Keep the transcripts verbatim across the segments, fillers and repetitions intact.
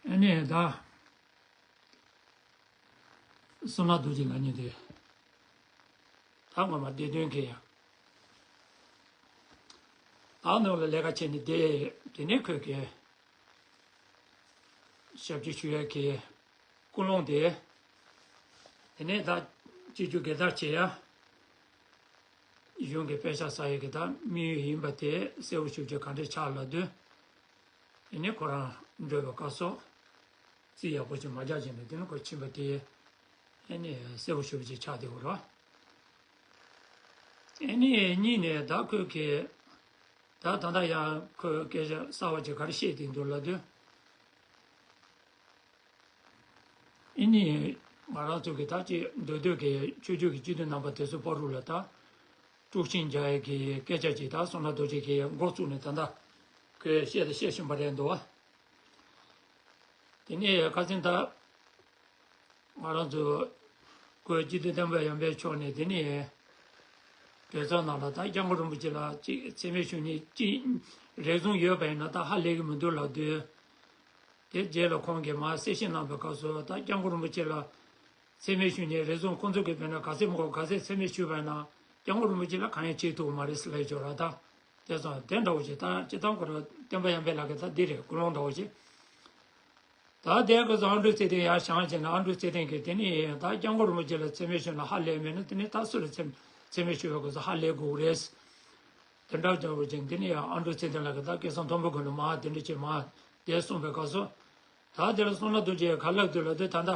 ཨ་ནི་ད་བསོད་ནམས་རྡོ་རྗེ་ལགས་ཉིད་དེ་ད་ངོ་མ་བདེ་དོན་གྱི་ད་ནང་ལ་ལས་ཀ་བྱས་ནས་བསྡད། དེ་ནས་ཁོས་ཀྱི་ཞབས་ཕྱི་ཞུ་ཡས་ཀྱི་ཀུན་སློང་དེ། དེ་ནས་ད་སྤྱི་རྒྱུ་སྒེར་བདག་བྱེད་ཡ། གཞུང་གི་དཔེ་ཆ་ཟ་ཡས་ཀྱི་ད་དམིགས་ཡུལ་ཡིན་པ་དེ་གསལ་པོ་ཞེ་པོ་ཅིག་ག་འདྲས་ཆགས་ལབ་དུས། དེ་ནས་ཁོ་རང་འགྲོ་བའི་སྐབས་སུ་རྩིས་ཡག་པོ་ཅིག་མ་རྒྱག་བྱས་ནས་དེ་ནས་ཁོ་ཕྱིན་པ་དེ་ཨ་ནི་གསལ་པོ་ཞེ་པོ་ཅིག་ཆགས་བསྡད་ཡོད་རེད། ཨ་ནི་གཉིས་ནས་ད་ཁོས་ཀྱི་ད་ད་ལྟ་ཡང་ཁོས་སྐད་ཆ་གསར་པ་ཅིག་ག་རེ་བཤད་བསྡད་འདུག་ལབ་དུས། ཨ་ནི་ང་རང་ཚོ་གི་ད་ཅིག་མདོ་སྟོད་ཀྱི་ཆོས་བརྒྱུད་ཀྱི་སྤྱི་འཐུས་རྣམ་པ་དེ་ཚོ་བར་དུ་ལ་ད་དཀྲུག་ཤིང་རྒྱག་ཡས་ཀྱི་སྐད་ཆ་ཅིག་ད་བསོད་ནམས་རྡོ་རྗེ་གིས་འགོ་བཙུགས་ནས་ད་ལྟ་ཁོས་བཤད་དང་བཤད་བཞིན་པ་རེད་འདུག་བ། དེ་ནས་ཁ་སང་ད་ང་རང་ཚོ་ཁོས་སྤྱི་འཐུས་བསྟན་པ་ཡར་འཕེལ་མཆོག་ནས་དེ་ནས་གྲོས་ཚོགས་ནང་ལ་ད་སྐྱབས་མགོན་རིན་པོ་ཆེ་ལ་ཅིག་མཚན་སྨད་ཞུ་མཁན་ཅིག་རེ་ཟུང་ཡོད་པ་ཡིན་ན་ད་ཧ་ལས་ཀྱི་མི་འདུག་ལབ་དུས། དེ་རྗེས་ལ་ཁོང་གིས་མར་གསལ་བཤད་གནང་བའི་སྐབས་སུ་ད་སྐྱབས་མགོན་རིན་པོ་ཆེ་ལ་མཚན་སྨད་ཞུ་མཁན་རེ་ཟུང་ཁོང་ཚོ་གིས་དཔེར་ན་ག་ཚད་མང་པོ་ག་ཚད་མཚན་སྨད་ཞུས་པ་ཡིན་ན་སྐྱབས་མགོན་རིན་པོ་ཆེ་ལ་གང་ཡང་བྱེད་ཐུབ་མ་རེད་ཟེར་ལབ་ཡོད་ར། ད་དེ་ཙང་དེ་འདྲ་བོ་ཞིག་ད་སྤྱིར་བཏང་ཁོ་རང་བསྟན་པ་ཡར་འཕེལ་ལགས་ཀྱི་ད་འདི་རེད། ཀུན་སློང་འདྲ་བོ་ཞིག་ད་དེ་སྐབས་སུ་ཨ་འབྲུག་ཚེ་བརྟན་ཡར་བཞེངས་བྱས་ན་ཨ་འབྲུག་ཚེ་བརྟན་གྱིས་དེ་ནི་ད་སྐྱབས་མགོན་རིན་པོ་ཆེ་ལ་མཚན་སྨད་ཞུས་ན་ཧ་ལས་མེད་ན་དེ་ནི་ད་སུ་ལ་མཚན་མཚན་སྨད་ཞུ་བའི་སྐབས་སུ་ཧ་ལས་དགོས་རེད། དེ་འདྲ་བྱ་བ་ཅན་འདི་ནི་ཡང་ཨ་འབྲུག་ཚེ་བརྟན་ལགས་ཀྱིས་ད་སྐལ་བཟང་མཐོན་པོ་ཀུན་ལ་མར་དེ་འདྲ་བྱས་མར་དེ་གསུངས་པའི་སྐབས་སུ། ད་དེ་ལ་བསོད་ནམས་རྡོ་རྗེས་ག་ལབ་འདུག་ལབ་དུས་ད་ལྟ་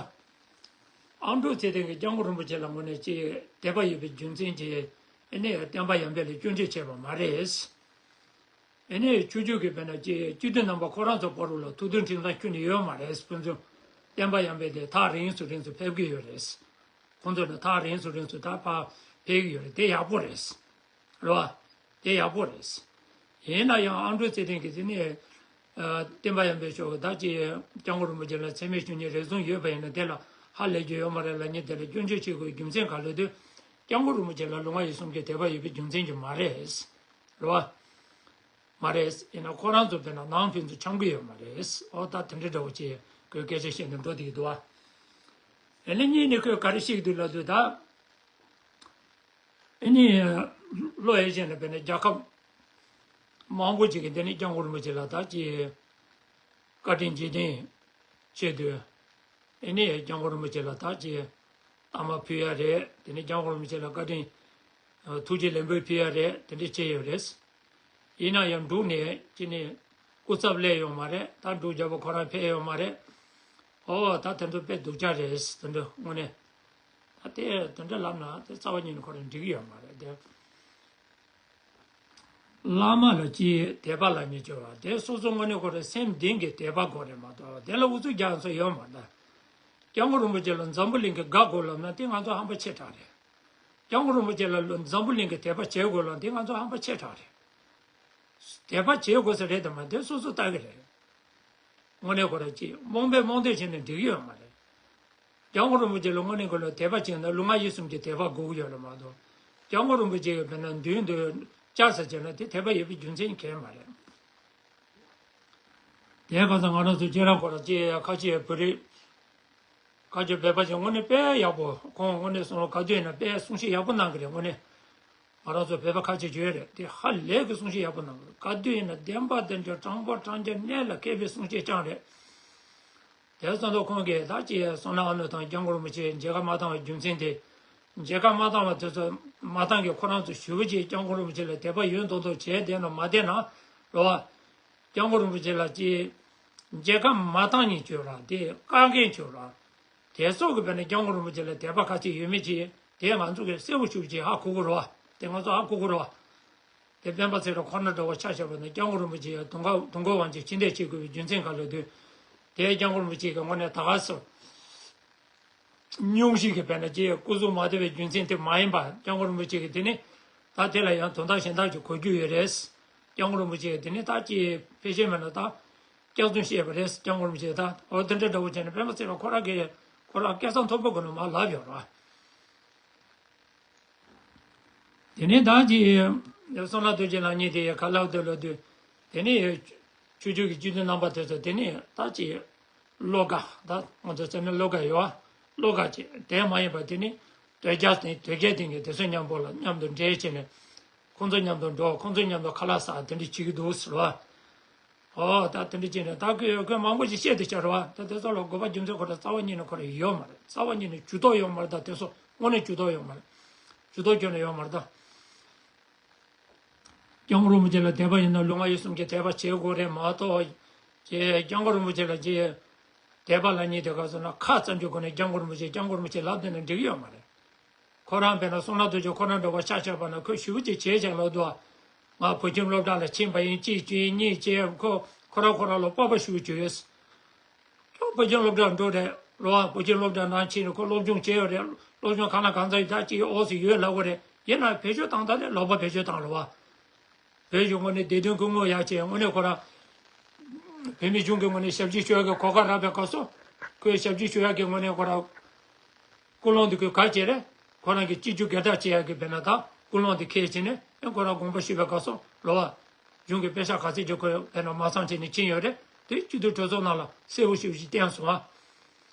ཨ་འབྲུག་ཚེ་བརྟན་གྱིས་སྐྱབས་མགོན་རིན་པོ་ཆེ་ལ་དངོས་གནས་ཅིག་དད་པ་ཡོད་པའི་རྒྱུ་མཚན་གྱིས་ཨ་ནི་བསྟན་པ་ཡར་འཕེལ་ལ་སྐྱོན་བརྗོད་བྱས་པ་མ་རེད། ཨ་ནི་ཆོས་བརྒྱུད་ཀྱི་དཔེར་ན་ཅིག་སྤྱི་འཐུས་རྣམ་པ་ཁོ་རང་ཚོ་བར་དུ་ལ་ཐུགས་མཐུན་ཁྲིམས་གཙང་ཁྱོན་ནས་ཡོད་མ་རེད། ཕན་ཚུན་བསྟན་པ་ཡར་འཕེལ་དེ་ཐག་རིང་སུ་རིང་སུ་ཕེབས་ཀྱི་ཡོད་རེད། ཁོང་ཚོ་ནི་ཐག་རིང་སུ་རིང་སུ་ད་ཕར་ཕེབས་ཀྱི་ཡོད་རེད། དེ་ཡག་པོ་རེད། རེད་བ། དེ་ཡག་པོ་རེད། ཡིན་ན་ཡང་ཨ་འབྲུག་ཚེ་བརྟན་གྱིས་དེ་ནས་ཨ་བསྟན་པ་ཡར་འཕེལ་མཆོག་གིས་ད་ཅི་སྐྱབས་མགོན་རིན་པོ་ཆེ་ལ་མཚན་སྨད་ཞུ་མཁན་རེ་ཟུང་ཡོད་པ་ཡིན་ན་དེ་ལ་ཧ་ལས་རྒྱུ་ཡོད་མ་རེད་ལབ་མཁན་དེ་ལ་སྐྱོན་བརྗོད་བྱེད་དགོས་རྒྱུ་མཚན་ག་ལ་དུས། སྐྱབས་མགོན་རིན་པོ་ཆེ་ལ་ལུས་ངག་ཡིད་གསུམ་གྱི་དད་པ་ཡོད་པའི་རྒྱུ་མཚན་གྱིས་མ་རེད། རེད་བ། མ་རེད། ཡིན་ན་ཁོ་རང་ཚོ་དཔེར་ན་ནང་ཕན་ཚུན་འཆམ་གྱི་ཡོད་མ་རེད། ཨོ་ད་དེ་འདྲའི་འདྲ་བོ་ཅིག་ཁོས་སྐད་ཆ་བཤད་ནས་འགྲོ་བསྡད་ཀྱི་འདུག་བ། ཨ་ནི་གཉིས་ནས་ཁོས་ག་རེ་བཤད་ཀྱི་འདུག་ལབ་དུས་ད། ཨ་ནི་བློ་ཡིད་བཞིན་ལ་དཔེར་ན་རྒྱལ་ཁབ་མང་པོ་ཅིག་གིས་འདི་ནི་སྐྱབས་མགོན་རིན་པོ་ཆེ་ལ་ད་ཅི་བཀའ་དྲིན་རྗེས་དྲན་ཆེད་དུ་ཨ་ནི་སྐྱབས་མགོན་རིན་པོ་ཆེ་ལ་ད་ཅི་གཏའ་མ་ཕུལ་ཡ་རེད། དེ་ནི་སྐྱབས་མགོན་རིན་པོ་ཆེ་ལ་བཀའ་དྲིན་ཐུགས་རྗེ་ལེགས་འབུལ་ཕུལ་ཡ་རེད། དེ་འདྲ་བྱས་ཡོད་རེད། ཡིན་ན་ཡང་འབྲུག་ནས་ཅི་ནས་སྐུ་ཚབ་སླེབས་ཡོད་མ་རེད། ད་འབྲུག་རྒྱལ་པོ་ཁོ་རང་ཕེབས་ཡོད་མ་རེད། ཨོ་ད་དེ་ཚོ་དཔེ་སྡུག་ཅག་རེད། དེ་འདྲ་དངོས་གནས་ད་དེ་དེ་འདྲ་ལབ་ན་དེ་རྩ་བ་ཉིད་ནས་ཁོ་རང་འགྲིག་གི་ཡོད་མ་རེད་དེ། བླ་མ་ལ་ཅིའི་དད་པ་ལབ་མི་བྱེད་པ་དེ་སོ་སོ་དངོས་གནས་ཁོ་རང་སེམས་གཏིང་གི་དད་པ་དགོས་རེད་མ་གཏོགས་དེ་ལ་ཨུ་ཚུགས་རྒྱག་ས་ཡོད་མ་རེད། སྐྱབས་མགོན་རིན་པོ་ཆེ་ལ་འཛམ་བུ་གླིང་གི་དགའ་དགོས་ལབ་ན་དེ་ང་ཚོ་ཧམ་པ་ཆེ་དྲགས་རེད། སྐྱབས་མགོན་རིན་པོ་ཆེ་ལ་འཛམ་བུ་གླིང་གི་དད་པ་བྱེད་དགོས་ལབ་དེ་ང་ཚོ་ཧམ་པ་ཆེ་དྲགས་རེད། དད་པ་བྱེད་དགོས་ས་རེད་དམ་མ་དེ་སོ་སོ་ལྟ་གི་རེད། དངོས་གནས་ཁོ་རང་ཅིག་རྨོངས་པས་རྨོངས་དད་བྱས་ནས་འགྲིག་གི་ཡོད་མ་རེད། སྐྱབས་མགོན་རིན་པོ་ཆེ་ལ་དངོས་གནས་ཁོ་ལ་དད་པ་བྱས་ན་ལུས་ངག་ཡིད་གསུམ་གྱི་དད་པ་དགོས་ཀྱི་ཡོད་ལ་མ་གཏོགས། སྐྱབས་མགོན་རིན་པོ་ཆེ་གིས་དཔེར་ན་མདུན་དུ་བཅར་ས་བྱས་ན་དེ་དད་པ་ཡོད་པའི་རྒྱུ་མཚན་གང་ཡང་མ་རེད། དེའི་སྐབས་སུ་ང་རང་ཚོ་ཁྱེད་རང་ཁོ་རང་ཅིག་ཁ་ཆེ་བོད་རིགས། ཁ་ཆེ་བོད་པ་ཅིག་དངོས་གནས་དཔེ་ཡག་པོ་ཁོང་དངོས་གནས་སོང་ལ་ག་དུས་ཡིན་ན་དཔེ་གསུང་བཤད་ཡག་པོ་གནང་གི་རེད། དངོས་གནས་ང་རང་ཚོ་བོད་པ་ཁ་ཆེ་ཡོད་རེད་དེ་ཧ་ལས་ཀྱི་གསུང་བཤད་ཡག་པོ་གནང་གི་རེད། ག་དུས་ཡིན་ན་བདེན་པ་བདེན་འཇོག་དྲང་པོ་དྲང་རྐྱང་གནད་ལ་འཁེལ་བའི་གསུང་བཤད་རྐྱང་རེད། དེ་ཙམ་དུ་ཁོང་གིས་ད་ཅི་བསོད་ནམས་ཨ་ནུ་དང་སྐྱབས་མགོན་རིན་པོ་ཆེ་མཇལ་ཁ་མ་བཏང་བའི་རྒྱུ་མཚན་དེ། མཇལ་ཁ་མ་བཏང་བ་དེ་ཚོ་མ་བཏང་གི་ཁོ་རང་ཚོ་ཞེ་པོ་ཅིག་སྐྱབས་མགོན་རིན་པོ་ཆེ་ལ་དད་པ་ཡོད་མདོག་མདོག་བྱས་བསྡད་ན་མ་བསྡད་ན་རོ། སྐྱབས་མགོན་རིན་པོ་ཆེ་ལ་ཅི། མཇལ་ཁ་མ་བཏང་ཉིན་བྱོས་ར་དེ་བཀག་འགན་བྱོས་ར། དེ་སོགས་ཀྱི་བར་ནས་སྐྱབས་མགོན་རིན་པོ་ཆེ་ལ་དད་པ་ག་ཚོད་ཡོད་མེད་ཅིག་དེ་ང་ཚོ་གིས་གསལ་པོ་ཞེ་པོ་ཅིག་ཧ་གོ་དགོས་རེད་བ། དེ་ང་ཚོ་ཧ་གོ་དགོས་རེད་བ། དེ་སྤེན་པ་ཚེ་རིང་ཁོ་ན་འདྲ་བོ་ཆ་བཞག་པ་ན་སྐྱབས་མགོན་རིན་པོ་ཆེ་ཡང་དུང་དཀར་དུང་དཀར་དབང་ཆེན་ཕྱི་འདས་བྱེད་དགོས་པའི་རྒྱུ་མཚན་ག་ལ་དུས། དེ་སྐྱབས་མགོན་རིན་པོ་ཆེ་གི་དངོས་གནས་ད་ག་སོ། སྙུང་གཞི་གི་བས་ན་ཅི་སྐུ་གཟུགས་མ་བདེ་བའི་རྒྱུ་མཚན་དེ་མ་ཡིན་པ་སྐྱབས་མགོན་རིན་པོ་ཆེ་གི་དེ་ནི། ད་དེ་ལ་ཡང་དོན་དག་གཞན་དག་ཅིག་གོ་རྒྱུ་ཡོད་རེད། སྐྱབས་མགོན་རིན་པོ་ཆེ་གི་དེ་ནི་ད་ཅི་ཕལ་ཆེར་མེད་ན་ད། སྐྱག་རྫུན་བཤད་པ་རེད། སྐྱབས་མགོན་རིན་པོ་ཆེ་ད་འོ་དེ་འདྲ་འདྲ་བོ་བྱས་ནས་སྤེན་པ་ཚེ་རིང་ཁོ་རང་གི་ཁོ་རང་སྐལ་བཟང་མཐོན་པོ་གི་ནང་མར་ལབ་ཡོད་རེད། དེ་ནས་ད་ཅི། བསོད་ནམས་རྡོ་རྗེ་ལགས་གཉིས་དེ་ག་ལབ་འདུག་ལབ་དུས། དེ་ནས་ཆོས་བརྒྱུད་ཀྱི་སྤྱི་འཐུས་རྣམ་པ་དེ་ཚོ་དེ་ནས་ད་ཅི། བློ་དགའ། ད་ང་ཚོ་རྩ་ནས་བློ་དགའ་ཡོད་ཨ། བློ་དགའ་ཅིག་དེ་མ་ཡིན་པ་དེ་ནི་དོལ་རྒྱལ་དེ་དོལ་རྒྱལ་དེ་གི་དེ་ཚོ་མཉམ་པོ་ལ་མཉམ་དུ་འབྲེལ་བྱས་ནས་ཁོང་ཚོ་མཉམ་དུ་འགྲོ། ཁོང་ཚོ་མཉམ་དུ་ཁ་ལག་ཟ་དེ་འདྲ་བྱེད་ཀྱི་འདུག་ཟེར་བ། ཨོ་ད་དེ་འདྲ་བྱས་ནས་ད་ཁོས་ཁོས་མང་པོ་ཞིག་བཤད་དེ་བྱ་རེད་བ། ད་དེ་ཚོ་ལ་དགོས་པ་རྒྱུ་མཚན་ཁོ་རང་རྩ་བ་ཉིད་ནས་ཁོ་རང་ཡོད་མ་རེད། རྩ་བ་ཉིད་ནས་ཇུས་གཏོགས་ཡོད་མ་རེད། ད་དེ་ཚོ་དངོས་གནས་ཇུས་གཏོགས་ཡོད་མ་རེད། ཇུས་གཏོགས་ཁྱོན་ནས་ཡོད་མ་རེད་ད། སྐྱབས་མགོན་རིན་པོ་ཆེ་ལ་དད་པ་ཡིན་ན་ལུས་ངག་ཡིད་གསུམ་གྱི་དད་པ་བྱེད་དགོས་རེད་མ་གཏོགས། ཀྱེ་སྐྱབས་མགོན་རིན་པོ་ཆེ་ལ་ཀྱེ་དད་པ་ལབ་མཁན་དེ་ག་ཚོད་ན་ཁ་ཙམ་གྱི་སྒོ་ནས་སྐྱབས་མགོན་རིན་པོ་ཆེ་སྐྱབས་མགོན་རིན་པོ་ཆེ་ལབ་བསྡད་ན་འགྲིག་གི་ཡོད་མ་རེད། ཁོ་རང་དཔེར་ན་བསོད་ནམས་རྡོ་རྗེ་ཁོ་རང་འདྲ་བ་ཆ་བཞག་པ་ན་ཁོས་ཞེ་པོ་ཅིག་བྱས་བཞག་ལབ་འདུག་ང་བོད་ཁྱིམ་སློབ་གྲྭ་ལ་ཕྱིན་པ་ཡིན། གཅིག་བྱས་གཉིས་བྱས། ཁོ་ཁོ་རང་ཁོ་རང་ལ་སྤོབས་པ་ཞེ་པོ་ཅིག་ཡོད། ཁྱོད་བོད་ཁྱིམ་སློབ་གྲྭར་འགྲོ་རེད་ལོ། བོད་ཁྱིམ་སློབ་གྲྭ་ནང་ཕྱིན་ནས་ཁོ་སློབ་སྦྱོང་བྱས་ཡོད་རེད། སློབ་སྦྱོང་གང་ལ་གང་འཚམ་ཡོད་ད་ཅིག་ཨོ་ཟི་ཡོད་ལབ་དགོས་རེད། ཡིན་ན་བེད་སྤྱོད་བཏང་ད་ལས་ལོག་པ་བེད་སྤྱོད་བཏང་ལོ་བ། བོད་གཞུང་ངོས་ནས་བདེ་དོན་སྐུ་ངོ་ཡག་བྱས་དངོས་གནས་ཁོ་རང་། བོད་མི་གཞུང་གི་ངོས་ནས་ཞབས་ཕྱི་ཞུ་ཡག་གི་གོ་སྐབས་རག་པའི་སྐབས་སུ། ཁོས་ཞབས་ཕྱི་ཞུ་ཡག་གི་ངོས་ནས་ཁོ་རང་། ཀུན་སློང་དེ་ཁོས་ག་བྱས་རེད། ཁོ་རང་གི་སྤྱི་རྒྱུ་སྒེར་བདག་བྱེད་ཡག་གི་དཔེར་ན་ད་ཀུན་སློང་དེ་ཁས་བྱས་ནས་ཨེ་ཁོ་རང་དགོངས་པ་ཞུས་པའི་སྐབས་སུ་ལོ་བ། གཞུང་གི་དཔེ་ཆ་ག་ཚད་ཅིག་ཁོས་དཔེར་ན་མ་ཚང་བྱས་ནས་ཕྱིན་ཡོད་རེད། དེ་སྤྱི་འཐུས་གྲོས་ཚོགས་ནང་ལ་གསལ་བོ་ཞེ་པོ་ཞིག་བསྟན་སོང་ཨ།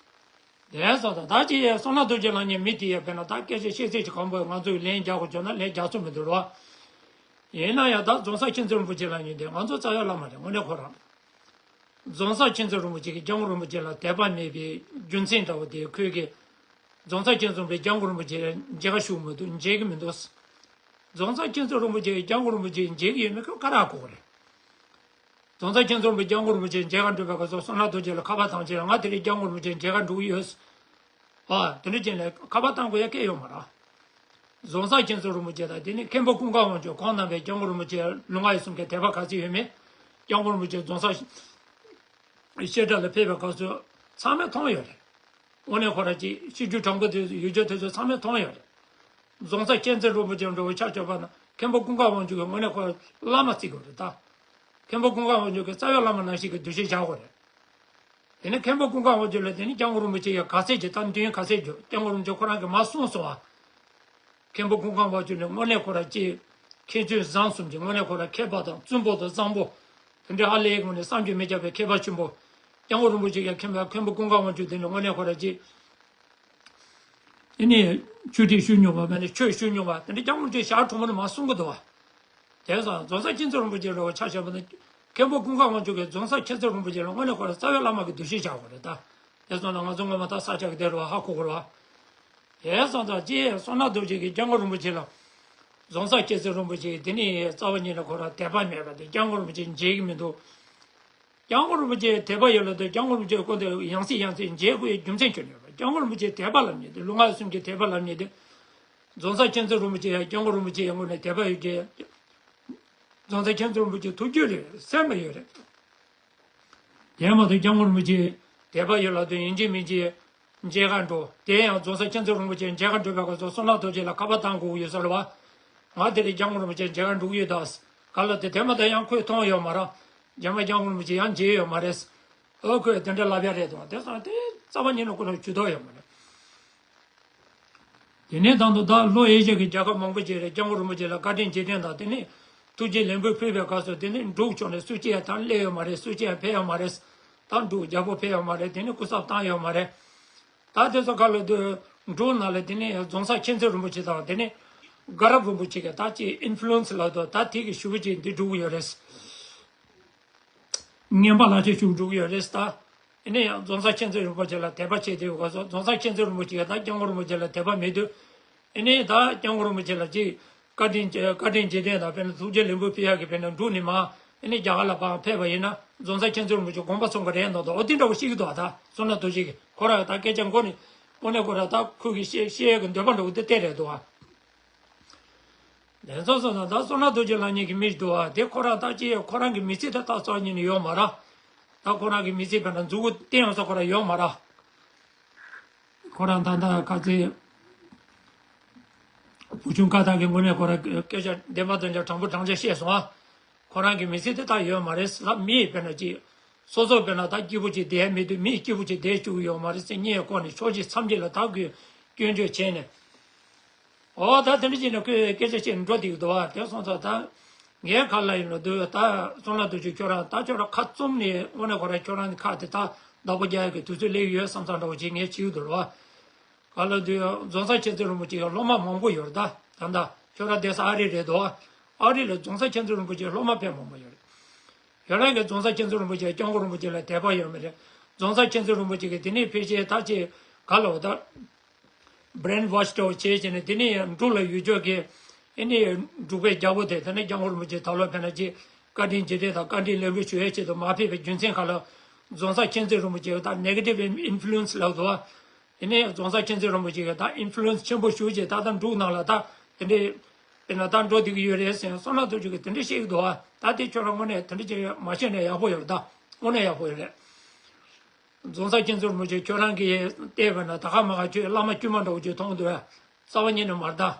དེ་སོང་ཙང་ད་ཅི་ཡས་བསོད་ནམས་རྡོ་རྗེ་ལབ་མཁན་མི་དེ་ཡས་དཔེར་ན་ད་སྐད་ཆ་བཤད་ཚད་ཀྱི་གང་པོ་ང་ཚོས་ལན་རྒྱག་དགོས་བྱུང་ན་ལན་རྒྱག་ཚོད་མི་འདུག་རོ། ཡིན་ན་ཡང་ད་རྫོང་གསར་མཁྱེན་བརྩེ་རིན་པོ་ཆེ་ལབ་མཁན་དེ་ང་ཚོ་རྩ་བའི་བླ་མ་རེད། དངོས་གནས་ཁོ་རང་རྫོང་གསར་མཁྱེན་བརྩེ་རིན་པོ་ཆེ་གིས་སྐྱབས་མགོན་རིན་པོ་ཆེ་ལ་དད་པ་མེད་པའི་རྒྱུ་མཚན་འདྲ་བོ་དེ་ཁོས་ཀྱིས་རྫོང་གསར་མཁྱེན་བརྩེ་རིན་པོ་ཆེ་སྐྱབས་མགོན་རིན་པོ་ཆེ་མཇལ་གི་མི་འདུག་མཇལ་གི་མི་འདུག་རྫོང་གསར་མཁྱེན་བརྩེ་རིན་པོ་ཆེ་གིས་སྐྱབས་མགོན་རིན་པོ་ཆེ་མཇལ་གི་ཡོད་མེད་ཁོས་ག་རེ་གོ་གི་རེད། རྫོང་གསར་མཁྱེན་བརྩེ་རིན་པོ་ཆེ་སྐྱབས་མགོན་རིན་པོ་ཆེ་མཇལ་ག་འགྲོ་བའི་སྐབས་སུ་བསོད་ནམས་རྡོ་རྗེ་ལ་ཁ་པར་བཏང་བྱས་ལ་ང་དེ་རིང་སྐྱབས་མགོན་རིན་པོ་ཆེ་མཇལ་ག་འགྲོ་གི་ཡོད། ཨ་དེ་འདྲ་བྱས་ནས་ཁ་པར་བཏང་དགོས་ཡ་སྐད་ཡོད་མ་རེད། རྫོང་གསར་མཁྱེན་བརྩེ་རིན་པོ་ཆེ་དང་དེ་ནས་མཁན་པོ་ཀུན་དགའ་དབང་ཕྱུག་ཁོང་རྣམ་པས་སྐྱབས་མགོན་རིན་པོ་ཆེ་ལུས་ངག་ཡིད་གསུམ་གྱི་དད་པ་ག་ཚོད་ཡོད་མེད། སྐྱབས་མགོན་རིན་པོ་ཆེ་རྫོང་གསར་བཤད་གྲྭ་ལ་ཕེབས་པའི་སྐབས་སུ་ཚང་མས་མཐོང་ཡོད་རེད། དངོས་གནས་ཁོ་རང་ཅིག་ཤིས་བརྗོད་དྲང་པོ་དེ་ཡོད་རྒྱུ་དེ་ཚོ་ཚང་མས་མཐོང་ཡོད་རེད། རྫོང་གསར་མཁྱེན་བརྩེ་རིན་པོ་ཆེ་འདྲ་བོ་ཆ་བཞག་པ་ན་མཁན་པོ་ཀུན་དགའ་དབང་ཕྱུག་གིས་དངོས་གནས་ཁོ་བླ་མ་བརྩི་དགོས་རེད་ད། མཁན་པོ་ཀུན་དགའ་དབང་ཕྱུག་གིས་རྩ་བའི་བླ་མ་ནང་བཞིན་གྱི་འདུ་ཤེས་བཞག་དགོས་རེད། དེ་ནས་མཁན་པོ་ཀུན་དགའ་དབང་ཕྱུག་ལ་དེ་ནས་སྐྱབས་མགོན་རིན་པོ་ཆེ་ཡང་ག་ཚད་ཅིག་ད་མདུན་ག་ཚད་རྒྱུ་སྐྱབས་མགོན་རིན་པོ་ཆེ་ཁོ་རང་གིས་མར་གསུངས་སོང་ཨ། མཁན་པོ་ཀུན་དགའ་དབང་ཕྱུག་ནི་དངོས་གནས་ཁོ་རང་ཅིག་མཁས་བཙུན་བཟང་གསུམ་གྱི་དངོས་གནས་ཁོ་རང་མཁས་པ་དང་བཙུན་པོ་དང་བཟང་པོ། དེ་འདྲའི་ཨ་ལས་ངོས་ནས་བསམ་གྱིས་མི་ཁྱབ་པའི་མཁས་པ་ཆེན་པོ། སྐྱབས་མགོན་རིན་པོ་ཆེ་ཡང་མཁན་པོ་མཁན་པོ་ཀུན་དགའ་དབང་ཕྱུག་དེ་ནི་དངོས་གནས་ཁོ་རང་ཅིག་དེ་ནས་ཆོས་ཁྲིད་ཞུ་མྱོང་བ་མེད་ན་ཆོས་ཞུ་མྱོང་བ་དེ་འདྲ་སྐྱབས་མགོན་ཆོས་ཞག་གྲོང་མོ་ནས་མར་གསུང་གི་འདུག་བ། དེ་སོང་རྫོང་གསར་མཁྱེན་བརྩེ་རིན་པོ་ཆེ་ལ་ཆ་བཞག་པ་ན། མཁན་པོ་ཀུན་དགའ་དབང་ཕྱུག་གིས་རྫོང་གསར་མཁྱེན་བརྩེ་རིན་པོ་ཆེ་ལ་དངོས་གནས་ཁོ་རང་རྩ་བའི་བླ་མ་གི་འདུ་ཤེས་བཞག་དགོས་རེད་ད། དེ་སོང་ན་ང་ཚོ་སྔོན་མ་ད་ས་སྐྱ་གི་དེ་རུ་ཧ་གོ་དགོས་རེད་བ། དེ་སོང་ཙང་ཅི་བསོད་ནམས་རྡོ་རྗེ་གིས་སྐྱབས་མགོན་རིན་པོ་ཆེ་ལ། རྫོང་གསར་མཁྱེན་བརྩེ་རིན་པོ་ཆེ་དེ་ནི་རྩ་བ་ཉིད་ནས་ཁོ་རང་དད་པ་མེད་པ་དེ་སྐྱབས་མགོན་རིན་པོ་ཆེ་མཇལ་གི་མི་འདུག་སྐྱབས་མགོན་རིན་པོ་ཆེ་དད་པ་ཡོད་ལ་དེ་སྐྱབས་མགོན་རིན་པོ་ཆེ་སྐོར་དུ་ཡང་སེ་ཡང་སེ་མཇལ་དགོས་རྒྱུ་མཚན་ཁྱོན་ཡོད་པ། སྐྱབས་མགོན་རིན་པོ་ཆེ་དད་པ་ལབ་མཁན་དེ་ལུས་ངག་ཡིད་གསུམ་གྱི་དད་པ་ལབ་མཁན་དེ། རྫོང་གསར་མཁྱེན་བརྩེ་རིན་པོ་ཆེ་ཡང་སྐྱབས་མགོན་རིན་པོ་ཆེ་ཡང་ངོས་ནས་དད་པ་ཡོད་ཀྱི། རྫོང་གསར་མཁྱེན་བརྩེ་རིན་པོ་ཆེ་ཐུགས་རྒྱུད་ལས་སེམས་ལ་ཡོད་རེད། དེ་མ་གཏོགས་སྐྱབས་མགོན་རིན་པོ་ཆེ་དད་པ་ཡོད་ལ་དོན་ཡིན་གཅིག་མིན་གཅིག་མཇལ་ག་འགྲོ། དེ་ཡང་རྫོང་གསར་མཁྱེན་བརྩེ་རིན་པོ་ཆེ་མཇལ་ག་འགྲོ་བའི་སྐབས་སུ་བསོད་ནམས་རྡོ་རྗེ་ལ་ཁ་པར་བཏང་དགོས་ཀྱི་ཡོད་ས་རེད་བ། ང་དེ་རིང་སྐྱབས་མགོན་རིན་པོ་ཆེ་མཇལ་ག་འགྲོ་གི་ཡོད་ད། ག་ལ་དེ་དེ་མ་གཏོགས་ཡང་ཁོས་མཐོང་ཡོད་མ་རེད། རྒྱ་མ་སྐྱབས་མགོན་རིན་པོ་ཆེ་ཡང་མཇལ་ཡོད་མ་རེད། ཨོ་ཁོས་དེ་འདྲ་ལབ་ཡ་རེད་དོ། དེ་སོང་དེ་རྩ་བ་ཉིད་ནས་ཁོ་ལ་ཇུས་གཏོགས་ཡོད་མ་རེད། དེ་ནས་ད་དུང་ད་ལྷོ་ཨེ་ཤི་ཡ་གི་རྒྱལ་ཁབ་མང་པོ་ཅིག་རེད། སྐྱབས་མགོན་རིན་པོ་ཆེ་ལ་བཀའ་དྲིན་རྗེས་དྲན་དང་དེ་ནས་ཐུགས་རྗེ་ལེགས་འབུལ་ཕུལ་བའི་སྐབས་སུ་དེ་ནས་འབྲུག་ཕྱོགས་ནས་སུ་གཅིག་ཡང་ད་སླེབས་ཡོད་མ་རེད། སུ་གཅིག་ཡང་ཕེབས་ཡོད་མ་རེད། ད་འབྲུག་རྒྱལ་པོ་ཕེབས་ཡོད་མ་རེད། དེ་ནས་སྐུ་ཚབ་བཏང་ཡོད་མ་རེད། ད་དེ་ཚོ་ག་ལ་དུ་འབྲུག་ནང་ལ་དེ་ནས་རྫོང་གསར་མཁྱེན་བརྩེ་རིན་པོ་ཆེ་དང་དེ་ནས་དགའ་རབ་རིན་པོ་ཆེ་གི་ད་ཅིག་ཨིན་ཕུ་ལུ་ཨེན་སི་ལ་དུ་ད་དེ་གི་ཞུ་བ་ཅིག་འདི་འགྲོ་གི་ཡོད་རེད། ངན་པ་ལ་ཆེ་ཤུགས་འགྲོ་གི་ཡོད་རེད་ད། ཨ་ནི་ཡང་རྫོང་གསར་མཁྱེན་བརྩེ་རིན་པོ་ཆེ་ལ་དད་པ་བྱེད་དུས་སྐབས་སུ་རྫོང་གསར་མཁྱེན་བརྩེ་རིན་པོ་ཆེ་ད་སྐྱབས་མགོན་རིན་པོ་ཆེ་ལ་དད་པ་མེད་དུས། ཨ་ནི་ད་སྐྱབས་མགོན་རིན་པོ་ཆེ་ལ་ཅིག་བཀའ་དྲིན་བཀའ་དྲིན་རྗེས་དྲན་དང་དཔེར་ན་ཐུགས་རྗེ་ལེགས་འབུལ་ཕུལ་ཡག་གི་དཔེར་ན་འབྲུག་ནས་མར་ཨ་ནི་རྒྱ་གར་ལ་ཕར་ཕེབས་པ་ཡིན་ན་རྫོང་གསར་མཁྱེན་བརྩེ་རིན་པོ་ཆེ་དགོངས་པ་ཚོམ་གི་རེད་མདོག་མདོག་འོ་དེ་འདྲ་བོ་ཤེས་ཀྱི་འདུག་ད་བསོད་ནམས་རྡོ་རྗེ་གིས་ཁོ་རང་ད་སྐད་ཆ་མགོ་ནས་དངོས་གནས་ཁོ་རང་ད་ཁོ་གི་བཤད་བཤད་ཡག་གི་འདོད་པ་འདྲ་བོ་དེ་གཏད་རེད་འདུག་ཨ། ལན་ཚོགས་སོང་ན་ད་བསོད་ནམས་རྡོ་རྗེ་ལབ་མཁན་གྱི་མི་ཞིག་འདུག་བ། དེ་ཁོ་རང་ད་ཅི་ཁོ་རང་གི་མི་ཚེ་དེ་ད་རྩ་བ་ཉིད་ནས་ཡོད་མ་རེད། ད་ཁོ་རང་གི་མི་ཚེ་དཔེར་ན་མཛུབ་གུ་བསྟན་ཡོང་ས་ཁོ་རང་ཡོད་མ་རེད། ཁོ་རང་ད་ལྟ་ཁ་ཚེ་བུ་ཆུང་ཀ་དག་གི་ངོས་ནས་ཁོ་རང་སྐད་ཆ་བདེན་པ་བདེན་ཆ་དྲང་པོ་དྲང་བཞག་བཤད་སོང་ཨ། ཁོ་རང་གི་མི་ཚེ་དེ་ད་ཡོད་མ་རེད་ལབ། མི་དཔེར་ན་ཅི་སོ་སོ་དཔེར་ན་ད་སྐྱིད་པོ་ཅིག་བསྡད་མི་འདུག་མི་སྐྱིད་པོ་ཅིག་བསྡད་བཅུག་ཡོད་མ་རེད་ཟེར་ངས་ཁོ་ནས་ཕྱོགས་གཅིག་མཚམས་གཅིག་ལ་ད་ཁོས་སྐྱོན་བརྗོད་བྱས་ནས། ཨོ་ད་དེ་འདྲ་བྱས་ནས་ཁོས་སྐད་ཆ་བཤད་ནས་འགྲོ་བསྡད་ཀྱི་འདུག་བ། དེ་སོང་ཙང་ད་ངས་ག་ལ་ཡིན་ལ་འདུག་ད་བསོད་ནམས་རྡོ་རྗེ་ཁྱོད་རང་ད་ཁྱོད་རང་ཁ་བཙུམ་ནས་དངོས་གནས་ཁོ་རང་ཁྱོད་རང་གི་ཁ་དེ་ད་ བདག་པོ་རྒྱག་ཡག་གི་དུས་ཚོད་སླེབས་ཡོད་བསམ་བསམ་འདྲ་བོ་ཅིག་ངས་བྱེད་ཀྱི་འདུག་ར། ག་ལ་དུས་རྫོང་གསར་མཁྱེན་བརྩེ་རིན་པོ་ཆེ་གི་སློབ་མ་མང་པོ་ཡོད་རེད་ད། ད་ལྟ་ཁྱོད་རང་བསྡད་ས་ཨ་རི་རེད་དོ། ཨ་རི་ལ་རྫོང་གསར་མཁྱེན་བརྩེ་རིན་པོ་ཆེའི་སློབ་མ་དཔེ་མང་པོ་ཡོད་རེད། ཁྱོད་རང་གི་རྫོང་གསར་མཁྱེན་བརྩེ་རིན་པོ་ཆེ་སྐྱབས་མགོན་རིན་པོ་ཆེ་ལ་དད་པ་ཡོད་མ་རེད། རྫོང་གསར་མཁྱེན་བརྩེ་རིན་པོ་ཆེ་གི་དེ་ནས་ཕལ་ཆེར་ད་ཅིག་ག་ལ་བ་ད། brainwash འདྲ་བོ་བྱས་བྱས་ནས་དེ་ནས་འབྲུག་ལ་ཡུལ་ཕྱོགས་ཀྱི་ཨེ་ནས་འབྲུག་པའི་རྒྱལ་པོ་དེ་ད་ནི་སྐྱབས་མགོན་རིན་པོ་ཆེ་ད་ལོ་ཕེབས་ན་ཅིག་བཀའ་དྲིན་རྗེས་དྲན་དང་བཀའ་དྲིན་ལེགས་འབུལ་ཞུ་ཡས་ཆེད་དུ་མ་ཕེབས་པའི་རྒྱུ་མཚན་ག་ལ། རྫོང་གསར་མཁྱེན་བརྩེ་རིན་པོ་ཆེ་གི་ད་negative influence ལབ་འདུག་བ། དེ་ནས་རྫོང་གསར་མཁྱེན་བརྩེ་རིན་པོ་ཆེ་གི་ད་influence ཆེན་པོ་ཞུ་བྱས་ད་ལྟ་འབྲུག་ནང་ལ་ད་དེ་འདྲའི་དཔེར་ན་ད་འགྲོ་བསྡད་ཀྱི་ཡོད་རེད་ཟེར་བསོད་ནམས་སྟོབས་ཆེན་གྱིས་དེ་འདྲ་བཤད་ཀྱི་འདུག་བ། ད་དེ་ཁྱོད་རང་དངོས་གནས་དེ་འདྲ་ཅིག་མ་བཤད་ན་ཡག་པོ་ཡོད་རེད་ད། དངོས་གནས་ཡག་པོ་ཡོད་རེད། རྫོང་གསར་མཁྱེན་བརྩེ་རིན་པོ་ཆེ་ཁྱོད་རང་གིས་བལྟས་པ་ན་ད་ག་མ་ག་ཁྱོད་བླ་མ་དཀྱུས་མ་འདྲ་བོ་ཅིག་མཐོང་འདུག་ཨ། རྩ་བ་ཉིད་ནས་མ་རེད་ད།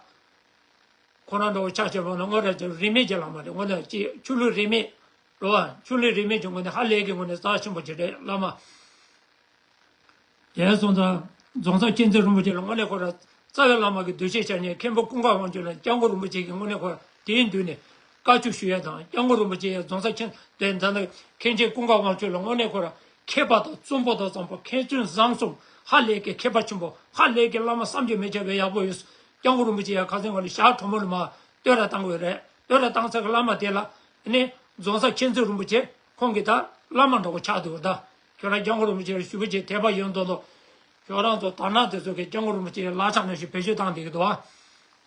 ཁོ་རང་འདྲ་བོ་ཆ་བཞག་པ་ན་དངོས་གནས་ཀྱི་རིས་མེད་ཀྱི་བླ་མ་རེད། དངོས་གནས་ཀྱི་ཆོས་ལུགས་རིས་མེད་རེད་བ། ཆོས་ལུགས་རིས་མེད་ཀྱི་ངོས་ནས་ཧ་ལས་ཀྱི་ངོས་ནས་རྩ་ཆེན་པོ་ཅིག་རེད་བླ་མ། དེ་སོང་ཙང་རྫོང་གསར་མཁྱེན་བརྩེ་རིན་པོ་ཆེ་ལ་དངོས་གནས་ཁོ་རང་རྩ་བའི་བླ་མ་གི་འདུ་ཤེས་བྱས་ནས་མཁན་པོ་ཀུན་དགའ་དབང་ཕྱུག་ལ་སྐྱབས་མགོན་རིན་པོ་ཆེ་གིས་དངོས་གནས་ཁོ་རང་དེའི་མདུན་ནས་བཀའ་ཆོས་ཞུ་ཡས་དང་སྐྱབས་མགོན་རིན་པོ་ཆེ་ཡང་རྫོང་གསར་མཁྱེན་དེ་ད་ནི་མཁན་ཆེན་ཀུན་དགའ་དབང་ཕྱུག་ལ་དངོས་གནས་ཁོ་རང་མཁས་པ་དང་རྩོམ་པ་དང་བརྩམས་པ་མཁས་བཙུན་བཟང་གསུམ་ཧ་ལས་ཀྱི་མཁས་པ་ཆེན་པོ་ཧ་ལས་ཀྱི་བླ་མ་བསམ་གྱིས་མི་ཁྱབ་པའི་ཡག་པོ་ཡོད། སྐྱབས་མགོན་རིན་པོ་ཆེ་ཡང་ཁ་སང་ག་ལ་ཞག་དྲོན་མོ་ལ་མ་བསྟོད་ར་བཏང་དགོས་རེད། བསྟོད་ར་བཏང་ཚར་གི་བླ་མ་དེ་ལ་ནི་རྫོང་གསར་མཁྱེན་བརྩེ་རིན་པོ་ཆེ་ཁོང་གི་ད་བླ་མ་འདྲ་བོ་ཆགས་འདུག་ད། ཁྱོད་རང་སྐྱབས་མགོན་རིན་པོ་ཆེ་ལ་ཞུ་བ་ཅིག་དད་པ་ཡོད་མདོག་མདོག་ཁྱོད་རང་ཚོ་དར་ནག་དེ་ཚོ་གི་སྐྱབས་མགོན་རིན་པོ་ཆེ་ལ་ཆགས་ནས་ཞུ་བེད་སྤྱོད་བཏང་བསྡད་ཀྱི་འདུག་ཨ།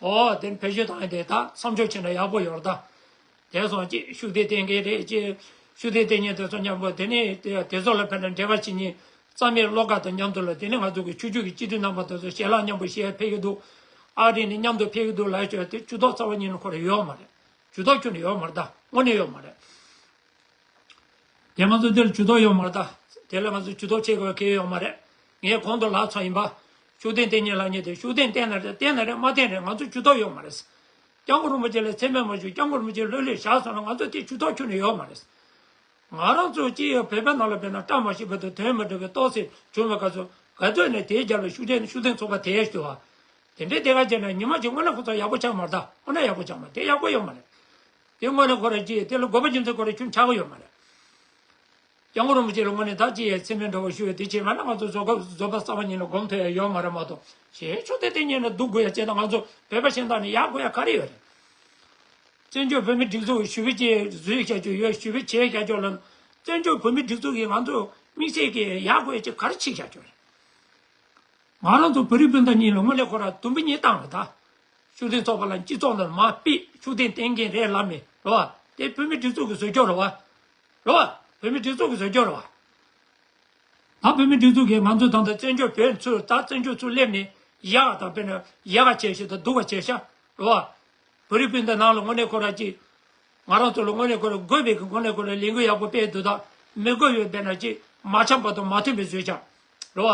ཨོ་དེ་བེད་སྤྱོད་བཏང་ཡས་དེ་ད་མཚམས་འཇོག་བྱས་ན་ཡག་པོ་ཡོད་རེད་ད། དེ་སོང་ཅིག་ཤུགས་ལྡན་བསྟེན་མཁན་རེད་ཅེས་ཤུགས་ལྡན་བསྟེན་མཁན་དེ་ཚོ་མཉམ་པོ་དེ་ནས་དེ་དེ་ཚོ་ལ་ཕན་ན་འབྲེལ་བ་བྱེད་མཁན་རྩ་མེད་བློ་དགའ་དང་མཉམ་དུ་ལ་དེ་ནས་ང་ཚོ་གི་ཆོས་བརྒྱུད་ཀྱི་སྤྱི་འཐུས་རྣམ་པ་དེ་ཚོ་ཞལ་ལག་མཉམ་པོ་བཞེས་ཕེབས་ཀྱི་འདུག་ཨ་རི་ནས་མཉམ་དུ་ཕེབས་ཀྱི་འདུག་ལབ་ཞོར་དེ་ཇུས་གཏོགས་རྩ་བ་ཉིད་ནས་ཁོ་རང་ཡོད་མ་རེད། ཇུས་གཏོགས་ཁྱོན་ནས་ཡོད་མ་རེད་ད། དངོས་གནས་ཡོད་མ་རེད། དེ་ང་ཚོ་དེ་ལ་ཇུས་གཏོགས་ཡོད་མ་རེད་ད། དེ་ལ་ང་ཚོ་ཇུས་གཏོགས་བྱེད་དགོས་གལ་ཡོད་མ་རེད། ངས་གོང་དུ་ལབ་ཚར་ཡིན་པ། ཤུགས་ལྡན་བསྟེན་མཁན་ལབ་མཁན་དེ་ཤུགས་ལྡན་བསྟེན་ན་རེད་བསྟེན་ན་རེད་མ་བསྟེན་རེད་ང་ཚོ་ཇུས་གཏོགས་ཡོད་མ་རེད། སྐྱབས་མགོན་རིན་པོ་ཆེ་ལ་མཚན་སྨད་མ་ཞུ། སྐྱབས་མགོན་རིན་པོ་ཆེ་ལྷོད་ལྷོད་བཞག་སོང་ན་ང་ཚོ་དེ་ཇུས་གཏོགས་ཁྱོན་ནས་ཡོད་མ་རེད། ང་རང་ཚོ་སྤྱི་ཡོངས་བོད་པའི་ནང་ལ་དཔེར་ན་བཀྲ་མ་ཤིས་པ་དང་དོན་མི་འགྲུབ་པའི་རྟོག་སེམས་བྱུང་བའི་སྐབས་སུ་ག་དུས་ནས་དེའི་རྒྱབ་ལ་ཤུགས་ལྡན་ཤུགས་ལྡན་ཚོགས་པ་དེ་ཞུ་བ། དེ་འདྲའི་དེ་ག་བྱས་ན་ཉི་མ་གཅིག་དངོས་གནས་ཁོ་ཚོ་ཡག་པོ་ཆགས་མ་རེད་ད། དངོས་གནས་ཡག་པོ་ཆགས་མ་རེད། དེ་ཡག་པོ་ཡོད་མ་རེད། དེ་དངོས་གནས་ཁོ་རང་ཅི་དེ་ལ་དགོས་པ་རྒྱུ་མཚན་ཁོ་རང་ཁྱོན་ཆགས་ཀྱི་ཡོད་མ་རེད། སྐྱབས་མགོན་རིན་པོ་ཆེ་ལ་དངོས་གནས་ད་ཅི་ཡས་མཚན་སྨད་འདྲ་བོ་ཞུ་བའི་དེ་བྱས་མ་ན་ང་ཚོ་བཟོ་ཁ་བཟོ་པ་རྩ་བ་ཉིད་ནས་སྒོམ་ཐུབ་ཡ་ཡོད་མ་རེད་མ་གཏོགས་ཞེས་ཆོག་དེ་དེ་ཉིད་ནས་སྡུག་དགོས་ཡ་བྱས་ན་ང་ཚོ་བོད་པ་གཞན་དག་ནས་ཡག་དགོས་ཡ་ག་རེ་ཡོད་རེད། བཙན་བྱོལ་བོད་མིའི་སྒྲིག་འཛུགས་ཞུ་བའི་ཆེད་བཟོས་བཞག་རྒྱུ་ཡོད་ཞུ་བའི་བྱས་བཞག་རྒྱུ་ལ་བཙན་བྱོལ་བོད་མིའི་སྒྲིག་འཛུགས་ཀྱིས་ང་ཚོ་དམིགས་བསལ་གྱི་ཡག་དགོས་ཡ་ཅིག་ག་རེ་བྱས་བཞག་རྒྱུ་རེད། ང་རང་ཚོ་བོད་རིགས་སྤུན་ཟླ་གཉིས་ལ་དངོས་གནས་ཁོ་ར་དུམ་བུ་གཉིས་བཏང་བ་ད། ཤུགས་ལྡན་ཚོགས་པ་ལ་སྤྱི་ཚོགས་ནང་མར་ཕུད་ཤུགས་ལྡན་བསྟེན་མཁན་རེད་ལབ་མེད་རེད་བ། དེ་བོད་མིའི་སྒྲིག་འཛུགས་ཀྱིས་བཟོ་རྒྱུ་རེད་བ། རེད་བ། བོད་མིའི་སྒྲིག་འཛུགས་ཀྱིས་བཟོ་རྒྱུ་རེད་བ། ད་བོད་མིའི་སྒྲིག་འཛུགས་ཀྱིས་ང་ཚོ་ད་ལྟ་བཙན་བྱོལ་བོད་ཚུར་ད་བཙན་བྱོལ་ཚུར་སླེབས་ནས་ཡག་དང་དཔེར་ན་ཡག་ག་བྱས་ཤིག་དང་སྡུག་ག་བྱས་ཤག་རེད་བ། བོད་རིགས་སྤུན་ཟླ་ནང་ལ་དངོས་གནས་ཁོ་ར་ཅིག་ང་རང་ཚོ་ལ་དངོས་གནས་ཁོ་ར་དགོས་པའི་གི་དངོས་གནས་ཁོ་ར་ལས་འགུལ་ཡག་པོ་སྤེལ་འདུག་ད་མི་དགོས་ཡོད་པས་ན་ཅིག་མ་འཆམ་པ་དང་མ་མཐུན་པའི་བཟོས་ཆགས་རེད་བ།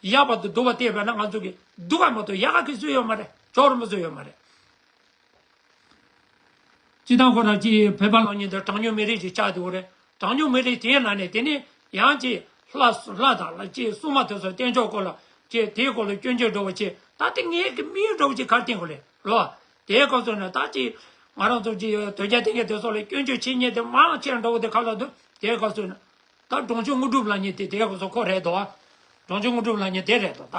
ཡག་པ་དང་སྡུག་པ་བལྟས་པས་ན་ང་ཚོ་གི་སྡུག་ག་མ་གཏོགས་ཡག་ག་གི་བཟོས་ཡོད་མ་རེད། ཅོག་རིན་པོ་བཟོས་ཡོད་མ་རེད། སྤྱི་བཏང་ཁོ་རང་ཅིག་བོད་པ་ལབ་མཁན་དེ་གྲངས་ཉུང་མི་རིགས་ཅིག་ཆགས་འདུག་རེད། གྲངས་ཉུང་མི་རིགས་དེའི་ནང་ནས་དེ་ནས་ཡང་ཅིག་ལྷ་ལྷ་དང་ལ་ཅིག་སྲུང་མ་དེ་ཚོ་བསྟེན་ཕྱོགས་སྐོར་ལ་ཅིག་དེའི་སྐོར་ལ་སྐྱོན་བརྗོད་འགྲོ་བ་ཅིག་ད་དེ་ངའི་གི་དམིགས་ཡུལ་འགྲོ་བ་ཅིག་ག་རེ་བསྟན་དགོས་རེད་རོ། དེའི་སྐབས་སུ་ནས་ད་ཅིག་ང་རང་ཚོ་ཅིག་དོལ་རྒྱལ་བསྟེན་མཁན་དེ་ཚོ་ལ་སྐྱོན་བརྗོད་བྱེད་མཁན་དེ་མང་ཆེ་འགྲོ་བ་དེ་ག་ལ་འདུག་དེའི་སྐབས་སུ་ནས། ད་འབྲོང་ཆུང་དངོས་གྲུབ་ལབ་མཁན་དེ་དེའི་སྐབས་སུ་ཁོ་རེད་དོ། འབྲོང་ཆུང་དངོས་གྲུབ་ལབ་མཁན་དེ་རེད་དོ་ད།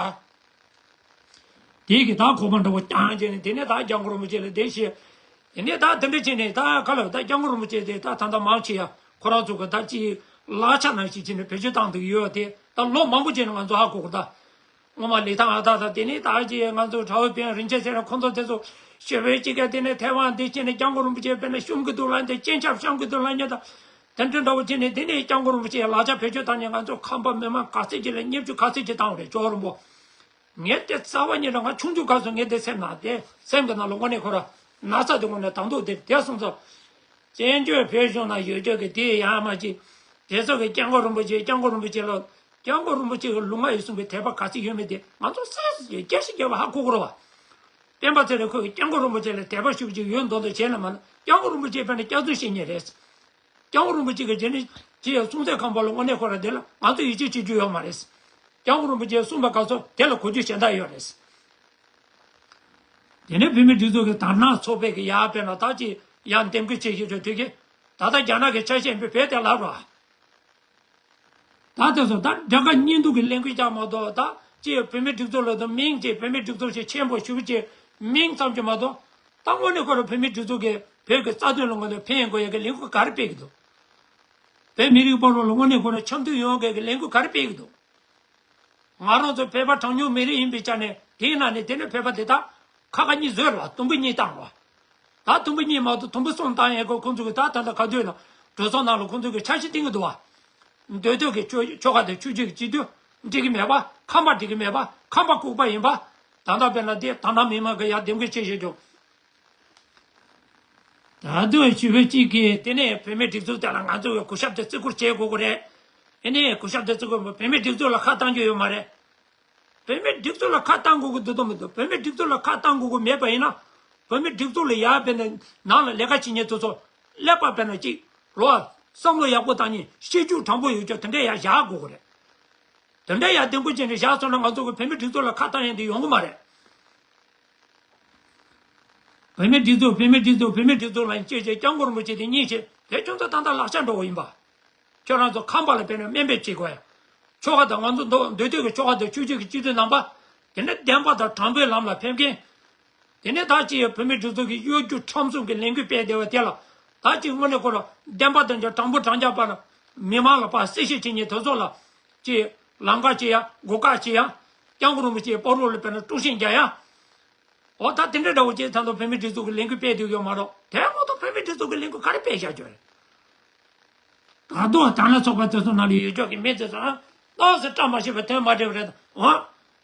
དེའི་གི་ད་གོ་མ་འདྲ་བོ་རྐྱང་བྱས་ནས་དེ་ནས་ད་སྐྱབས་མགོན་རིན་པོ་ཆེ་ལ་བསྡད་ཤེས། དེ་ནས་ད་དེ་འདྲ་བྱས་ནས་ད་ག་ལ་ད་སྐྱབས་མགོན་རིན་པོ་ཆེ་དེ་ད་ད་ལྟ་མང་ཆེ་ཡ་ཁོ་རང་ཚོ་གི་ད་ཅིག་ལག་ཆ་ནང་བཞིན་བྱས་ནས་བེད་སྤྱོད་བཏང་འདུག་ཡོད་དེ་ད་ལོ་མང་པོ་བྱས་ནས་ང་ཚོ་ཧ་གོ་གི་ད། སྔོན་མ་ལི་ཐང་ཨ་ཐག་དང་དེ་ནས་ད་ཅིག་ང་ཚོ་གྲྭ་བ་དཔོན་རིན་ཆེན་ཚེ་རིང་ཁོང་ཚོ་དེ་ཚོ་ཞེ་བའི་ཅིག་ག་དེ་ནས་ཐའེ་ཝན་དེ་བྱས་ནས་སྐྱབས་མགོན་རིན་པོ་ཆེ་དཔེར་ན་བཤུམ་གི་འདུག་ལབ་མཁན་དེ་སྤྱན་ཆབ་བཤམས་གི་འདུག་ལབ་མཁན་དང་། དེ་འདྲ་འདྲ་བོ་བྱས་ནས་དེ་ནས་སྐྱབས་མགོན་རིན་པོ་ཆེ་ལག་ཆ་བེད་སྤྱོད་བཏང་ནས་ང་ཚོ་ཁམས་པ་མི་མང་ག་ཚོད་ཅིག་ལ་བརྙས་བཅོས་ག་ཚོད་ཅིག་བཏང་བ་རེད་ཅོག་རིན་པོ། ངས་དེ་རྩ་བ་ཉིད་ནས་ང་ཆུང་ཆུང་སྐབས་སུ་ངས་དེ་སེམས་ནང་དེ་སེམས་ཀྱི་ནང་ལ་དངོས་གནས་ཁོ་ར་ན་ཚ་དེ་དངོས་གནས་དང་ཐོག་དེ་དེ་སོང་ཙང་། བཙན་བྱོལ་བོད་གཞུང་ནང་ཡོད་ཀྱོག་གི་དེ་ཡང་མ་ཅིག་དེ་ཚོ་གི་སྐྱབས་མགོན་རིན་པོ་ཆེ་སྐྱབས་མགོན་རིན་པོ་ཆེ་ལ་སྐྱབས་མགོན་རིན་པོ་ཆེ་གི་ལུས་ངག་ཡིད་གསུམ་པའི་དད་པ་ག་ཚོད་ཡོད་མེད་དེ་ང་ཚོ་སེམས་སུ་བརྒྱ་ཆ་བརྒྱ་ཞིག་བརྒྱབ་པ་ཧ་གོ་གི་རེད་བ། སྤེན་པ་ཚེ་རིང་ཁོས་སྐྱབས་མགོན་རིན་པོ་ཆེ་ལ་དད་པ་ཤུགས་ཆེ་ཡོད་མདོག་མདོག་བྱས་ན་མ་ན་སྐྱབས་མགོན་རིན་པོ་ཆེ་དཔེར་ན་སྐྱག་རྫུན་བཤད་མཁན་རེད། སྐྱབས་མགོན་རིན་པོ་ཆེ་གིས་རྗེས་ནས་ཅི་ཡང་གསུང་ཚད་ཁང་པ་ལ་དངོས་གནས་ཁོ་རང་དེ་ལ་ང་ཚོ་ཡིད་ཆེས་བྱེད་རྒྱུ་ཡོད་མ་རེད། སྐྱབས་མགོན་རིན་པོ་ཆེས་གསུངས་པ་ག་ཚོད་དེ་ལ་གོ་རྒྱུ་གཞན་དག་ཡོད་རེད། དེ་ནས་བོད་མི་སྒྲིག་འཛུགས་ཀྱི་དར་ནག་ཚོགས་པའི་གི་ཡར་དཔེར་ན་ད་ཅི་ཡར་འདེམས་བསྐོ་བྱེད་ཤེས་ཆོག་དུས་ཀྱི་ད་ལྟ་རྒྱ་ནག་གི་ཆ་ཤས་འབུད་བོད་དེ་ལབ་རོགས། ད་དེ་ཚོ་ད་དགྲ་དགའ་གཉེན་སྡུག་གི་ལས་འགུལ་རྒྱག་མ་གཏོགས། ད་ཅིག་བོད་མིའི་སྒྲིག་འཛུགས་ལ་དུ་མིང་ཅིག་བོད་མིའི་སྒྲིག་འཛུགས་ཅིག་ཆེན་པོ་ཞུ་ཅིག་མིང་ཙམ་ཅིག་མ་གཏོགས། ད་དངོས་གནས་ཁོ་རང་བོད་མིའི་སྒྲིག་འཛུགས་ཀྱི་བོད་ཀྱི་རྩ་དོན་ལ་ངོས་ནས་ཕན་དགོས་ཡ་གི་ལས་འགུལ་ག་རེ་སྤེལ་གི་འདུག་བོད་མི་རིགས་སྤོ་ལོ་ལ་དངོས་གནས་ཁོ་རང་འཆམ་མཐུན་ཡོང་དགོས་ཀྱི་ལས་འགུལ་ག་རེ་སྤེལ་གི་འདུག་ང་རང་ཚོ་བོད་པ་གྲངས་ཉུང་མི་རིགས་ཡིན་པའི་ཆ་ནས། དེའི་ནང་ནས་དེ་ནས་བོད་པ་དེ་དག་ཁ་ཁ་གཉིས་བཟོས་ལ་དུམ་བུ་གཉིས་བཏང་བ། ད་དུམ་བུ་གཉིས་མ་གཏོགས་དུམ་བུ་གསུམ་བཏང་ཡས་གོ། ཁོང་ཚོ་གི་ད་ད་ལྟ་ག་དུས་ན་གྲོས་ཚོགས་ནང་ལ་ཁོང་ཚོ་གི་འཆར་གཞི་བཏིང་གི་འདུག་བ། མདོ་སྟོད་ཀྱི་ཆོལ་ཆོལ་ཁ་དང་ཆོས་བརྒྱུད་ཀྱི་སྤྱི་འཐུས་འགྲིག་གི་མེད་པ། ཁམས་པ་འགྲིག་གི་མེད་པ། ཁམས་པ་ལྐུགས་པ་ཡིན་པ། ད་ལྟ་དཔེར་ན་དེ་ད་ལྟ་མི་མང་གི་ཡར་འདེམས་བསྐོ་བྱེད་བཞིན་འདུག་ད་དུང་ཞུ་བ་གཅིག་གིས་དེ་ནས་བོད་མིའི་སྒྲིག་འཛུགས་དེ་ལ་ང་ཚོ་གི་གུས་ཞབས་དང་བརྩི་བཀུར་བྱེད་དགོས་ཀྱི་རེད། ཨེ་ནས་གུས་ཞབས་དང་བརྩི་བཀུར། བོད་མིའི་སྒྲིག་འཛུགས་ལ་ཁ་གཏང་རྒྱུ་ཡོད་མ་རེད། བོད་མིའི་སྒྲིག་འཛུགས་ལ་ཁ་གཏང་དགོས་ཀྱི་འདུག་དང་མི་འདུག་བོད་མིའི་སྒྲིག་འཛུགས་ལ་ཁ་གཏང་དགོས་ཀྱི་མེད་པ་ཡིན་ན། བོད་མིའི་སྒྲིག་འཛུགས་ལ་ཡར་དཔེར་ན་ནང་ལ་ལས་ཀ་བྱེད་མཁན་དེ་ཚོ་ཀླད་པ་དཔེར་ན་གཅིག་རོ། བསམ་བློ་ཡག་པོ་བཏང་མཁན། ཤེས་རྒྱུ་དྲང་པོ་ཡོད་རྒྱུ་དེ་འདྲ་ཡར་བཞག་དགོས་ཀྱི་རེད། དེ་འདྲ་ཡར་འདེམས་བསྐོ་བྱས་ནས་བཞག་སོང་ན་ང་ཚོ་གི་བོད་མིའི་སྒྲིག་འཛུགས་ལ་ཁ་གཏང་ཡས་དེ་ཡོང་གི་མ་རེད། བོད་མིའི་སྒྲིག་འཛུགས། བོད་མིའི་སྒྲིག་འཛུགས། བོད་མིའི་སྒྲིག་འཛུགས་ལ་ཡིན་ཅེས་བྱས། སྐྱབས་མགོན་རིན་པོ་ཆེ་དེ་ཉིད་བྱས། དེ་ཁྱོད་ཚོ་ད་ལྟ་ལག་ཆ་འགྲོ་བ་ཡིན་པ། ཁྱོད་རང་ཚོ་ཁམས་པ་ལ་དཔེར་ན་དམན་པའི་བྱེད་དགོས་ཡ། ཆོལ་ཁ་དང་། ང་ཚོ་མདོ་མདོ་སྟོད་ཀྱི་ཆོལ་ཁ་དང་ཆོས་བརྒྱུད་ཀྱི་སྤྱི་འཐུས་རྣམ་པ། དེ་ནི་བདེན་པ་དང་དྲང་པོའི་ལམ་ལ་ཕེབས་མཁན། དེ་ནས་ད་ཅི་ཡང་བོད་མིའི་སྒྲིག་འཛུགས་ཀྱི་གཡོ་སྒྱུ་ཁྲམ་གསུམ་གྱི་ལས་འགུལ་སྤེལ་བསྡད་པ་དེ་ལ། ད་ཅི་དངོས་གནས་ཁོ་རང་བདེན་པ་དང་དྲང་པོ་དྲང་རྐྱང་པ་ལ་མི་མང་ལ་ཕར་གསལ་བཤད་བྱེད་མཁན་དེ་ཚོ་ལ་ཅི་ལམ་ཁ་བྱེད་ཡ། སྒོ་བཀག་བྱེད་ཡ། སྐྱབས་མགོན་རིན་པོ་ཆེའི་སྤ་རོ་ལ་དཔེར་ན་དཀྲུག་ཤིང་རྒྱག་ཡ། འོ་ད་དེ་འདྲ་འདྲ་བོ་བྱས་ཙང་ད་བོད་མིའི་སྒྲིག་འཛུགས་ཀྱི་ལས་འགུལ་སྤེལ་བསྡད་ཡོད་མ་གཏོགས། དེ་མ་གཏོགས་བོད་མིའི་སྒྲིག་འཛུགས་ཀྱི་ལས་འགུལ་ག་རེ་སྤེལ་བཞག་རྒྱུ་རེད། ད་དུང་དྲ་ལམ་ཚོགས་པ་དེ་ཚོ་ནང་ལ་ཡོད་ཆོག་གི་མི་དེ་ཚོ་ཨ་ཏོག་ཙམ་བཀྲ་མ་ཤིས་པ་དོན་མ་འགྲིག་པ་རེད། འོ།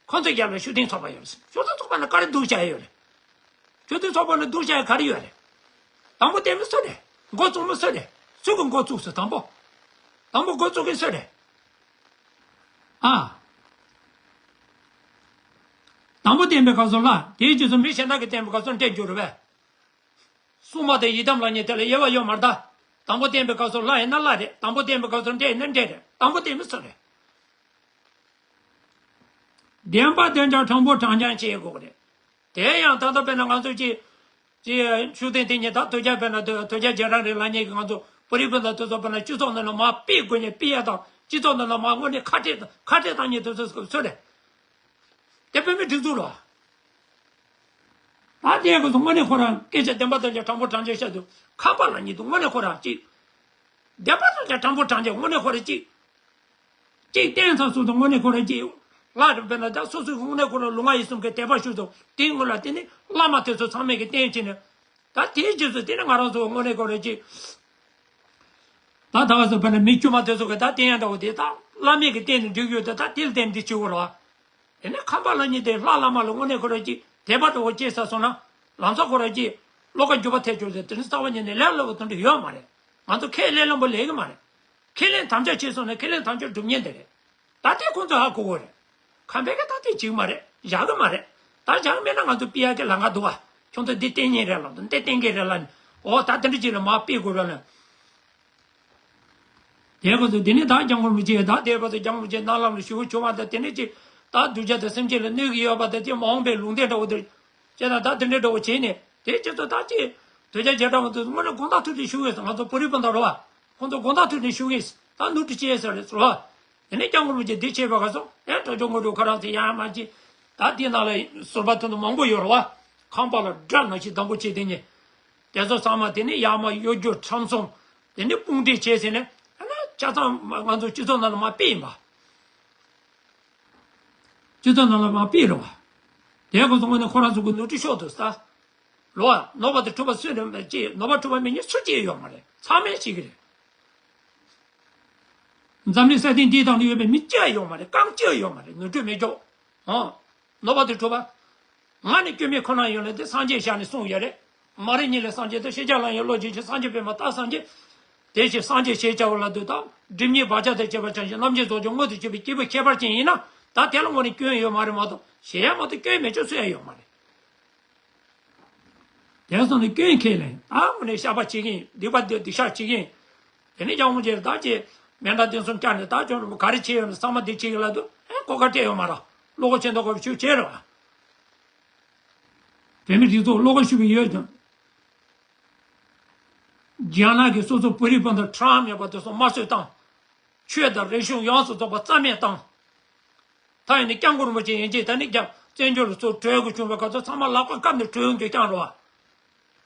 ཁོ་ཚོའི་རྒྱབ་ལ་ཤུགས་ལྡན་ཚོགས་པ་ཡོད་རེད། ཤུགས་ལྡན་ཚོགས་པ་ལ་ག་རེ་སྡུག་བྱ་ཡ་ཡོད་རེད། ཤུགས་ལྡན་ཚོགས་པ་ལ་སྡུག་བྱ་ཡ་ག་རེ་ཡོད་རེད། དང་པོ་དེ་མི་སུ་རེད། འགོ་བཙུགས་མི་སུ་རེད། སུ་གིས་འགོ་བཙུགས་སོང་། དང་པོ། དང་པོ་འགོ་བཙུགས་མཁན་སུ་རེད། ཨ། དང་པོ་བསྟན་པའི་སྐབས་སུ་ལ་དེའི་རྗེས་སུ་མི་གཞན་དག་གིས་བསྟན་པའི་སྐབས་སུ་འདྲེ་འགྱུར་བས། སྲུང་མ་དང་ཡི་དམ་ལ་ཉེ་དེ་ལ་དབྱེ་བ་ཡོད་མ་རེད་ད། དང་པོ་བསྟན་པའི་སྐབས་སུ་ལ་ཡིན་ན་ལ་རེད། དང་པོ་བསྟན་པའི་སྐབས་སུ་འདྲེ་ཡིན་ན་འདྲེ་རེད། དང་པོ་བསྟན་པའི་སུ་རེད། བདེན་པ་བདེན་རྐྱང་དྲང་པོ་དྲང་རྐྱང་བྱེད་དགོས་རེད། དེ་ཡང་ད་ལྟ་དཔེར་ན་ང་ཚོ་ཅིག་ཅིག་ཤུགས་ལྡན་དེ་ཉིད་ད་དོལ་རྒྱལ་དཔེར་ན་དོལ་དོལ་རྒྱལ་རྗེས་འབྲང་རེད་ལབ་མཁན་གྱི་ང་ཚོ་བོད་རིགས་སྤུན་ཟླ་དེ་ཚོ་དཔེར་ན་སྤྱི་ཚོགས་ནང་ལ་མར་ཕུད་དགོས་ཉེན་ཕུད་ཡ་དང་། སྤྱི་ཚོགས་ནང་ལ་མར་དངོས་གནས་ཁ་བྲལ་ཁ་བྲལ་བཏང་མཁན་དེ་ཚོ་སུ་རེད། དེ་བོད་མིའི་སྒྲིག་འཛུགས་ལ། ད་དེ་ཡང་ཁོ་ཚོ་དངོས་གནས་ཁོ་རང་སྐད་ཆ་བདེན་པ་དང་དྲང་པོ་དྲང་བཞག་བཤད་དུས་ཁམས་པ་ལ་ཉེ་དུས་དངོས་གནས་ཁོ་རང་གཅིག་བདེན་པ་དང་དྲང་པོ་དྲང་བཞག་དངོས་གནས་ཁོ་རང་གཅིག་གཅིག་བསྟན་ཚང་སུ་དང་དངོས་གནས་ཁོ་རང་གཅིག་ལ་རིམ་པས་ན་ད་སོ་སོའི་དངོས་གནས་ཁོ་རང་ལུས་ངག་ཡིད་གསུམ་གྱི་དད་པ་ཞུ་དང་། དེའི་སྔོན་ལ་དེ་ནི་བླ་མ་དེ་ཚོ་ཚང་མས་ཀྱི་བསྟེན་བྱས་ནས། ད་དེའི་རྗེས་སུ་དེ་ནི་ང་རང་ཚོ་དངོས་གནས་ཁོ་རང་གཅིག་ད་ད་ག་ཚོད་དཔེར་ན་མི་དཀྱུས་མ་དེ་ཚོ་གི་ད་བསྟེན་ཡ་འདྲ་བོ་དེ། ད་བླ་མས་ཀྱི་བསྟེན་ནས་འགྲིག་ཡོད་དེ། ད་དེ་ལ་བརྟེན་འདི་བྱེད་དགོས་རེད་བ། དེ་ནས་ཁམས་པ་ལ་ཉེ་དེ་ལྷ་བླ་མ་ལ་དངོས་གནས་ཁོ་རང་གཅིག་དད་པ་འདྲ་བོ་སྐྱེས་ཚར་སོང་ན། ལམ་སང་ཁོ་རང་གཅིག་བློ་ཁ་འགྱུར་བ་ཐེབས་ཆོག་ཟེར། དེ་ནི་རྩ་བ་ཉིད་ནས་ལས་སླ་པོ་དེ་འདྲ་ཡོད་མ་རེད། ང་ཚོ་ཁས་ལེན་སླ་པོ་ལས་ཀྱི་མ་རེད། ཁས་ལེན་དམ་བཅའ་བྱས་སོང་ན་ཁས་ལེན་དམ་བཅའ་སྒྲུབ་མཁན་དེ་རེད། ད་ལྟའི་ཁོང་ཚོས་ཧ་གོ་གི་རེད། ཁམས་པས་ཀྱི་ད་ལྟའི་བྱེད་ཀྱི་མ་རེད། བཞག་གི་མ་རེད། ད་བཞག་མེད་ན་ང་ཚོ་ཕུད་ཡག་གི་ལམ་ཁ་འདུག་བ། ཁྱོད་ཚོ་འདི་བསྟེན་མཁན་རེད་ལབ་དང་། འདི་བསྟེན་མཁན་རེད་ལབ་ནས། འོ་ད་དེ་འདྲ་ཅིག་ལ་མར་ཕུད་དགོས་རེད་ལབ། དེ་ཁོ་ཚོ་དེ་ནས་ད་སྐྱབས་མགོན་རིན་པོ་ཆེ། ད་དེ་ཁོ་ཚོ་སྐྱབས་མགོན་རིན་པོ་ཆེ་གནང་ལམ་ལ་ཞུ་གི་བྱུང་བ་དང་། དེ་ནས་ཅིག་ད་གདུལ་བྱ་དང་སེམས་ཅན་ལ་གནོད་ཀྱི་ཡོད་པ་དང་། དེ་མ་འོངས་པའི་ལུང་བསྟན་འདྲ་བོ་དེ་བྱས་ན། ད་དེ་འདྲ་འདྲ་བོ་བྱས་ནས། དེ་ཁྱེད་ཚོ་ད་ཅིག་དོལ་རྒྱལ་རྗེས་འབྲང་བ་ཚོ་དངོས་གནས་དགོངས་དག་ཐུགས་ནས་ཞུ་གི་ཡོད། ང་ཚོ་བོད་རིགས་སྤུན་ཟླ་རེད་བ། ཁོང་ཚོ་དགོངས་དག་ཐུགས་ནས་ཞུ་གི་ཡོད། ད་ནོར་འཁྲུལ་ཅི་ཡོད་ཟེར་རེད་ཟེར་བ། དེ་ནས་སྐྱབས་མགོན་རིན་པོ་ཆེ་འདི་བྱས་པའི་སྐབས་སུ་ཨེ་གྲོགས་ཆོས་དངོས་གྲུབ་ཁོ་རང་ཚོ་ཡར་མར་ཅིག་ད་དེ་ནང་ལ་ཟུར་པ་དེ་ཚོ་མང་པོ་ཡོད་རེད་བ། ཁམས་པ་ལ་དགྲ་ནང་བཞིན་སྡང་པོ་བྱེད་དེ་ཉེ། དེ་ཚོ་ཚང་མ་དེ་ནས་ཡར་མར་གཡོ་སྒྱུ་ཁྲམ་གསུམ། དེ་ནས་དཔུང་སྒྲིག་བྱས་ཟིན་ནས། ཨ་ནི་ཆ་ཚང་ང་ཚོ་སྤྱི་ཚོགས་ནང་ལ་མར་ཕུད་ཡིན་པ། སྤྱི་ཚོགས་ནང་ལ་མར་ཕུད་རེད་བ། དེ་ཁོ་ཚོ་དངོས་གནས་ཁོ་རང་ཚོ་གི་ནོར་འཁྲུལ་ཤོར་འདུག་ས། རེད་བ། ནོར་བ་དང་འཁྲུལ་པ་སུས་རེད་མེད་ཅེས། ནོར་བ་འཁྲུལ་པ་མེད་མཁན་སུ་གཅིག་ཡོད་མ་རེད། ཚང་མས་བྱེད་ཀྱི་རེད། འཛམ་གླིང་ས་སྟེང་འདིའི་སྟེང་ལ་ཡོད་པའི་མི་གཅིག་ཡོད་མ་རེད། རྐང་གཅིག་ཡོད་མ་རེད། ནོར་འཁྲུལ་མེད་ཀྱོག་ཨང་། ནོར་བ་དང་འཁྲུལ་པ། ང་ནི་སྐྱོན་མེད་ཁོ་ན་ཡོད་ལ། དེ་སངས་རྒྱས་ཞལ་ནས་གསུངས་ཡོད་རེད། མ་རིག་ཉིད་ལས་སངས་རྒྱས་ཏེ། ཤེས་བྱ་ལ་ཡང་བློ་རྒྱུན་ཆད། སངས་རྒྱས་པད་མ་རྟག་སངས་རྒྱས། དེ་བཞིན་སངས་རྒྱས་ཞེས་བྱ་བ་ལ་འདུད་དམ། སྒྲིབ་གཉིས་བག་ཆགས་དང་བཅས་པ་བྱང་ཞིང་རྣམ་མཁྱེན་རྫོགས་བྱང་མངོན་དུ་གྱུར་པའི་སྐྱེས་བུ་ཁྱད་པར་ཅན་ཡིན་ན། ད་དེ་ལ་དངོས་གནས་སྐྱོན་ཡོད་མ་རེད་མ་གཏོགས། གཞན་ཡང་མ་གཏོགས་སྐྱོན་མེད་ཅོག་སུ་ཡང་ཡོད་མ་རེད། དེ་སོང་ནས་སྐྱོན་ཁས་ལེན། ད་དངོས་གནས་བཤགས་པ་བྱེད་ཀྱི་ཡིན། སྡིག་པ་འདི་སྡིག་བཤགས་བྱེད་ཀྱི་ཡིན། དེ་ནས་སྐྱབས་མགོན་རྗེས་ད་ཅེས་མཎྜལ་རྟེན་གསུམ་བསྐྱར་ནས། ད་ཁྱོད་རང་ག་རེ་བྱས་ཡོད་ན་ཚང་མ་འདི་བྱེད་ཀྱི་ལབ་དུས། ཨེ་གོ་སྐབས་སྤྲད་ཡོད་མ་རེད། བློ་ཁོག་ཆེ་མདོག་ཁ་པོ་ཞིག་བྱས་རེད་བ། བོད་མི་སྒྲིག་འཛུགས་བློ་ཁོག་ཤུགས་པོ་ཡོད་ཀྱང་། རྒྱ་ནག་གིས་སོ་སོ་བོད་རིགས་སྤུན་ཟླ་ཁྲམ་མེད་པ་དེ་ཚོ་དམར་གསོད་བཏང་། ཆོས་དང་རིག་གཞུང་ཡོངས་སུ་རྫོགས་པ་རྩ་མེད་བཏང་། ད་ཡིན་ནི་སྐྱབས་མགོན་རིན་པོ་ཆེ་ཡིན་གཅིག་ད་ནི་ཀྱང་བཙན་བྱོལ་ལ་ཚུར་བྲོས་དགོས་བྱུང་བའི་སྐབས་སུ་ཚང་མ་ལག་པ་བཀབ་ནས་བྲོས་ཡོང་རྒྱུ་རྐྱང་རེད་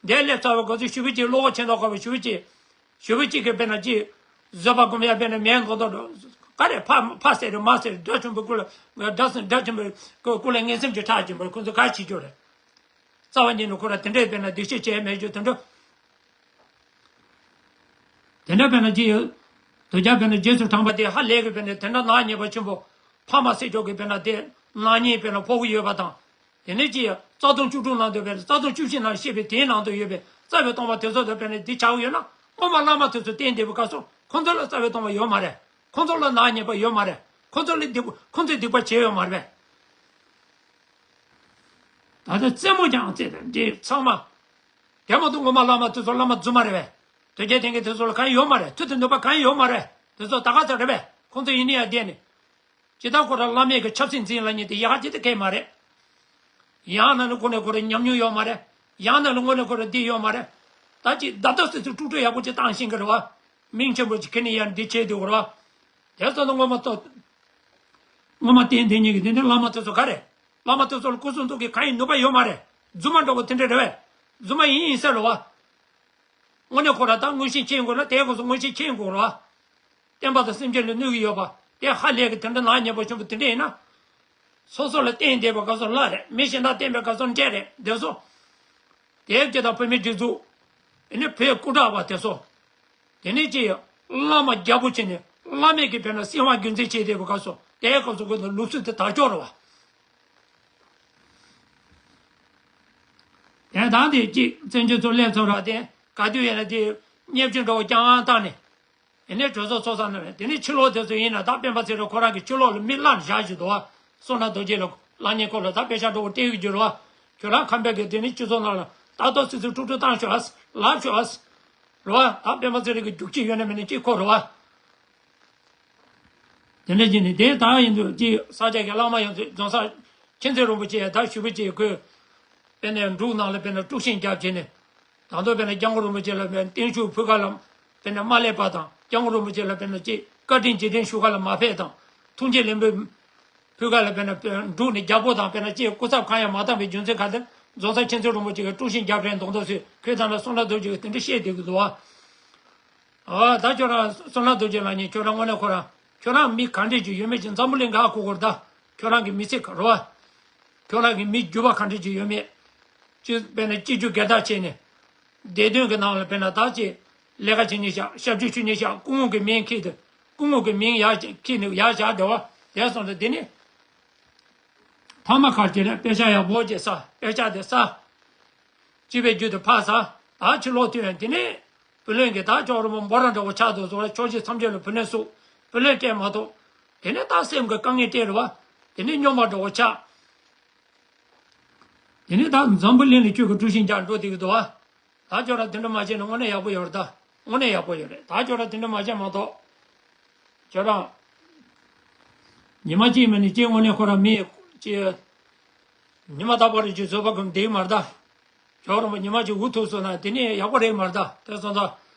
བ། འདས་སླེབས་ཚར་བའི་སྐབས་སུ་ཞུ་བི་ཅིག་བློ་ཁོག་ཆེ་མདོག་ཁ་བའི་ཞུ་བི་ཅིག་ཞུ་བི་ཅིག་གིས་དཔེར་ན་ཅིག་བཟོད་པ་སྒོམ་ཡ་དཔེར་ན་མེད་མདོག་མདོག་ག་རེ་ཕ་ཕ་ཟེར་རེད་མ་ཟེར་རེད་དགྲ་ཆེན་པོའི་སྐུ་ལ་དགྲ་ཟེར་དགྲ་ཆེན་པོའི་སྐུ་སྐུ་ལ་ངན་སེམས་ཀྱི་ཁྲག་སྦྱིན་པར་ཁོ་ཚོ་ག་བྱེད་རྒྱུ་རེད། རྩ་བ་ཉིད་ནས་ཁོ་ར་དེ་འདྲའི་དཔེར་ན་སྡིག་སྤྱོད་བྱས་མེད་རྒྱུ་དེ་འདྲ། དེ་འདྲ་དཔེར་ན་ཅི་ཡོད། དོལ་རྒྱལ་དཔེར་ན་རྗེས་སུ་འབྲང་པ་དེ་ཧ་ལས་ཀྱི་དཔེར་ན་དེ་འདྲ་ནག་ཉེས་པ་ཆེན་པོ། ཕ་མ་སྲིད་ཕྱོགས་ཀྱི་དཔེར་ན་དེ་ནག་ཉེས་དཔེར་ན་ཕོག་གི་ཡོད་པ་དང་། དེ་ནས་ཅི་ཡང་རྩ་ལྟུང་བཅུ་དྲུག་ནང་དུ་དཔེར་ན་རྩ་ལྟུང་བཅུ་བཞི་ནང་བཤད་པའི་དེའི་ནང་དུ་ཡོད་པའི་རྩ་བའི་སྟོང་པ་དེ་ཚོ་དང་དཔེར་ན་འདི་ཆགས་ཡོད་ན་སྔོན་མ་བླ་མ་དེ་ཚོ་བསྟེན་བསྡད་པའི་སྐབས་སུ་ཁོང་ཚོ་ལ་རྩ་བའི་སྟོང་པ་ཡོད་མ་རེད། ཁོང་ཚོ་ལ་ནག་ཉེས་པ་ཡོད་མ་རེད། ཁོང་ཚོ་ལ་སྡིག་ཁོང་ཚོས་སྡིག་པ་བྱས་ཡོད་མ་རེད་པས། ད་ལྟ་རྩེད་མོ་རྐྱང་རྩེད་དང་འདི་ཚང་མ། དེ་མ་གཏོགས་ངོ་མ་བླ་མ་དེ་ཚོ་བླ་མ་རྫུན་མ་རེད་པས། དོལ་རྒྱལ་བསྟེན་མཁན་དེ་ཚོ་ལ་གང་ཡོད་མ་རེད། མཐུ་དང་ནུས་པ་གང་ཡོད་མ་རེད། དེ་ཚོ་ད་ག་ཚོད་རེད་པས། ཁོང་ཚོ་ཡིན་ནི་ཡང་བསྡད་ནི། ཇི་ལྟར་ཁོ་རང་བླ་མེད་ཀྱི་ཆབ་སྲིད་འཛིན་ལ་ཉིད་དེ་ཡག་ཅི་ཐད་ཁེལ་མ་རེད། ཡང་ན་ནི་ཁོ་ནས་ཁོ་རང་ཉམས་མྱོང་ཡོད་མ་རེད། ཡང་ན་ནི་དངོས་གནས་ཁོ་རང་འདི་ཡོད་མ་རེད། ད་ཅི་ད་ལྟ་སྲིད་ཚུགས་དཀྲུག་དཀྲུག་ཡག་པོ་ཅིག་བཏང་ཤེས་ཀྱི་རེད་བ། མིང་ཆེན་པོ་ཅིག་ཁྱེར་ནས་ཡར་འདི་བྱས་འདུག་རེད་བ། དེ་ཚོ་ནི་ངོ་མ་ཏོ། ངོ་མ་བསྟེན་བསྟེན་མཁན་གྱི་དེ་འདྲའི་བླ་མ་དེ་ཚོ་ག་རེ། བླ་མ་དེ་ཚོ་ལ་སྐུ་གསུང་ཐུགས་ཀྱི་གང་ཡིན་ནུས་པ་ཡོད་མ་རེད། རྫུན་མ་འདྲ་བོ་དེ་འདྲ་རེད་བས། རྫུན་མ་ཡིན་ཡིན་ཟེར་རོ་བ། དངོས་གནས་ཁོ་ར་ད་མངོན་ཤེས་མཁྱེན་དགོས་ན་དེའི་སྐབས་སུ་མངོན་ཤེས་མཁྱེན་དགོས་རོ་བ། བསྟན་པ་དང་སེམས་ཅན་ལ་གནོད་ཀྱི་ཡོད་པ། དེ་ཧ་ལས་ཀྱི་དེ་འདྲ་ནག་ཉེས་པོ་ཆེན་པོ་དེ་འདྲ་ཡིན་ན། སོ་སོ་ལ་བསྟེན་བསྡད་པའི་སྐབས་སུ་ལ་རེད། མི་གཞན་དག་བསྟེན་པའི་སྐབས་སུ་འདྲེ་རེད་འདི་ཚོ། དེབ་ཀྱི་དང་བོད་མི་སྒྲིག་འཛུགས། དེ་ནས་བོད་སྐུ་དྲག་པ་དེ་ཚོ། དེ་ནས་ཅི་ཡང་བླ་མ་རྒྱལ་པོ་བྱས་ནས་བླ་མེད་ཀྱི་དཔེར་ན་སྲིད་དབང་རྒྱུན་འཛིན་བྱས་བསྡད་པའི་སྐབས་སུ་དེའི་སྐབས་སུ་ཁོ་ཚོ་ལུགས་སྲོལ་དེ་དར་ཀྱོག་རེད་བ། དེ་དང་དེ་གཅིག་བཙན་བྱོལ་ཚོ་སླེབས་ཚར་ར་དེ་ག་དུས་ཡིན་ན་དེ་བརྙས་བཅོས་འདྲ་བོ་རྐྱང་བཏང་ནས། དེ་ནས་གྲོས་ཚོགས་ཚོགས་ས་ནང་ནས་དེ་ནས་ཕྱི་ལོགས་དེ་ཚོ་ཡིན་ན་ད་སྤེན་པ་ཚེ་རིང་ཁོ་རང་གི་ཕྱི་ལོགས་ལ་མི་བླངས་བཞག་བཞིན་འདུག་བ། བསོད་ནམས་རྡོ་རྗེ་ལ་ལག་ཉེས་སྐོར་ལ་ད་དཔེ་ཆ་འགྲོ་བ་སྤྲད་ཡོད་རྒྱུ་རེད་བ། ཁྱོད་རང་ཁམས་པའི་གི་དེ་ནས་སྤྱི་ཚོགས་ནང་ལ་ད་ལྟ་སྲིད་ཚོགས་དཀྲུག་དཀྲུག་བཏང་ཤོག་ཨ། ལབ་ཤོག་ཨ། རེད་བ། ད་སྤེན་པ་ཚེ་རིང་གི་རྒྱུག་ཁྱི་ཡོད་ན་མེད་ན་གཅིག་ཁོ་རེད་བ། དེ་འདྲ་བྱས་ནས་དེ་ད་ཡིན་དུས་ཀྱི་ས་སྐྱ་གི་བླ་མ་ཡོངས་རྫོང་སར་མཁྱེན་བརྩེ་རིན་པོ་ཆེ་ད་ཞུ་བི་ཅེ་ཁོས་དཔེར་ན་འབྲུག་ནང་ལ་དཔེར་ན་དཀྲུག་ཤིང་རྒྱབ་བྱས་ནས། ད་དུང་དཔེར་ན་སྐྱབས་མགོན་རིན་པོ་ཆེ་ལ་དཔེར་ན་བརྟན་བཞུགས་ཕུལ་ག་ལ་དཔེར་ན་མ་སླེབས་པ་དང་། སྐྱབས་མགོན་རིན་པོ་ཆེ་ལ་དཔེར་ན་ཅིག་བཀའ་དྲིན་རྗེས་དྲན་ཞུ་ག་ལ་མ་ཕེབས་དང་། ཐུགས་རྗེ་ལེགས་འབུལ་ཕུལ་ག་ལ་དཔེར་ན་འབྲུག་ནས་རྒྱལ་པོ་དང་དཔེར་ན་ཅིག་སྐུ་ཚབ་གང་ཡང་མ་བཏང་བའི་རྒྱུ་མཚན་ག་དེ་རྫོང་སར་མཁྱེན་བརྩེ་རིན་པོ་ཆེ་གིས་དཀྲུག་ཤིང་རྒྱབ་རན་མདོག་མདོག་བཟོས། ཁོས་ད་ལྟ་བསོད་ནམས་རྡོ་རྗེ་གིས་དེ་འདྲ་བཤད་བསྡད་ཀྱི་འདུག་བ། ཨ་ད་ཁྱོད་རང་བསོད་ནམས་རྡོ་རྗེ་ལགས་ཉིད་ཁྱོད་རང་དངོས་གནས་ཁོ་རང་ཁྱོད་རང་མི་ག་འདྲས་ཅིག་ཡོད་མེད་ཅིག་འཛམ་བུ་གླིང་ག་གོ་གོ་ར་ད། ཁྱོད་རང་གི་མི་ཚེ་ག་རེད་བ། ཁྱོད་རང་གི་མི་རྒྱུད་པ་ག་འདྲས་ཅིག་ཡོད་མེད། ཅི་དཔེར་ན་སྐྱིད་རྒྱུ་སྒེར་བདག་བྱས་ནས། བདེ་དོན་གྱི་ནང་ལ་དཔེར་ན་ད་ཅི་ལས་ཀ་བྱེད་ཉེ་ཤག་ཞབས་ཕྱི་ཞུ་ཉེ་ཤག་སྐུ་ངོ་གི་མིང་ཁྱེར་ཏེ་སྐུ་ངོ་གི་མིང་ཡར་ཁྱེར་ནས་ཡར་བཞག་བསྡད་བ་དེ་སོང་ཙང་དེ་ནི། ཐ་མ་ཁར་ཁྱེར་ནས་དཔེ་ཆ་ཡག་པོ་ཅིག་ས་དཔེ་ཆ་དེ་ས། སྤྱི་པའི་རྒྱུད་དུ་ཕར་ཟ། ད་ཕྱི་ལོགས་ཐོན་དེ་ནས་བུ་ལོན་གྱི་ད་ཅོག་རི་མོ་འབོ་ར་འདྲ་བོ་ཆགས་འདུག་བཟོ་ལ་ཕྱོགས་བཞི་མཚམས་བརྒྱད་ལ་བུ་ལོན་བསུགས། བུ་ལོན་སྤྲད་མ་ཐུབ། དེ་ནས་ད་སེམས་ཀྱི་དཀའ་ངལ་སྤྲད་རེད་བ། དེ་ནས་རྙོག་མ་འདྲ་བོ་ཆགས། དེ་ནས་ད་འཛམ་བུ་གླིང་ལ་ཁྱོད་ཀྱི་དཀྲུག་ཤིང་རྒྱག་འགྲོ་བསྡད་ཀྱི་འདུག་བ། ད་ཁྱོད་རང་དེ་འདྲ་མ་བྱས་ན་དངོས་གནས་ཡག་པོ་ཡོད་རེད་ད། དངོས་གནས་ཡག་པོ་ཡོད་རེད་ད། ཁྱོད་རང་དེ་འདྲ་མ་བྱས་མ་གཏོགས། ཁྱོད་རང་། ཉི་མ་གཅིག་མིན་ནས་གཅིག་དངོས་གནས་ཁོ་རང་མི་གཅིག་ཉི་མ་རྟག་པར་གྱི་བཟོད་པ་སྒོམ་བསྡད་ཀྱི་མ་རེད་ད། ཇོ་རིན་པོ་ཉི་མ་གཅིག་འུ་ཐུག་སོང་ན་དེ་ནས་ཡག་པོ་རེད་མ་རེད་ད། དེ་སོང་ཙང་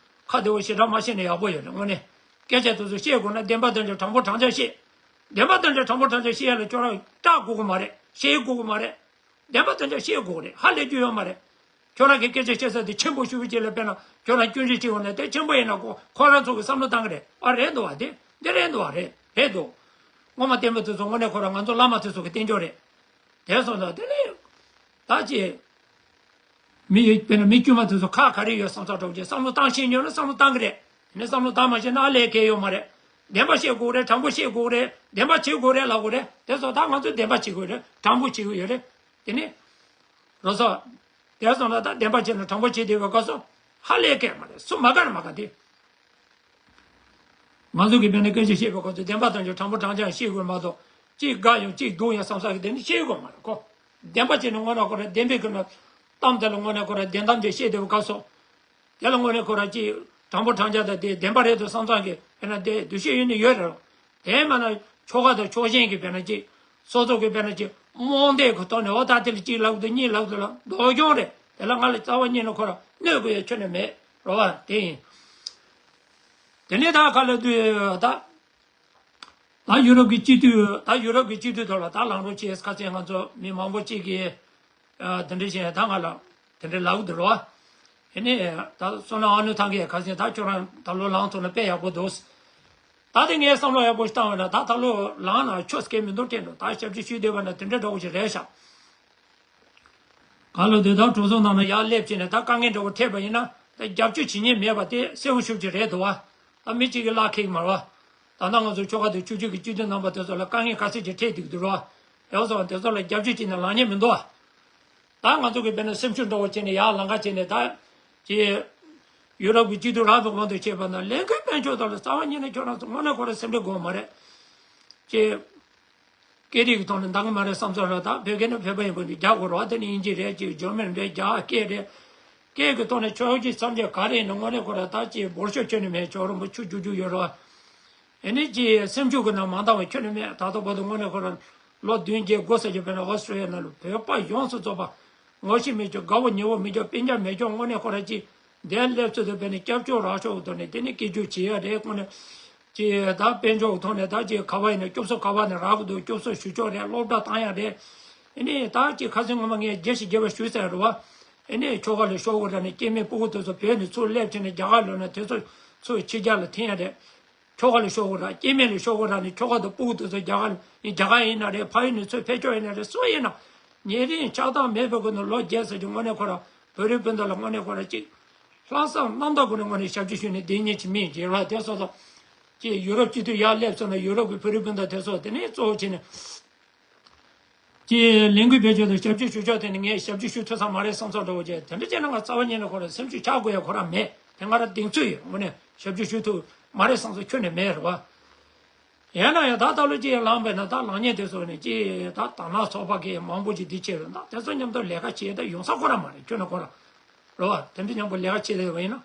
ཁ་བདེ་བོ་ཞེ་དྲག་མ་བཤད་ན་ཡག་པོ་ཡོད་རེད་དངོས་གནས། སྐད་ཆ་དེ་ཚོ་བཤད་དགོས་ན་བདེན་པ་དོན་ཆ་དྲང་པོ་དྲང་བཞག་བཤད། བདེན་པ་དོན་ཆ་དྲང་པོ་དྲང་བཞག་བཤད་ཡ་ལ་ཁྱོད་རང་སྐྲག་དགོས་ཀྱི་མ་རེད། བཤད་དགོས་ཀྱི་མ་རེད། བདེན་པ་དོན་ཆ་བཤད་དགོས་རེད། ཧ་ལས་རྒྱུ་ཡོད་མ་རེད། ཁྱོད་རང་གིས་སྐད་ཆ་བཤད་ས་དེ་ཆེན་པོ་ཞུ་བའི་རྗེས་ལ་དཔེར་ན་ཁྱོད་རང་སྐྱོན་བརྗོད་བྱེད་འོང་ན་དེ་ཆེན་པོ་ཡིན་ན་ཁོ་ཁོ་རང་ཚོ་གི་བསམ་བློ་བཏང་གི་རེད། ཨ་རེད་འདུག་བ། དེ་འདི་རེད་འདུག་བ། རེད་རེད་འདུག་ངོ་མ་བསྟན་པ་དེ་ཚོ་དངོས་གནས་ཁོ་རང་ང་ཚོ་བླ་མ་དེ་ཚོ་གི་བསྟན་བཅོས་རེད། དེ་སོང་ཙང་དེ་ནས་ད་ཅི། མི་ཡོད་དཔེར་ན་མི་དཀྱུས་མ་དེ་ཚོ་ཁག་ག་རེ་ཡོད་བསམ་ས་འདྲ་བོ་ཅིག་བསམ་བློ་བཏང་ཤེས་མྱོང་ན་བསམ་བློ་བཏང་གི་རེད། དེ་ནས་བསམ་བློ་བཏང་མ་ཤེས་ན་ཨ་ལས་ཀའི་ཡོད་མ་རེད། བདེན་པ་བཤད་དགོས་རེད། དྲང་པོ་བཤད་དགོས་རེད། བདེན་པ་བྱེད་དགོས་རེད་ལབ་དགོས་རེད། དེ་ཚོ་ད་ང་ཚོས་བདེན་པ་བྱེད་དགོས་རེད། དྲང་པོ་བྱེད་དགོས་ཡོད་རེད། དེ་ནས། རོ་སོ། དེ་སོང་ན་ད་བདེན་པ་བྱས་ན་དྲང་པོ་བྱེད་བསྡད་པའི་སྐབས་སུ་ཧ་ལས་ཀྱི་མ་རེད། སུ་མ་དགའ་ན་མ་དགའ་དེ། ང་ཚོ་གིས་དཔེར་ན་སྐད་ཆ་བཤད་པའི་སྐབས་སུ་བདེན་པ་དང་ཆ་དྲང་པོ་དྲང་རྐྱང་བཤད་དགོས་མ་གཏོགས་གཅིག་དགའ་ཡང་གཅིག་སྡུག་ཡང་བསམ་ས་གི་དེ་ནི་བཤད་དགོས་མ་རེད་ཁོ། བདེན་པ་བྱས་ན་དངོས་གནས་ཁོ་རང་བདེན་པའི་ཁུར་ན་གཏམ་དེ་ལ་དངོས་གནས་ཁོ་རང་བདེན་གཏམ་ཅིག་བཤད་བསྡད་པའི་སྐབས་སུ། དེ་ལ་དངོས་གནས་ཁོ་རང་གཅིག་དྲང་པོ་དྲང་རྐྱང་དང་དེ་བདེན་པ་རེད་འདུག་བསམ་ཙང་གི་དཔེར་ན་དེ་འདུ་ཤེས་ཡོད་ནི་ཡོད་རེད། དེ་མ་ན་ཆོལ་ཁ་དང་ཕྱོགས་ཞེན་གྱི་དཔེར་ན་ཅིག་སོ་སོ་གི་དཔེར་ན་ཅིག་རྨོངས་དད་ཀྱི་ཐོག་ནས་འོ་ད་དེ་ལ་གཅིག་ལབ་དུས་གཉིས་ལབ་དུས་ལ་སྡུག་གྱོང་རེད། དེ་ལ་ང་ལ་རྩ་བ་ཉིད་ནས་ཁོ་རང་གནོད་དགོས་ཡ་ཁྱོན་ནས་མེད་རོ་བ་དེ་ཡིན། དེ་ནས་ད་ག་ལ་དུས་ད་ ད་ཡུ་རོབ་ཀྱི་སྤྱི་འཐུས་ད་ཡུ་རོབ་ཀྱི་སྤྱི་འཐུས་ཐོག་ལ་ད་ལངས་རོགས་བྱེད། ཁ་སང་ང་ཚོ་མི་མང་པོ་གཅིག་གིས་དེ་འདྲ་བྱས་ད་ང་ལ་དེ་འདྲ་ལབ་འདུག་རོ། ཨེ་ནས་ད་བསོད་ནམས་ཨ་ནུ་ཐང་གིས་ཁ་སང་ད་ཁྱོད་རང་ད་ལོ་ལངས་ཐུབ་ན་དཔེ་ཡག་པོ་འདུག་ད་དེ་ངས་བསམ་བློ་ཡག་པོ་ཞིག་བཏང་བ་ན་ད་ད་ལོ་ལངས་ན་ཆོ་སྐད་མི་འདུག་དྲན་འགྲོ། ད་ཞབས་ཕྱི་ཞུས་བསྡད་པ་ན་དེ་འདྲ་འདྲ་བོ་ཞིག་རེད་ཤག་ག་ལོ་དེ་དག་གྲོས་ཚོགས་ནང་ན་ཡར་སླེབས་བྱས་ནས་ད་དཀའ་ངལ་འདྲ་བོ་འཕྲད་པ་ཡིན་ན་ད་རྒྱབ་སྐྱོར་བྱེད་མཁན་མེད་པ་དེ་གསལ་པོ་ཞེ་པོ་ཅིག་རེད་འདུག་བ། ད་མི་གཅིག་གིས་གླགས་འཁེལ་གི་མ་རེད་བ། ད་ལྟ་ང་ཚོ་ཆོལ་ཁ་དང་ཆོས་བརྒྱུད་ཀྱི་སྤྱི་འཐུས་རྣམ་པ་དེ་ཚོ་ལ་དཀའ་ངལ་ག་ཚོད་ཅིག་འཕྲད་བསྡད་ཀྱི་འདུག་རེད་བ། ཡང་སོང་དེ་ཚོ་ལ་རྒྱབ་སྐྱོར་བྱས་ནས་ལངས་མཁན་མི་འདུག་བ། ད་ང་ཚོ་གིས་དཔེར་ན་སེམས་ཤུགས་འདྲ་བོ་བྱས་ནས་ཡར་ལངས་ཀ་བྱས་ནས་ད་ཅི་ཡུ་རོབ་ཀྱི་སྤྱི་འཐུས་རག་པའི་དབང་དུ་བྱས་པ་ན་ལས་འགུལ་སྤེལ་ཕྱོགས་དག་ལ་རྩ་བ་ཉིད་ནས་ཁྱོད་རང་ཚོ་དངོས་གནས་ཁོ་རང་སེམས་ཁྲལ་དགོས་མ་རེད། ཅེས། སྐད་རིགས་ཀྱི་ཐོག་ནས་འདང་གི་མ་རེད་བསམ་ཚོད་རེད། ད་བོད་སྐད་ནི་བོད་པ་ཡིན་པ་འདི་རྒྱག་དགོས་རེད་བ། དེ་ནི་དབྱིན་ཇི་རེད་ཅེས་འཇར་མན་རེད་རྒྱ་སྐད་རེད། སྐད་ཀྱི་ཐོག་ནས་ཆོས་བརྒྱུད་ཐམས་ཅད་ག་རེ་ཡིན་ན་དངོས་གནས་ཁོ་རང་ད་ཅེས་འབོར་ཤོག་ཁྱོན་ནས་མེད་ཆོག་རུང་པོ་ཆུ་རྒྱུག་རྒྱུག་ཡོད་རེད་བ། ཨེ་ནི་ཅེས་སེམས་ཤུགས་ཀྱི་ནང་མ་འདང་བ་ཁྱོན་ནས་མེད། ད་ལྟ་བར་དུ་དངོས་གནས་ཁོ་རང་ལོ་བདུན་བརྒྱད་དགུ་ཙམ་གྱི་བར་ན་ཨོ་སི་ཀྲི་ཡ་ནང་ལ་བོད་པ་ཡོངས་སུ་རྫོགས་པ་ངོ་ཤེས་མེད་ཀྱང་དགའ་བོ་ཉེ་བོ་མེད་ཀྱང་སྤུན་ཀྱག་མེད་ཀྱང་དངོས་གནས་ཁོ་རང་ཅིག་འདིར་སླེབས་ཚུལ་དུ་བས་ནས་སྐྱབས་བཅོལ་རག་ཕྱོགས་དུ་ནས་དེ་ནས་སྐད་སྒྱུར་བྱེད་ཡ་རེད། དངོས་གནས་ཅེས་ད་དཔལ་འབྱོར་གྱི་ཐོག་ནས་ད་ཅེས་ག་བ་ཡིན་ན་སྐྱོབ་གསོ་ག་བ་ནས་རག་གི་འདུག་སྐྱོབ་གསོ་ཞུ་ཕྱོགས་རེད། སློབ་གྲྭ་བཏང་ཡ་རེད། ཨེ་ནི་ད་ཅེས་ཁ་སང་ངོ་མ་ངས་བརྗེད་ཞིག་བརྗེད་པ་ཞུས་ཚར་རེད་བ། ཨེ་ནི་ཁྱོ་ག་ལ་ཤོག་གུ་རག་ནས་སྐྱེ་དམན་སྤུ་གུ་དེ་ཚོ་བོད་ནས་ཚུར་སླེབས་བྱས་ནས་རྒྱ་གར་ལོག་ན་དེ་ཚོ་ཚུར་ཕྱི་རྒྱལ་ལ་འཐེན་ཡ་རེད། ཁྱོ་ག་ལ་ཤོག་གུ་རག་སྐྱེ་དམན་ལ་ཤོག་གུ་རག་ནས་ཁྱོ་ག་དང་སྤུ་གུ་དེ་ཚོ་རྒྱ་གར་ཡིན་རྒྱ་གར་ཡིན་ན་རེད། ཕ་ཡུལ་ནས་ཚུར་ཕེབས་ཕྱོགས་ཡིན་ན་རེད། སུ་ཡིན་ན་ཉེ་རིང་ཆགས་སྡང་མེད་པའི་སྒོ་ནས་ལོ་བརྒྱད་ཙམ་གྱི་དངོས་གནས་ཁོ་རང་བོད་རིགས་སྤུན་ཟླ་ལ་དངོས་གནས་ཁོ་རང་གཅིག་ལྷག་བསམ་རྣམ་དག་སྒོ་ནས་དངོས་གནས་ཞབས་ཕྱི་ཞུས་ནས་བསྡད་མཁན་ཅིག་མིན་གྱི་རེད་བ། དེ་སོ་སོ་ཅེས་ཡུ་རོབ་སྤྱི་འཐུས་ཡར་སླེབས་སོང་ན་ཡུ་རོབ་ཀྱི་བོད་རིགས་སྤུན་ཟླ་དེ་ཚོ་དེ་ནས་གཙོ་བོ་བྱས་ནས། ཀྱི་ལས་འགུལ་སྤེལ་ཕྱོགས་དང་ཞབས་ཕྱི་ཞུ་ཕྱོགས་དེ་ནི་ངས་ཞབས་ཕྱི་ཞུ་ཐུབ་ས་མ་རེད་བསམ་ཚོད་འདྲ་བོ་བྱས། དེ་འདྲ་བྱས་ན་ང་རྩ་བ་ཉིད་ནས་ཁོ་རང་སེམས་ཤུགས་ཆག་དགོས་ཡ་ཁོ་རང་མེད། དེ་ང་རང་གདེང་ཚོད་ཡོད། དངོས་གནས་ཞབས་ཕྱི་ཞུ་ཐུབ་མ་རེད་བསམ་ཚོད་ཁྱོན་ནས་མེད་རེད་བ། ཡིན་ན་ཡང་ད་ལྟ་ལོ་ཅིག་ལངས་པས་ན་ད་ལངས་མཁན་དེ་ཚོ་ནི་ཅིག་ད་དར་ནག་ཚོགས་པ་གི་མང་པོ་ཅིག་འདི་བྱས་རེད། ད་དེ་ཚོ་མཉམ་དུ་ལས་ཀ་བྱེད་ད་ཡོང་ས་ཁོ་རང་མ་རེད། ཁྱོན་ནས་ཁོ་རང་རེད་བ། དེ་འདྲ་མཉམ་པོ་ལས་ཀ་བྱེད་བསྡད་པ་ཡིན་ན།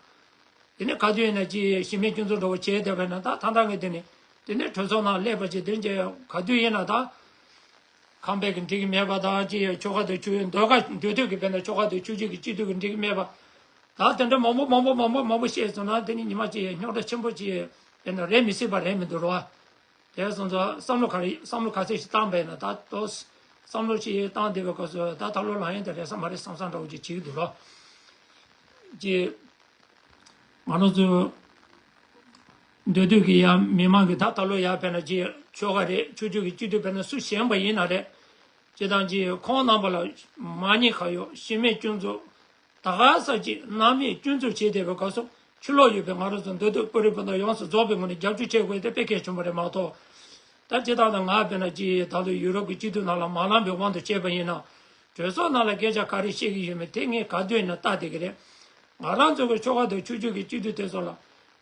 དེ་ནས་ག་དུས་ཡིན་ན་ཅི་གཞི་མེད་སྐྱོན་འཛུགས་འདྲ་བོ་བྱས་བསྡད་པ་ཡིན་ན་ད་ད་ལྟ་ངས་དེ་ནས་དེ་ནས་གྲོས་ཚོགས་ནང་སླེབས་པ་ཅིག་དེ་ཅི་ག་དུས་ཡིན་ན་ད་ཁང་པའི་གི་འགྲིག་གི་མེད་པ་དང་ཅི་ཆོལ་ཁ་དང་ཆོས་ཟློས་གར་ཟློས་དུས་ཀྱི་དཔེར་ན་ཆོལ་ཁ་དང་ཆོས་བརྒྱུད་ཀྱི་སྤྱི་འཐུས་ཀྱི་འགྲིག་གི་མེད་པ། ད་དེ་འདྲ་མང་པོ་མང་པོ་མང་པོ་མང་པོ་བཤད་སོང་ན་དེ་ནི་ཉི་མ་ཅིག་རྙོག་དྲ་ཆེན་པོ་ཅིག་དཔེར་ན་རེད་མི་སྲིད་པ་རེད་མི་འདུག་རོ། དེ་སོང་ཙང་བསམ་བློ་ག་རེ་བསམ་བློ་ག་ཚད་ཞིག་བཏང་པས་ན་ད་ཏོག་བསམ་བློ་ཞིག་བཏང་བསྡད་པའི་སྐབས་སུ་ད་ད་ལོ་ལངས་ཡོང་དེ་རེད་ས་མ་རེད་བསམ་བསམ་འདྲ་བོ་ཅིག་བྱེད་ཀྱི་འདུག་རོ། ཅེས། ང་རང་ཚོ་འདོད་འདོད་ཀྱི་ཡ་མི་མང་གི་ད་ད་ལོ་ཡ་དཔེར་ན་ཅེས་ཆོལ་ཁ་རེད། ཆོས་བརྒྱུད་ཀྱི་སྤྱི་འཐུས་དཔེར་ན་སུ་གཞན་པ་ཡིན་ན་རེད། ཅེས་དང་ཅེས་ཁོང་རྣམ་པ་ལ་མ་ཉེས་ཁ་གཡོགས་གཞི་མེད་སྐྱོན་འཛུགས་ད་ག་ས་ཅིག་སྣང་མེད་སྐྱོན་འཛུགས་བྱས་བསྡད་པའི་སྐབས་སུ་ཕྱི་ལོགས་ཡོད་པའི་ང་རང་ཚོ་འདོད་འདོད་བོད་རིགས་སྤུན་ཟླ་ཡོངས་སུ་རྫོགས་པའི་ངོས་ནས་རྒྱབ་སྐྱོར་བྱེད་དགོས་དེ་དཔེ་གལ་ཆེན་པོ་རེད་མ་གཏོགས། ད་ཅི་ལྟར་ན་ང་དཔེར་ན་ཅི་ད་དུང་ཡུ་རོབ་ཀྱི་སྤྱི་འཐུས་ནང་ལ་མ་ལངས་པའི་དབང་དུ་བྱས་པ་ཡིན་ན། གྲོས་ཚོགས་ནང་ལ་སྐད་ཆ་ག་རེ་བཤད་ཀྱི་ཡོད་མེད་དེ་ངས་ག་དུས་ཡིན་ན་ལྟ་བསྡད་ཀྱི་རེད། ང་རང་ཚོ་གི་ཆོལ་ཁ་དང་ཆོས་བརྒྱུད་ཀྱི་སྤྱི་འཐུས་དེ་ཚོ་ལ་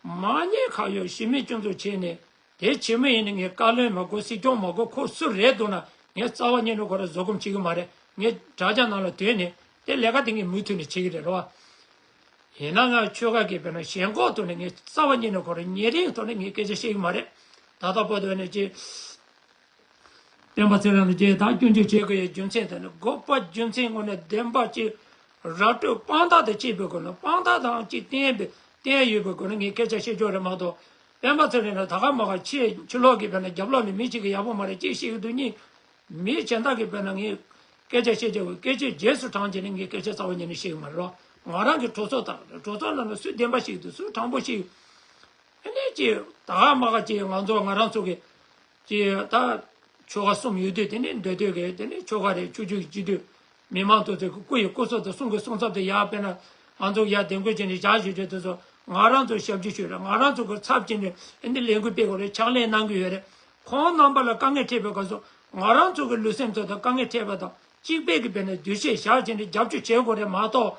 མ་ཉེས་ཁ་གཡོགས་གཞི་མེད་སྐྱོན་འཛུགས་བྱས་ནས་དེ་བྱེད་མི་ཡིན་ན་ངས་བཀའ་བློན་མ་དགོས་སྲིད་སྐྱོང་མ་དགོས་ཁོ་སུ་རེད་འདུག་ན་ངས་རྩ་བ་ཉིད་ནས་ཁོ་ར་བཟོད་སྒོམ་བྱེད་ཀྱི་མ་རེད། ངས་དྲ་རྒྱ་ནང་ལ་བསྡད་ནས་དེ་ལས་ཀ་དེ་ངས་མུ་མཐུད་ནས་བྱེད་ཀྱི་རེད་རོ། ཡིན་ན་ང་ཆོལ་ཁ་གི་དཔེར་ན་ཞེན་ཁོག་ཐོག་ནས་ངས་རྩ་བ་ཉིད་ནས་ཁོ་ར་ཉེ་རིང་ཐོག་ནས་ངས་སྐད་ཆ་བཤད་ཀྱི་མ་རེད། ད་ལྟ་བར་དུ་ནས་ཅི། སྤེན་པ་ཚེ་རིང་ལ་རྗེས་ད་སྐྱོན་བརྗོད་བྱེད་དགོས་ཡའི་རྒྱུ་མཚན་དེ་ནི་དགོས་པ་རྒྱུ་མཚན་ངོ་ནས་བདེན་པ་ཅིག་ར་སྤྲོད་དཔང་རྟགས་དང་བཅས་པའི་སྒོ་ནས་དཔང་རྟགས་དང་ཅིག་བསྟན་པའི་བསྟན་ཡོད་པའི་སྒོ་ནས་ངས་སྐད་ཆ་བཤད་རྒྱུ་རེད་མ་གཏོགས། སྤེན་པ་ཚེ་རིང་ལ་ད་ག་མ་ག་ཕྱི་ཕྱི་ལོགས་ཀྱི་དཔེར་ན་རྒྱབ་ལོགས་ནས་མི་གཅིག་གིས་ཡག་པོ་མ་རེད་ཅིག་བཤད་ཀྱི་འདུག་གཉིས། མི་གཞན་དག་གིས་དཔེར་ན་ངས་སྐད་ཆ་བཤད་རྒྱུ་སྐད་ཆའི་རྗེས་སུ་འབྲངས་བྱས་ནས་ངས་སྐད་ཆ་རྩ་བ་ཉིད་ནས་བཤད་ཀྱི་མ་རེད་རོ། ང་རང་གི་གྲོས་ཚོགས་དང་གྲོས་ཚོགས་ནང་ལ་སུས་བདེན་པ་བཤད་ཀྱི་འདུག་སུས་དྲང་པོ་བཤད་ཀྱི། ཨ་ནི་ཅིག་ད་ག་མ་ག་ཅིག་ང་ཚོ་ང་རང་ཚོ་གི་ཅིག་ད་ཆོལ་ཁ་གསུམ་ཡོད་དུས་དེ་ནི་འདོད་འདོད་གི་དེ་ནི་ཆོལ་ཁ་རེད། ཆོས་བརྒྱུད་ཀྱི་སྤྱི་འཐུས་མི་མང་དེ་ཚོ་གི་སྐུ་ཡི་སྐུ་ཚབ་དང་གསུང་གི་གསུང་ཚབ་དེ་ཡར་དཔེར་ན་ང་ཚོ་ཡར་གདན་འགོད་བྱས་ནས་བཞག་བཞུགས་བྱས་དེ་ཚོ་ང་རང་ཚོ་ཞབས་ཕྱི་ཞུས་རེད། ང་རང་ཚོ་གི་ཚབ་བྱས་ནས་ཨ་ནི་ལས་འགུལ་སྤེལ་དགོས་རེད། ཕྱག་ལས་གནང་གི་ཡོད་རེད། ཁོང་རྣམ་པ་ལ་དཀའ་ངལ་འཕྲད་པའི་སྐབས་སུ་ང་རང་ཚོ་གི་ལུས་སེམས་ཚོ་དང་དཀའ་ངལ་འཕྲད་པ་དང་གཅིག་པའི་གི་དཔེར་ན་འདུ་ཤེས་བཞག་བྱས་ནས་རྒྱབ་སྐྱོར་བྱེད་དགོས་རེད་མ་གཏོགས།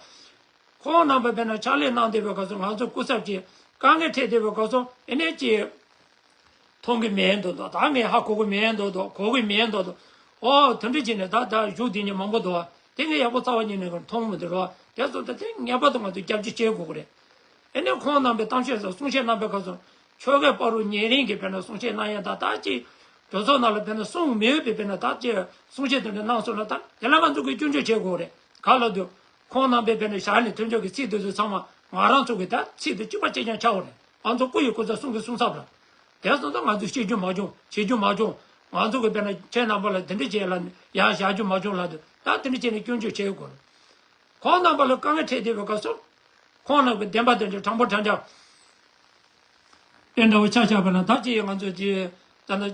ཁོང་རྣམ་པ་དཔེར་ན་ཕྱག་ལས་གནང་བསྡད་པའི་སྐབས་སུ་ང་ཚོ་སྐུ་ཚབ་ཀྱིས་དཀའ་ངལ་འཕྲད་བསྡད་པའི་སྐབས་སུ་ཨེ་ནས་ཀྱིས་མཐོང་གི་མེད་འདུག་འདུག་ད་ངས་ཧ་གོ་གི་མེད་འདུག་འདུག་གོ་གི་མེད་འདུག་འདུག་ཨོ་དེ་འདྲ་བྱས་ནས་ད་ད་བཞུགས་བསྡད་མཁན་མང་པོ་འདུག་བ། དེ་ངས་ཡག་པོ་རྩ་བ་ཉིད་ནས་མཐོང་མི་འདུག་རོ། དེ་ཚོ་ད་དེ་ངེས་པར་དུ་ང་ཚོས་རྒྱབ་སྐྱོར་བྱེད་དགོས་ཀྱི་རེད། ཨེ་ནས་ཁོང་རྣམ་པའི་གཏམ་བཤད་སོགས་གསུང་བཤད་གནང་བའི་སྐབས་སུ་ཆོལ་ཁའི་བར་དུ་ཉེ་རིང་གི་དཔེར་ན་གསུང་བཤད་གནང་ཡ་ད་ད་ཅིག་གྲོས་ཚོགས་ནང་ལ་དཔེར་ན་གསུང་མི་འོས་པའི་དཔེར་ན་ད་ཅིག་གསུང་བཤད་དེ་འདྲ་གནང་སོང་ན་ད་དེ་ལ་ང་ཚོ་གིས་སྐྱོན་བརྗོད་བྱེད་དགོས་རེད། ག་ལ་དུས་ཁོང་རྣམ་པས་དཔེར་ན་བཞག་ནས་ཐོན་ཆོག་གི་ཚིག་དེ་ཚོ་ཚང་མ་ང་རང་ཚོ་གིས་ད་ཚིག་དེ་གཅིག་པ་གཅིག་རྐྱང་ཆགས་འོ་རེད། ང་ཚོ་སྐུ་ཡི་སྐུ་ཚབ་གསུང་གི་གསུང་ཚབ་རེད། དེ་སོང་ཙང་ང་ཚོས་བཤད་རྒྱུ་མ་བྱུང་། བྱེད་རྒྱུ་མ་བྱུང་། ང་ཚོ་གི་དཔེར་ན་ཁྱེད་རྣམ་པ་ལ་དེ་འདྲ་བྱས་ལ་ཡར་བཞག་རྒྱུ་མ་བྱུང་ལབ་དུས། ད་དེ་འདྲ་བྱས་ནས་སྐྱོན་བརྗོད་བྱེད་དགོས། ཁོང་རྣམ་པ་ལ་དཀའ་ངལ་འཕྲད་བསྡད་པའི་སྐབས་སུ། ཁོང་རྣམས་ཀྱི་བདེན་པ་དེ་འདྲ་དྲང་པོ་དྲང་རྐྱང་དེ་འདྲ་བོ་ཆ་བཞག་པ་ན། ད་ཅི་ཡིན། ང་ཚོས་ཅི་ད་ནི་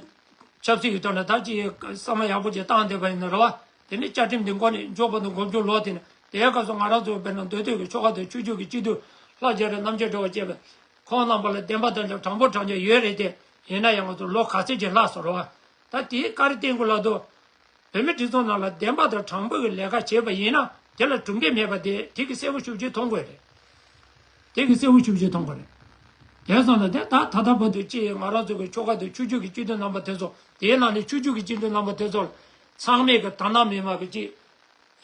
ཆབ་སྲིད་ཀྱི་ཐོག་ནས་ད་ཅི་བསམ་བློ་ཡག་པོ་ཅིག་བཏང་བསྡད་པ་ཡིན་ན་རེད་བ། དེ་ནི་བཅའ་ཁྲིམས་འདི་མགོ་ནས་མཇུག་བར་དུ་མགོ་མཇུག་ལོག་དེ་ནི། དེའི་སྐབས་སུ་ང་རང་ཚོ་དཔེར་ན་མདོ་སྟོད་ཀྱི་ཆོལ་ཁ་དང་ཆོས་བརྒྱུད་ཀྱི་སྤྱི་འཐུས་ལྷ་རྒྱ་རི་རྣམ་རྒྱལ་སྒྲོལ་དབང་བཅས་པས། ཁོང་རྣམ་པ་ལ་བདེན་པ་དང་དྲང་པོ་དྲང་རྐྱང་ཡོད་རེད་དེ། ཡིན་ན་ཡང་ང་ཚོ་ལོ་ག་ཚོད་ཅིག་ལྷག་སོང་རེད་བ། ད་དེའི་བཀའ་དྲིན་བསྟན་དགོས་ལབ་དུས། བོད་མི་སྒྲིག་འཛུགས་ནང་ལ་བདེན་པ་དང་དྲང་པོ་གི་ལས་ཀ་བྱས་པ་ཡིན་ན། དེ་ལ་གྲུབ་འབྲས་མེད་པ་དེ་དེ་གིས་གསལ་པོ་ཞེ་པོ་ཅིག་མཐོང་དགོས་རེད། དེ་གིས་གསལ་པོ་ཞེ་པོ་ཅིག་མཐོང་དགོས་རེད། དེ་སོང་ཙང་དེ་ད་ད་ལྟ་བར་དུ་ཅི་ང་རང་ཚོ་གི་ཆོལ་ཁ་དང་ཆོས་བརྒྱུད་ཀྱི་སྤྱི་འཐུས་རྣམ་པ་དེ་ཚོ། དེའི་ནང་ནས་ཆོས་བརྒྱུད་ཀྱི་སྤྱི་འཐུས་རྣམ་པ་དེ་ཚོ་ལ་ཚང་མས་གི་དག་སྣང་མི་མང་གི་ཅི་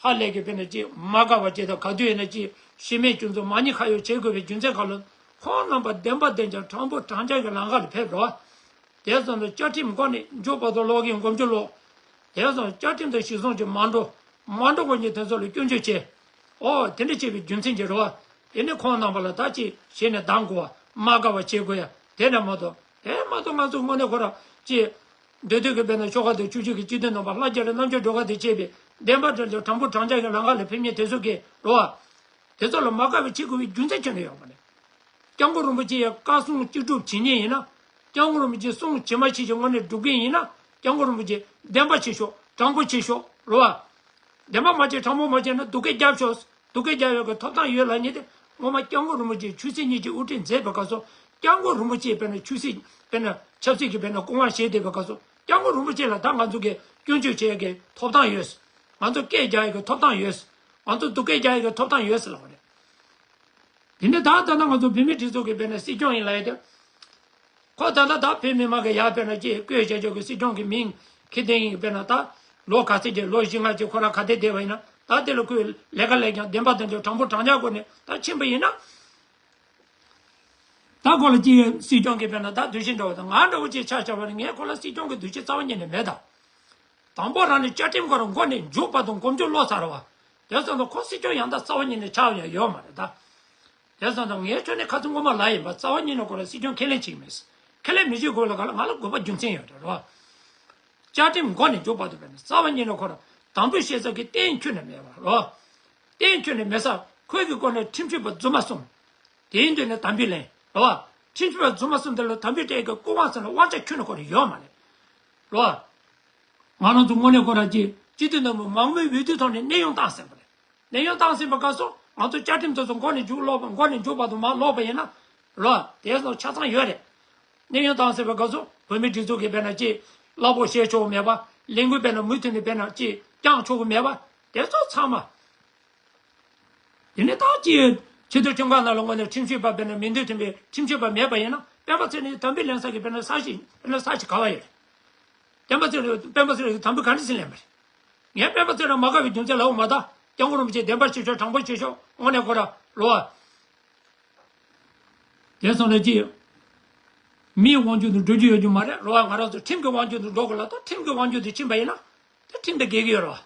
ཧ་ལས་གི་དཔེར་ན་ཅི་མ་དགའ་བ་ཅི་དང་། ག་དུས་ཡིན་ན་ཅི་ཤི་རྨས་སྐྱོན་འཛུགས་མ་ཉེས་ཁ་གཡོགས་བྱེད་དགོས་པའི་རྒྱུ་མཚན་ག་ལ། ཁོང་རྣམ་པ་བདེན་པ་བདེན་རྐྱང་དྲང་པོ་དྲང་རྐྱང་གི་ལམ་ཁ་ལ་ཕེབས་རོགས། དེ་སོང་ཙང་བཅའ་ཁྲིམས་མགོ་ནས་མཇུག་བར་དུ་ལོག་གིན་མགོ་མཇུག་ལོག་དེ་སོང་བཅའ་ཁྲིམས་དང་གཞི་བཟུང་གི་མ་འགྲོ། མ་འགྲོ་དགོས་ཉིད་དེ་ཚོ་ལ་སྐྱོན་བརྗོད་བྱས། ཨོ་དེ་འདྲ་བྱས་པའི་རྒྱུ་མཚན་གྱིས་རེད་བ། དེ་ནི་ཁོང་རྣམ་པ་ལ་ད་ཅི་བྱས་ནས་སྡང་དགོས་བ། མ་དགའ་བ་བྱེད་དགོས་ཡ་དེ་འདྲ་མ་གཏོགས། དེ་མ་གཏོགས་ང་ཚོ་དངོས་གནས་ཁོ་ར་ཅི། མདོ་སྟོད་ཀྱི་དཔེར་ན་ཆོལ་ཁ་དང་ཆོས་བརྒྱུད་ཀྱི་སྤྱི་འཐུས་རྣམ་པ་ལྷ་རྒྱ་རི་རྣམ་རྒྱལ་སྒྲོལ་དཀར་དང་བཅས་པའི་བདེན་པ་དྲང་རྐྱང་དྲང་པོ་དྲང་རྐྱང་གི་ལམ་ཁ་ལ་ཕེབས་མཁན་དེ་ཚོ་གིས་རེད་བ། དེ་ཚོ་ལ་མ་དགའ་བའི་བྱེད་དགོས་པའི་རྒྱུ་མཚན་ཁྱོན་ནས་ཡོད་མ་རེད། སྐྱབས་མགོན་རིན་པོ་ཆེ་ཡ་བཀའ་གསུང་ཅི་སྒྲུབ་བྱེད་མཁན་ཡིན་ན། སྐྱབས་མགོན་རིན་པོ་ཆེ་གསུང་ཇི་མ་ཇི་བཞིན་དངོས་གནས་སྒྲུབ་མཁན་ཡིན་ན། སྐྱབས་མགོན་རིན་པོ་ཆེ་བདེན་པ་བྱེད་ཤོག་དྲང་པོ་བྱེད་ཤོག་རེད་བ། བདེན་པ་མ་བྱེད་དྲང་པོ་མ་བྱེད་ན་སྡུག་སྐད་རྒྱབ་ཤོག་སྡུག་སྐད་རྒྱབ་ཡག་གི་ཐོབ་ཐང་ཡོད་ལབ་མཁན་དེ། སྔོན་མ་སྐྱབས་མགོན་རིན་པོ་ཆེ་ཆོས་སྲིད་གཉིས་ཀྱི་དབུ་ཁྲིད་མཛད་པའི་སྐབས་སུ། སྐྱབས་མགོན་རིན་པོ་ཆེ་དཔེར་ན་ཆོས་སྲིད་དཔེར་ན་ཆབ་སྲིད་ཀྱི་དཔེར་ན་སྐུ་དབང་བཞེས་བསྡད་པའི་སྐབས་སུ། སྐྱབས་མགོན་རིན་པོ་ཆེ་ལ་ད་ང་ཚོ་གིས་སྐྱོན་བརྗོད་བྱེད་ཡག་གི་ཐོབ་ཐང་ཡོད། ང་ཚོ་སྐད་རྒྱག་ཡག་གི་ཐོབ་ཐང་ཡོད། ང་ཚོ་སྡུག་སྐད་རྒྱག་ཡག་གི་ཐོབ་ཐང་ཡོད་ཟེར་ལབ་པ་རེད། དེ་ནས་ད་ལྟ་ན་ང་ཚོ་བོད་མིའི་སྒྲིག་འཛུགས་ཀྱི་དཔེར་ན་སྲིད་སྐྱོང་ཡིན་ལབ་ཡ་དེ། ཁོ་ད་ལྟ་ད་བོད་མི་མང་གི་ཡར་དཔེར་ན་ཅིག་བསྐོས་བྱས་ཆོག་གི་སྲིད་སྐྱོང་གི་མིང་འཁྱེར་བསྡད་ཡིན། དཔེར་ན་ད་ལོ་ག་ཚོད་ཅིག་ལོ་བཞི་ལྔ་ཅིག་ཁོ་རང་ག་དེ་བསྡད་པ་ཡིན་ན། ད་དེ་ལ་ཁོས་ལས་ཀ་ལས་ཀྱང་བདེན་པ་དང་ཆོས་དྲང་པོ་དྲང་རྐྱང་སྒོ་ནས་ད་ཕྱིན་པ་ཡིན་ན། ད་ཁོ་ལ་ཅིག་སྲིད་སྐྱོང་གི་དཔེར་ན་ད་འདུ་ཤེས་འདྲ་བོ་དང་ང་འདྲ་བོ་ཅིག་ཆ་བཞག་པ་ན། ངས་ཁོ་ལ་སྲིད་སྐྱོང་གི་འདུ་ཤེས་རྩ་བ་ཉིད་ནས་མེད་ད། དང་པོ་རང་ནས་བཅའ་ཁྲིམས་ཁོ་རང་མགོ་ནས་མཇུག་བར་དུ་མགོ་མཇུག་ལོག་ཚར་བ། དེ་སོང་ཙང་ཁོ་སྲིད་སྐྱོང་ཡང་དག་རྩ་བ་ཉིད་ནས་ཆགས་ཡ་ཡོད་མ་རེད་ད། དེ་སོང་ཙང་ངའི་ཕྱོགས་ནས་ཁ་ཚིག་སྔོན་མ་ལབ་ཡིན་པ། རྩ་བ་ཉིད་ནས་ཁོ་རང་སྲིད་སྐྱོང་ཁས་ལེན་བྱེད་ཀྱི་མེད། ཁས་ལེན་མི་བྱེད་དགོས་ལ་ག་ལ་ང་ལ་དགོས་པ་རྒྱུ་མཚན་ཡོད་རེད་རོ། བཅའ་ཁྲིམས་མགོ་ནས་མཇུག་བར་དུ་བས་ན་རྩ་བ་ཉིད་ནས་ཁོ་རང་དམ་འབུལ་བྱེད་ས་གི་གཏན་ཁྱོན་ནས་མེད་པ་རོ། གཏན་ཁྱོན་ནས་མེད་ས་ཁོས་ཀྱི་སྐོར་ནས་ཁྲིམས་ཞིབ་པ་རྫུན་མ་གསུམ། དེའི་མདུན་ནས་དམ་འབུལ་ལེན་རོ། ཁྲིམས་ཞིབ་པ་རྫུན་མ་གསུམ་དེ་ལ་དམ་འབུལ་སྤྲད་ཀྱི་སྐུ་དབང་ཟེར་ན་དབང་ཆ་ཁྱོན་ནས་ཁོ་རང་ཡོད་མ་རེད་རོ། ང་རང་ཚོ་དངོས་གནས་ཁོ་རང་གཅིག་སྤྱི་འཐུས་རྣམས་མང་མོས་འོས་བསྡུ་ཐོག་ནས་གནས་དབྱུང་བཏང་ཟིན་པ་རེད། གནས་དབྱུང་བཏང་ཟིན་པ་སྐབས་སུ་ང་ཚོ་བཅའ་ཁྲིམས་དེ་ཚོ་མགོ་ནས་མཇུག་ལོག་པ། མགོ་ནས་མཇུག་བར་དུ་མར་ལོག་པ་ཡིན་ན་རོ། དེ་ཚོ་ཆ་ཚང་ཡོད་རེད། གནས་དབྱུང་བཏང་ཟིན་པ་སྐབས་སུ་བོད་མིའི་སྒྲིག་འཛུགས་ཀྱི་དཔེར་ན་ཅིག་གླ་ཕོགས་བཤད་ཆོག་གི་མེད་པ། ལས་འགུལ་དཔེར་ན་མུ་མཐུད་ནས་དཔེར་ན་ཅིག་བསྐྱང་ཆོག་གི་མེད་པ། དེ་ཚོ་ཚང་མ། དེ་ནས་ད་ཅིག་ཆེས་མཐོའི་ཁྲིམས་ཁང་ནང་ལ་དངོས་གནས་ཁྲིམས་ཞིབ་པ་དཔེར་ན་མིང་འདོན་མཐུན་པའི་ཁྲིམས་ཞིབ་པ་མེད་པ་ཡིན་ན། སྤེན་པ་ཚེ་རིང་དམ་འབུལ་ལེན་ས་གི་དཔེར་ན་ས་གཞི་དཔེར་ན་ས་གཞི་ག་བ་ཡོད་རེད། སྤེན་པ་ཚེ་རིང་སྤེན་པ་ཚེ་རིང་གི་དམ་འབུལ་ག་འདྲ་ཞིག་ལེན་པ་རེད། ངས་སྤེན་པ་ཚེ་རིང་མ་དགའ་བའི་རྒྱུ་མཚན་ལབ་མ་ད། སྐྱབས་མགོན་རིན་པོ་ཆེ་བདེན་པ་བྱེད་ཤོག་དྲང་པོ་བྱེད་ཤོག་དངོས་གནས་ཁོ་ར་ལོ། དེ་སོང་ལ་ཅིག་མིའི་དབང་སྒྱུར་དུ་འགྲོ་རྒྱུ་ཡོད་རྒྱུ་མ་རེད་རོ། ང་རང་ཚོ་ཁྲིམས་ཀྱི་དབང་སྒྱུར་དུ་འགྲོ་དགོས་ལ། ད་ཁྲིམས་ཀྱི་དབང་སྒྱུར་དུ་ཕྱིན་པ་ཡིན་ན་ད་ཁྲིམས་དང་འགལ་གྱི་ཡོད་རེད་བ།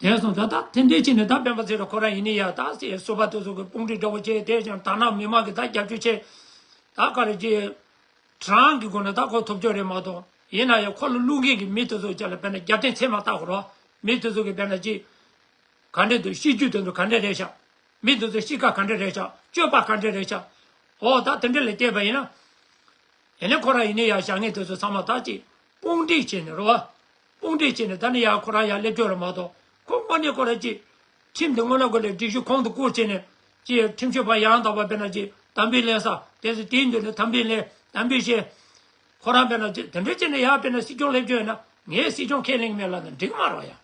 དེ་སོང་ཙང་ད་དེ་འདྲའི་ཕྱིན་ནས་ད་སྤེན་པ་ཚེ་རིང་ཁོ་རང་ཡིན་ནི་ཡ། ད་སེ་སོ་པ་དེ་ཚོ་གི་དཔུང་སྒྲིག་འདྲ་བོ་བྱས། དེ་ཀྱང་དག་སྣང་མི་མང་གི་ད་རྒྱབ་སྐྱོར་བྱས། ད་ག་རེ་ཅིག་གྲངས་ཀྱི་སྒོ་ནས་ད་ཁོ་ཐོབ་ཆོག་རེད་མ་གཏོགས། ཡིན་ན་ཡང་ཁོ་ལ་བླུག་མཁན་གྱི་མི་དེ་ཚོ་ཅག་ལ་དཔེར་ན་རྒྱབ་རྟེན་ཚད་མ་བལྟ་དགོས་རོགས། མི་དེ་ཚོ་གི་དཔེར་ན་ཅིག་ག་འདྲ་འདུག་གཤིས་རྒྱུད་དེ་ཚོ་ག་འདྲ་རེད་ཤག་མི་དེ་ཚོ་གཤིས་ཀ་ག་འདྲ་རེད་ཤག་སྤྱོད་པ་ག་འདྲ་རེད་ཤག་འོ་ད་དེ་འདྲ་ལ་བལྟས་པ་ཡིན་ན། ཡིན་ནའི་ཁོ་རང་ཡིན་ནའི་ཡ་བཞག་མཁན་དེ་ཚོ་ཚང་མ་ད་ཅིག་དཔུང་སྒྲིག་བྱས་ནས་རོ། དཔུང་སྒྲིག་བྱས་ནས་ད་ནི་ཡ་ཁོ་རང་ཡ་སླེབས་ཆོག་རེད་མ་གཏོགས། ཁོ་དངོས་གནས་ཁོ་རང་ཅིག་ཁྲིམས་དེ་དངོས་གནས་ཁོ་ལ་སྒྲིག་གཞི་གོང་དུ་བཀུར་བྱས་ནས། ཅིག་ཁྲིམས་ཞིབ་པ་ཡང་དག་པ་དཔེར་ན་ཅིག་དམ་འབུལ་ལེན་ས་དེ་ཚོ་དེའི་མདུན་ནས་དམ་འབུལ་ལེན། དམ་འབུལ་བྱས། ཁོ་རང་དཔེར་ན་ཅིག་དེ་འདྲ་བྱས་ནས་ཡ་དཔེར་ན་སྲིད་སྐྱོང་སླེབས་ཆོག་ཡིན་ན། ངས་སྲིད་སྐྱོང་ཁས་ལེན་གྱི་མེད་ལབ་ན་འགྲིག་མ་རེད་ཡ།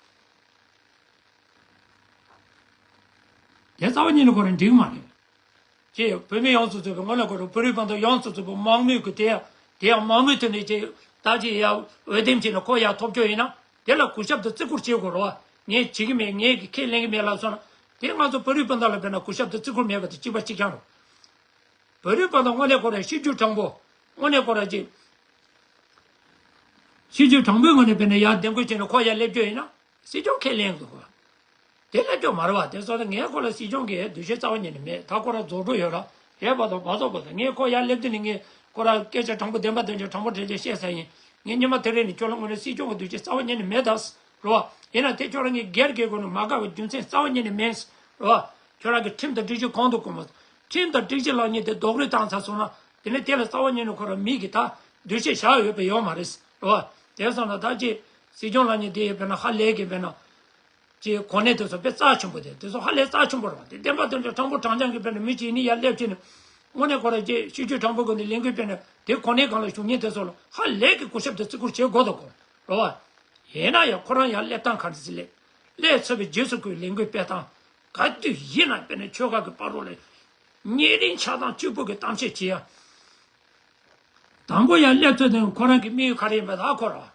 དེ་རྩ་བ་ཉིད་ནས་ཁོ་རང་འགྲིག་མ་རེད། ཅེས་བོད་མི་ཡོངས་སུ་རྫོགས་པའི་ངོས་ནས་ཁོ་རང་བོད་རིགས་སྤུན་ཟླ་ཡོངས་སུ་རྫོགས་པའི་མང་མོས་ཀྱི་དེ་ཡང་དེ་ཡང་མང་མོས་ཐོག་ནས་ཅེས་ད་ཅེས་ཡ་འོས་འདེམས་བྱས་ནས་ཁོ་ཡར་ཐོབ་ཆོག་ཡིན་ན། དེ་ལ་གུས་ཞབས་དང་བརྩི་བཀུར་བྱེད་དགོས་རེད་བ། ངས་བྱེད་ཀྱི་མེད། ངས་ཀྱི་ཁས་ལེན་གྱི་མེད་ལབ་སོང་ན། དེ་ང་ཚོ་བོད་རིགས་སྤུན་ཟླ་ལ་དཔེར་ན་གུས་ཞབས་དང་བརྩི་བཀུར་མེད་པ་དང་གཅིག་པ་གཅིག་རྐྱང་རེད། བོད་རིགས་སྤུན་ཟླ་དངོས་གནས་ཁོ་རང་གཤིས་རྒྱུད་དྲང་པོ། དངོས་གནས་ཁོ་རང་ཅིག་གཤིས་རྒྱུད་དྲང་པོའི་ངོས་ནས་དཔེར་ན་ཡར་འདེམས་བསྐོ་བྱས་ནས་ཁོ་ཡར་སླེབས་རྒྱུ་ཡིན་ན། སྲིད་སྐྱོང་ཁས་ལེན་དགོས། དེ་སླེབས་རྒྱུ་མ་རེད་བ། དེ་སོང་ཙང་ངས་ཁོ་ལ་སྲིད་སྐྱོང་གི་འདུ་ཤེས་རྩ་བ་ཉིད་ནས་མེད། ད་ཁོ་རང་རྫོགས་འགྲོ་ཡོད་ར། དེ་བར་དུ་མ་རྫོགས་པ་དང་། ངས་ཁོ་ཡར་སླེབས་དུས་ནས་ངས་ཁོ་རང་སྐད་ཆ་དྲང་པོ་བདེན་པ་དོན་ཆེན་དྲང་པོ་དྲན་ཆེན་བཤད་ས་ཡིན། ངས་སྔོན་མ་དེ་རིང་ནས་ཁྱོད་ལ་དངོས་གནས་སྲིད་སྐྱོང་གི་འདུ་ཤེས་རྩ་བ་ཉིད་ནས་མེད་ད། རེད་བ། ཡིན་ན་དེ་ཁྱོད་རང་གིས་སྒེར་གྱི་སྒོ་ནས་མ་དགའ་བའི་རྒྱུ་མཚན་རྩ་བ་ཉིད་ནས་མེད། རེད་བ། ཁྱོད་རང་གིས་ཁྲིམས་དང་སྒྲིག་གཞི་གོང་དུ་བཀུར་མ། ཁྲིམས་དང་སྒྲིག་གཞི་ལ་ཉིད་དེ་རྡོག་རོལ་བཏང་ཚར་སོང་ན། དེ་ནས་དེ་ལ་རྩ་བ་ཉིད་ནས་ཁོ་རང་མི་གི་ད་འདུ་ཤེས་བཞག་ཡོད་པ་ཡོད་མ་རེད། རེད་བ། དེ་སོང་ན་ད་ཅི་སྲིད་སྐྱོང་ལ་ཉིད་དེ་ཡོད་པས་ན་ཧ་ལས་ཀྱི་བས་ན། ཅེས་གོ་གནས་དེ་ཚོ་དཔེ་རྩ་ཆེན་པོ་དེ། དེ་ཚོ་ཧ་ལས་རྩ་ཆེན་པོ་རེད་བ། དེ་བདེན་པ་དོན་ཆེན་དྲང་པོ་དྲང་རྐྱང་གི་བས་ན་མི་གཅིག་ནི་ཡར་སླེབས་ཕྱིན་ནས། དངོས་གནས་ཁོ་རང་ཅེས་ཤེས་རྒྱུད་དྲང་པོ་གི་ནི་ལས་འགུལ་སྤེལ་ནས་དེ་གོ་གནས་སྒང་ལ་བཞུགས་མཁན་དེ་ཚོ་ལ་ཧ་ལས་ཀྱི་གུས་ཞབས་དང་བརྩི་བཀུར་བྱེད་དགོས་དོ་གོ། རེད་བ། ཡིན་ན་ཡང་ཁོ་རང་ཡར་སླེབས་སྟངས་ག་འདྲ་ཞིག་སླེབས། སླེབས་ཚར་བའི་རྗེས་སུ་ཁོའི་ལས་འགུལ་སྤེལ་སྟངས། ག་དུས་ཡིན་ན་དཔེར་ན་ཆོལ་ཁ་གི་བར་རོ་ལ་ཉེ་རིང་ཆགས་སྡང་གཅིག་པུ་གི་གཏམ་བཤད་བྱེད་ཡ། དང་པོ་ཡར་སླེབས་ཚར་དུས་ཁོ་རང་གི་དམིགས་ཡུལ་ག་རེ་ཡིན་པ་ད་ཁོ་རང་།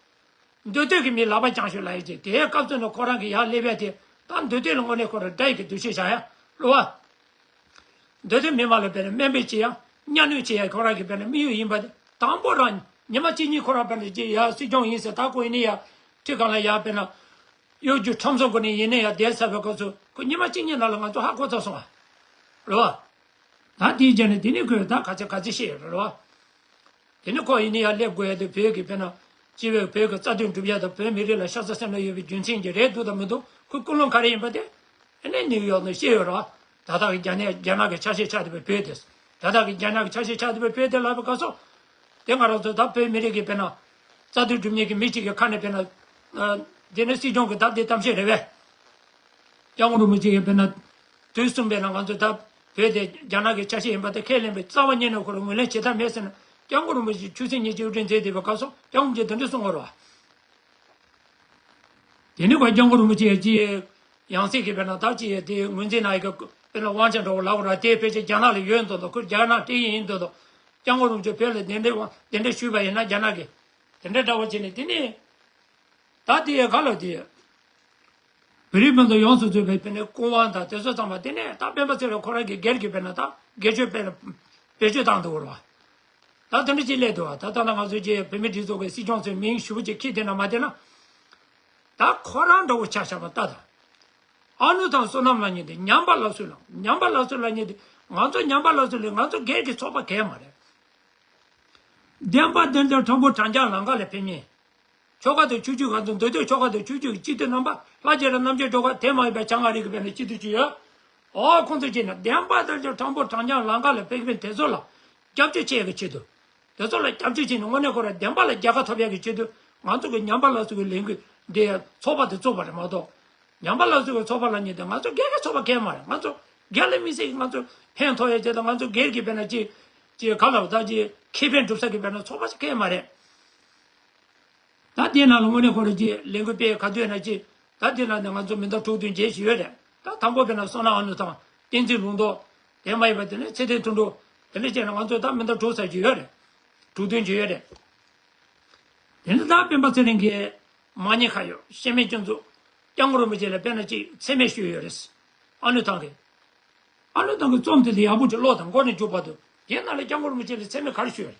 མདོ་སྟོད་ཀྱི་མི་ལག་པ་བརྐྱངས་ཤིག་ལབ་ཡས་ཅིག་དེའི་སྐབས་སུ་ནི་ཁོ་རང་གི་ཡར་སླེབས་ཡས་དེ་ད་མདོ་སྟོད་ལ་དངོས་གནས་ཁོ་རང་དགྲ་ཡི་གི་འདུ་ཤེས་བཞག་ཡ་ལོ་བ། མདོ་སྟོད་མི་མང་ལ་དཔེར་ན་སྨན་པ་བྱེད་ཡ། གཉའ་གནོན་བྱེད་ཡ་ཁོ་རང་གི་དཔེར་ན་དམིགས་ཡུལ་ཡིན་པ་དེ། དང་པོ་རང་ཉི་མ་གཅིག་གཉིས་ཁོ་རང་དཔེར་ན་ཅིག་ཡ་སྲིད་སྐྱོང་ཡིན་ཟེར་ད་ཁོ་ཡིན་ནི་ཡ། ཁྲི་སྒང་ལ་ཡ་དཔེར་ན། གཡོ་སྒྱུ་ཁྲམ་གསུམ་སྒོ་ནས་ཡིན་ནི་ཡ་བསྡད་ཚར་བའི་སྐབས་སུ་ཁོ་ཉི་མ་གཅིག་གཉིས་ནང་ལ་ང་ཚོ་ཧ་གོ་ཚར་སོང་བ། རེད་བ། ད་དེའི་རྗེས་ནས་དེ་ནི་ཁོས་ད་ག་ཚད་ག་ཚད་བཤད་ཡོད་རེད་བ། དེ་ནི་ཁོ་ཡིན་ནི་ཡར་སླེབས་དགོས་ཡ་དེ་བོད་ཀྱི་དཔེར་ན། སྤྱི་བའི་བོད་ཀྱི་རྩ་དོན་སྒྲུབ་ཡ་དང་བོད་མི་རིགས་ལ་ཤ་ཚ་སེམས་ལ་ཡོད་པའི་རྒྱུ་མཚན་གྱིས་རེད་འདུག་དང་མི་འདུག་ཁོའི་ཀུན་སློང་ག་རེ་ཡིན་པ་དེ། ཨ་ནི་ནིའུ་ཡོག་ནས་བཤད་ཡོད་རེད་བ། ད་ལྟ་གི་རྒྱ་ནག་རྒྱ་ནག་གི་ཆ་ཤས་ཆགས་བསྡད་པའི་བོད་དེ། ད་ལྟ་གི་རྒྱ་ནག་གི་ཆ་ཤས་ཆགས་བསྡད་པའི་བོད་དེ་ལབ་པའི་སྐབས་སུ། དེ་ང་རང་ཚོ་ད་བོད་མི་རིགས་ཀྱི་དཔེར་ན། རྩ་དོན་སྒྲུབ་མཁན་གྱི་མི་གཅིག་གི་ཁ་ནས་དཔེར་ན། ཨ། དེ་ནི་སྲིད་སྐྱོང་གི་ད་དེ་གཏམ་བཤད་རེད་བས། སྐྱབས་མགོན་རིན་པོ་ཆེ་ཡིས་དཔེར་ན། དུས་གསུམ་དཔེར་ན་ང་ཚོ་ད་བོད་དེ་རྒྱ་ནག་གི་ཆ་ཤས་ཡིན་པ་དེ་ཁས་ལེན་པའི་རྩ་བ་ཉིད་ནས་ཁོ་རང་ངོས་ལེན་བྱེད་ཐབས་མེད་ཟེར་ན། སྐྱབས་མགོན་རིན་པོ་ཆེ་ཆོས་སྲིད་གཉིས་ཀྱི་དབུ་ཁྲིད་མཛད་བསྡད་པའི་སྐབས་སུ་སྐྱབས་མགོན་རིན་པོ་ཆེས་དེ་འདྲ་གསུང་གི་རེད་བ། དེ་ནི་ཁོ་སྐྱབས་མགོན་རིན་པོ་ཆེ་ཅི་ཡང་སྲིད་ཀྱི་དཔེར་ན་ད་ཅི་དེ་ངོས་འཛིན་གནང་ཡི་གི་དཔེར་ན་དབང་ཆ་འདྲ་བོ་ལབ་དགོས་ར། དེ་ཕལ་ཆེར་རྒྱ་ནག་ལ་ཡོད་མདོག་མདོག་ཁོ་རྒྱ་ནག་སྤྲད་ཡི་ཡིན་མདོག་མདོག་སྐྱབས་མགོན་རིན་པོ་ཆེ་བོད་ལ་གདན་འདྲེན་གདན་འདྲེན་ཞུས་པ་ཡིན་ན་རྒྱ་ནག་གིས་དེ་འདྲ་འདྲ་བོ་བྱས་ནས་དེ་ནི་ད་དེ་ག་ལ་དེ་བོད་རིགས་མི་མང་ཡོངས་སུ་རྫོགས་པའི་དཔེར་ན་སྐུ་དབང་དང་དེ་ཚོ་ཚང་མ་དེ་ནས་ད་སྤེན་པ་ཚེ་རིང་ཁོ་རང་གི་སྒེར་གྱི་དཔེར་ན་ད་སྒེར་གཅོད་དཔེར་ན་བེད་སྤྱོད་བཏང་འདུག་ར། ད་དེ་འདྲ་ཅིག་སླེབས་འདུག་བ། ད་ལྟ་ང་ཚོའི་རྗེས་བོད་མིའི་སྒྲིག་འཛུགས་ཀྱི་སྲིད་སྐྱོང་ཚོའི་མིང་ཞུ་བ་ཅིག་ཁྱེར་བསྡད་ན་མ་བསྡད་ན། ད་ཁོ་རང་འདྲ་བོ་ཆ་བཞག་པ་ལྟ་དང་། ཨ་ནུ་དང་བསོད་ནམས་ལགས་གཉིས་དེ་ཉམས་པ་སླར་གསོ་ལ་ཉམས་པ་སླར་གསོ་ལ་གཉིས་དེ་ང་ཚོ་ཉམས་པ་སླར་གསོ་ལས་ང་ཚོ་སྒེར་གྱི་ཚོགས་པ་གལ་མ་རེད། བདེན་པ་བདེན་དོན་དྲང་པོ་དྲང་རྐྱང་ལམ་ཁ་ལ་ཕེབས་མཁན། ཆོལ་ཁ་དང་ཆོས་བརྒྱུད་ང་ཚོ་མདོ་སྟོད་ཆོལ་ཁ་དང་ཆོས་བརྒྱུད་ཀྱི་སྤྱི་འཐུས་རྣམ་པ་ལྷ་རྒྱལ་རབས་རྣམ་རྒྱལ་སྒྲོལ་དཀར་དེ་མ་ཡིན་པའི་བྱང་ཨ་རི་གི་བས་ན་སྤྱི་འཐུས་ཅིག་ཡོད། ཨོ་ཁོང་ཚོ་ཅིག་ནི་བདེན་པ་དོན་ཆེན་དྲང་པོ་དྲང་རྐྱང་ལམ་ཁ་ལ་ཕེབས་མཁན་དེ་ཚོ་ལ་སྐྱབས་བཅོལ་བྱེད་ཡག་གི་ཆེད་དུ། དེ་ཚོ་ལ་སྐྱབས་བཅོལ་བྱས་ནས་དངོས་གནས་ཁོ་རང་བདེན་པ་ལ་རྒྱལ་ཁ་ཐོབ་ཡག་གི་ཆེད་དུ་ང་ཚོ་གི་ཉམས་པ་སླར་གསོ་གི་ལས་འགུལ་འདི་ཚོགས་པ་དེ་བཙུགས་པ་རེད་མ་གཏོགས། ཉམས་པ་སླར་གསོ་གི་ཚོགས་པ་ལབ་མཁན་དེ་ང་ཚོ་སྒེར་གྱི་ཚོགས་པ་གལ་མ་རེད། ང་ཚོ་སྒེར་ལ་དམིགས་བསལ་གྱི་ང་ཚོ་ཕན་ཐོགས་ཡག་ཆེད་དུ་ང་ཚོ་སྒེར་གྱི་དཔེར་ན་ཅིག་ཅིག་ག་ལ་བ་ད་ཅིག་ཁེ་ཕན་སྒྲུབ་ས་གི་དཔེར་ན་ཚོགས་པ་ཞིག་གལ་མ་རེད། ད་དེའི་ནང་ལ་དངོས་གནས་ཁོ་རང་ཅིག་ལས་འགུལ་སྤེལ་ག་དུས་ན་ཅིག་ད་དེ་ལ་ནི་ང་ཚོ་མི་ཟླ་དྲུག་བདུན་བརྒྱད་ཞིག་ཡོད་རེད། ད་དང་པོ་དཔེར་ན་བསོད་ནམས་ཨ་ནུ་དང་བསྟན་འཛིན་ལུང་རྟོགས། དེ་མ་ཡིན་པ་དེ་ནས་ཚེ་བརྟན་དོན་གྲུབ། དེ་འདྲ་བྱས་ན་ང་ཚོ་ད་མི་ཟླ་དྲུག་ཙམ་ཅིག་ཡོད་རེད། དྲུག་བདུན་ཅིག་ཡོད་རེད། དེ་ནས་ད་སྤེན་པ་ཚེ་རིང་གིས་མ་ཉེས་ཁ་གཡོག་ཤེས་མེད་སྐྱོན་འཛུགས། སྐྱབས་མགོན་རིན་པོ་ཆེ་ལ་དཔེར་ན་ཅིག་མཚན་སྨད་ཞུས་ཡོད་རེད། ཨ་ནུ་ཐང་གིས། ཨ་ནུ་ཐང་གི་རྩོམ་དེ་ལ་ཡག་པོ་ཅིག་ཀློག་དང་། མགོ་ནས་མཇུག་བར་དུ། དེའི་ནང་ལ་སྐྱབས་མགོན་རིན་པོ་ཆེ་ལ་མཚན་སྨད་ག་རེ་ཞུས་ཡོད་རེད།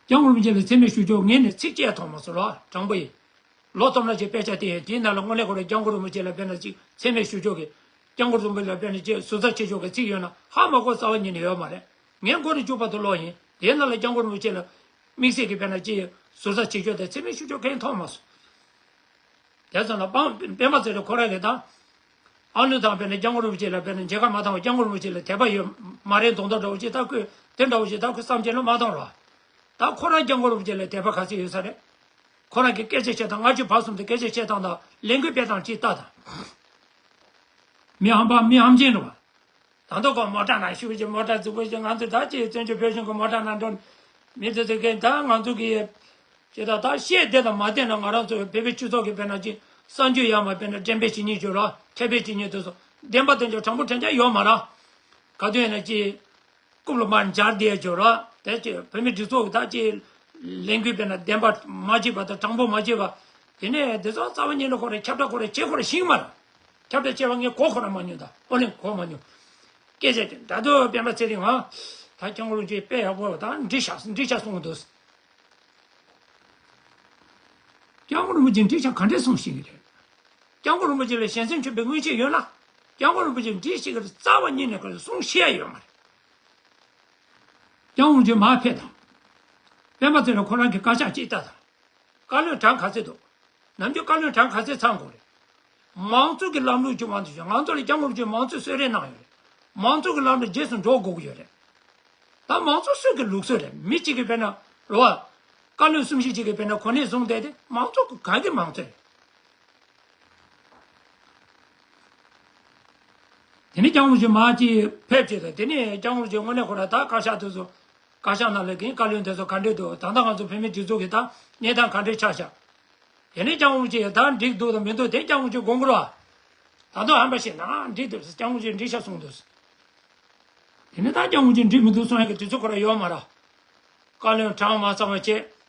སྐྱབས་མགོན་རིན་པོ་ཆེ་ལ་མཚན་སྨད་ཞུ་ཕྱོགས་ངས་ནི་ཚིག་གཅིག་ཡང་མཐོང་མ་སོང་ར། དྲང་པོ་ཡིན། ལོ་ཐོབ་ན་ཅིག་དཔེ་ཆ་བལྟས་ཡིན། དེའི་ནང་ལ་དངོས་གནས་ཁོ་རང་སྐྱབས་མགོན་རིན་པོ་ཆེ་ལ་དཔེར་ན་ཅིག་མཚན་སྨད་ཞུ་ཕྱོགས་ཀྱི། སྐྱབས་མགོན་རིན་པོ་ཆེ་ལ་དཔེར་ན་ཅིག་ཟུར་ཟ་བྱེད་ཕྱོགས་ཀྱི་ཚིག་ཡོད་ན་ཧ་མ་གོ་རྩ་བ་ཉིད་ནས་ཡོད་མ་རེད། ངས་མགོ་ནས་མཇུག་བར་དུ་ཀློག་ཡིན། དེའི་ནང་ལ་སྐྱབས་མགོན་རིན་པོ་ཆེ་ལ་དམིགས་བསལ་གྱི་དཔེར་ན་ཅིག་ཟུར་ཟ་བྱེད་ཕྱོགས་དང་མཚན་སྨད་ཞུ་ཕྱོགས་གང་ཡང་མཐོང་མ་སོང་། དེ་ཙམ་ལ་སྤང་སྤེན་པ་ཚེ་རིང་ཁོ་རང་གིས་ད། ཨ་ནུ་དང་དཔེར་ན་སྐྱབས་མགོན་རིན་པོ་ཆེ་ལ་དཔེར་ན་མཇལ་ཁ་མ་བཏང་བ་སྐྱབས་མགོན་རིན་པོ་ཆེ་ལ་དད་པ་ཡོད་མ་རེད་མདོག་མདོག་འདྲ་བོ་ཅིག་ད་ཁོས་དེ་འདྲ་བོ་ཅིག་ད་ཁོས་བསམ་བྱས་ན་མ་བཏང་རོགས། ད་ཁོ་རང་སྐྱབས་མགོན་རིན་པོ་ཆེ་ལ་དད་པ་ག་ཚོད་ཡོད་ས་རེད། ཁོ་རང་གིས་སྐད་ཆ་བཤད་སྟངས་ལྔ་བཅུ་བར་གསུམ་དུ་སྐད་ཆ་བཤད་སྟངས་དང་ལས་འགུལ་སྤེལ་སྟངས་ཅིག་ལྟ་དང་། མི་ཧམ་པ་མི་ཧམ་ཅན་རེད་བ། ད་ལྟ་ཁོ་མོ་ཊ་ནང་ཞུགས་ཀྱི་མོ་ཊ་རྫིག་པོ་ཞིག་ང་ཚོ་ད་ཅིག་བཙན་བྱོལ་བོད་གཞུང་གི་མོ་ཊ་ནང་འགྲོ། མི་དེ་ཚོ་གིས་ད་ང་ཚོ་གིས་ཅི་ད་ད་བཤད་བསྡད་དང་མ་བསྡད་ན་ང་རང་ཚོ་བོད་པའི་སྤྱི་ཚོགས་ཀྱི་དཔེར་ན་ཅིག་གསར་འགྱུར་ཡར་མར་དཔེར་ན་འགྲེམས་སྤེལ་བྱེད་མཁན་ཅིག་རོགས་ཁྱབ་སྤེལ་བྱེད་མཁན་དེ་ཚོ་བདེན་པ་དོན་ཆེན་དྲང་པོ་དྲང་རྐྱང་ཡོད་མ་རེད། ག་དུས་ཡིན་ན་ཅིག་རྐུབ་ལ་མར་འབྱར་བསྡད་ཅོག་ར། དེ་ཅིག་བོད་མི་སྒྲིག་འཛུགས་ཀྱི་ད་ཅིག་ལས་འགུལ་སྤེལ་ན་བདེན་པ་མ་བྱེད་པ་དང་དྲང་པོ་མ་བྱེད་པ། དེ་ནས་དེ་ཚོ་རྩ་བ་ཉིད་ནས་ཁོ་རང་ཁྱབ་བསྒྲགས་ཁོ་རང་བྱེད་ཁོ་རང་ཤེས་ཀྱི་མ་རེད། ཁྱབ་བསྒྲགས་བྱས་པ་ངས་གོ་ཁོ་རང་མ་མྱོང་། ད་ཨོ་ལེན་གོ་མ་མྱོང་། སྐད་ཆ་དེ་འདྲ་འདུག་སྤེན་པ་ཚེ་རིང་ཨ། ད་སྐྱབས་མགོན་རིན་པོ་ཆེ་དཔེ་ཡག་པོ་ད་འགྲིག་ཤག་འགྲིག་ཤག་གསུང་གི་འདུག་སྐྱབས་མགོན་རིན་པོ་ཆེ་འགྲིག་ཤག་ག་འདྲས་གསུང་ཤེས་ཀྱི་རེད། སྐྱབས་མགོན་རིན་པོ་ཆེ་ལ་ཞལ་འཛོམས་མཆོད་པའི་མངོན་ཤེས་ཡོད་ན། སྐྱབས་མགོན་རིན་པོ་ཆེ་འགྲིག་ཤེས་ཀྱི་རྩ་བ་ཉིད་ནས་གསུང་ཤེས་ཡ་ཡོད་མ་རེད། སྐྱབས་མགོན་རིན་པོ་ཆེ་མར་ཕེབས་དང་། སྤེན་པ་ཚེ་རིང་ཁོ་རང་གི་བཀའ་ཤག་གཅིག་ལྟ་དང་། བཀའ་བློན་གྲངས་ག་ཚད་འདུག་ནམ་རྒྱུན་བཀའ་བློན་གྲངས་ག་ཚད་ཚང་དགོས་རེད། མང་གཙོ་གི་ལམ་ལུགས་ཀྱི་དབང་དུ་བྱས། ང་ཚོ་ལ་སྐྱབས་མགོན་རིན་པོ་ཆེ་མང་གཙོའི་གསོལ་རས་གནང་ཡོད་རེད། མང་གཙོ་གི་ལམ་ལ་རྗེས་སུ་འགྲོ་དགོས་ཀྱི་ཡོད་རེད། ད་མང་གཙོ་སུ་གི་ལུགས་སྲོལ་རེད། མི་གཅིག་གིས་དཔེར་ན་རེད་བ། བཀའ་བློན་གསུམ་བཞི་གཅིག་གིས་དཔེར་ན་གོ་གནས་བཟུང་བསྡད་དེ་མང་གཙོ་གི་གང་གི་མང་གཙོ་རེད། དེ་ནས་སྐྱབས་མགོན་རིན་པོ་ཆེ་མར་ཅིག་ཕེབས་བྱས་ཏེ། དེ་ནས་སྐྱབས་མགོན་རིན་པོ་ཆེ་དངོས་གནས་ཁོ་རང་ད་བཀའ་ཤག་དེ་ཚོ། བཀའ་ཤག་ནང་ལ་གིན་བཀའ་བློན་དེ་ཚོ་ག་འདྲས་འདུག་ད་ལྟ་ང་ཚོ་བོད་མིའི་སྒྲིག་འཛུགས་ཀྱི་ད་གནས་སྟངས་ག་འདྲས་ཆགས་ཤག་དེ་ནས་སྐྱབས་མགོན་རིན་པོ་ཆེ་ད་འགྲིག་འདུག་དང་མི་འདུག་དེ་སྐྱབས་མགོན་རིན་པོ་ཆེ་དགོངས་ཀྱི་རེད་བ། ད་དུང་ཧམ་པ་བཤད་ན་འགྲིག་འདུག་སྐྱབས་མགོན་རིན་པོ་ཆེ་འགྲིག་ཤག་གསུངས་འདུག་དེ་ནས་ད་སྐྱབས་མགོན་རིན་པོ་ཆེ་འགྲིག་མི་འདུག་གསུང་ཡ་གི་དུས་ཚོད་ཁོ་རང་ཡོད་མ་རེད། བཀའ་བློན་གྲངས་མ་ཚང་བ་བྱས།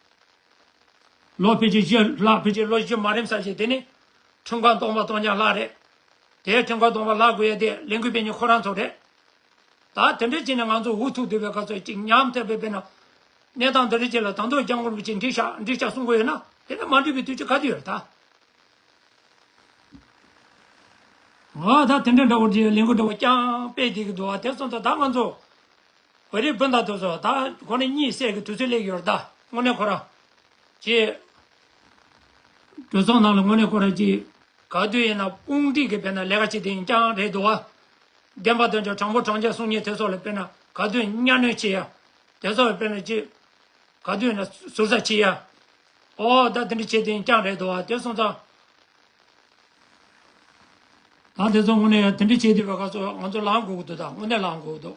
ལོ་ཕལ་ཆེར་བཞི་ལྷག་ཕལ་ཆེར་ལོ་བཞི་མ་རིམ་ས་ཞིག་དེ་ནི་ཁྲིམས་ཁང་སྟོང་པ་སྟོང་རྐྱང་ལྷག་རེད། དེའི་ཁྲིམས་ཁང་སྟོང་པ་ལྷག་དགོས་ཡ་དེ་ལས་འགུལ་སྤེལ་མཁན་ཁོ་རང་ཚོ་རེད། ད་དེ་འདྲ་བྱས་ནས་ང་ཚོ་འུ་ཐུག་བསྡད་པའི་སྐབས་སུ་ཅིག་ཉམས་ཐག་པའི་དཔེར་ན། གནས་སྟངས་འདི་འདྲ་ཅིག་ལ་ད་དུང་སྐྱབས་མགོན་རིན་པོ་ཆེ་འགྲིག་ཤག་འགྲིག་ཤག་གསུང་དགོས་ཡོད་ན། དེ་ནི་མ་འགྲིག་པའི་དུས་ཚོད་ག་དུས་ཡོད་རེད་ད། ང་ད་དེ་འདྲ་འདྲ་བོ་ཅིག་ལས་འགུལ་འདྲ་བོ་རྐྱང་སྤེལ་བསྡད་ཀྱི་འདུག་བ། དེ་སོང་ཙང་ད་ང་ཚོ་བོད་རིགས་སྤུན་ཟླ་དེ་ཚོ་ད་ཁོ་ནི་གཉིད་སད་ཀྱི་དུས་ཚོད་སླེབས་ཡོད་རེད་ད། དངོས་གནས་ཁོ་རང་ཅིག་གྲོས་ཚོགས་ནང་ལ་དངོས་གནས་ཁོ་རང་ཅིག་ག་དུས་ཡིན་ན་དཔུང་སྒྲིག་གི་དཔེར་ན་ལས་ཀ་བྱེད་དེ་ཡིན་རྐྱང་རེད་འདུག་བ། བདེན་པ་དོན་གཅོད་དྲང་པོ་དྲང་རྐྱང་གསུང་མཁན་དེ་ཚོ་ལ་དཔེར་ན་ག་དུས་གཉའ་གནོན་བྱེད་ཡ། དེ་ཚོ་ལ་དཔེར་ན་ཅིག་ག་དུས་ཡིན་ན་ཟུར་ཟ་བྱེད་ཡ། ཨོ་ད་དེ་འདྲ་བྱེད་དེ་ཡིན་རྐྱང་རེད་འདུག་བ། དེ་སོང་ཙང་། ད་དེ་ཚོ་དངོས་གནས་དེ་འདྲ་བྱེད་དུས་བ་ག་ཚོད་ང་ཚོ་ལངས་དགོས་ཀྱི་འདུག་ད་དངོས་གནས་ལངས་དགོས་ཀྱི་འདུག་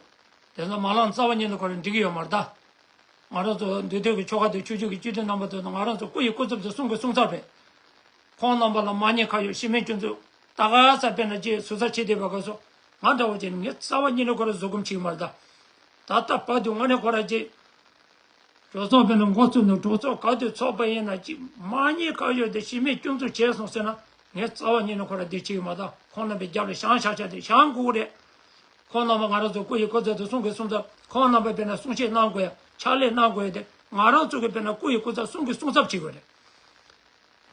དེ་ཚོ་མ་ལངས་རྩ་བ་ཉིད་ནས་ཁོ་རང་འགྲིག་གི་ཡོད་མ་རེད་ད། ང་རང་ཚོ་འདི་དུས་ཀྱི་ཆོལ་ཁ་དང་ཆོས་བརྒྱུད་ཀྱི་སྤྱི་འཐུས་རྣམ་པ་ཚོ་དང་ང་རང་ཚོ་སྐུ་ཡི་སྐུ་ཚབ་ཚོ་གསུང་གི་གསུང་ཚར་བས། ཁོང་རྣམ་པ་ལ་མ་ཉེས་ཁ་གཡོགས་སྤྱི་མི་སྐྱོན་འཛུགས་ད་ག་ས་དཔེར་ན་ཅིག་ཟུར་ཟ་བྱེད་དུས་བ་ག་ཚོད་ང་འདྲ་བོ་ཅིག་ངས་རྩ་བ་ཉིད་ནས་ཁོ་རང་བཟོད་སྒོམ་བྱེད་ཀྱི་མ་རེད་ད། ད་ལྟ་བར་དུ་དངོས་གནས་ཁོ་རང་ཅིག་གྲོས་ཚོགས་དཔེར་ན་འགོ་བཙུགས་ནས་གྲོས་ཚོགས་ག་དུས་ཚོགས་པ་ཡིན་ན་ཅིག་མ་ཉེས་ཁ་གཡོགས་དེ་སྤྱི་མི་སྐྱོན་འཛུགས་བྱས་སོང་ཟེར་ན་ངས་རྩ་བ་ཉིད་ནས་ཁོ་རང་འདི་བྱེད་ཀྱི་མ་རེད། ཁོང་རྣམ་པའི་རྒྱབ་ལ་བཞེངས་བཞག་བྱ་དེ་བཞེངས་དགོས་རེད། ཁོང་རྣམ་པ་ང་རང་ཚོ་སྐུ་ཡི་སྐུ་ཚབ་དུ་གསུང་གི་གསུང་ཚབ་ཁོང་རྣམ་པ་དཔེར་ན་གསུང་བཤད་གནང་དགོས་ཡ་ཕྱག་ལས་གནང་དགོས་ཡ་དེ་ང་རང་ཚོ་གི་དཔེར་ན་སྐུ་ཡི་སྐུ་ཚབ་གསུང་གི་གསུང་ཚབ་བྱེད་དགོས་རེད།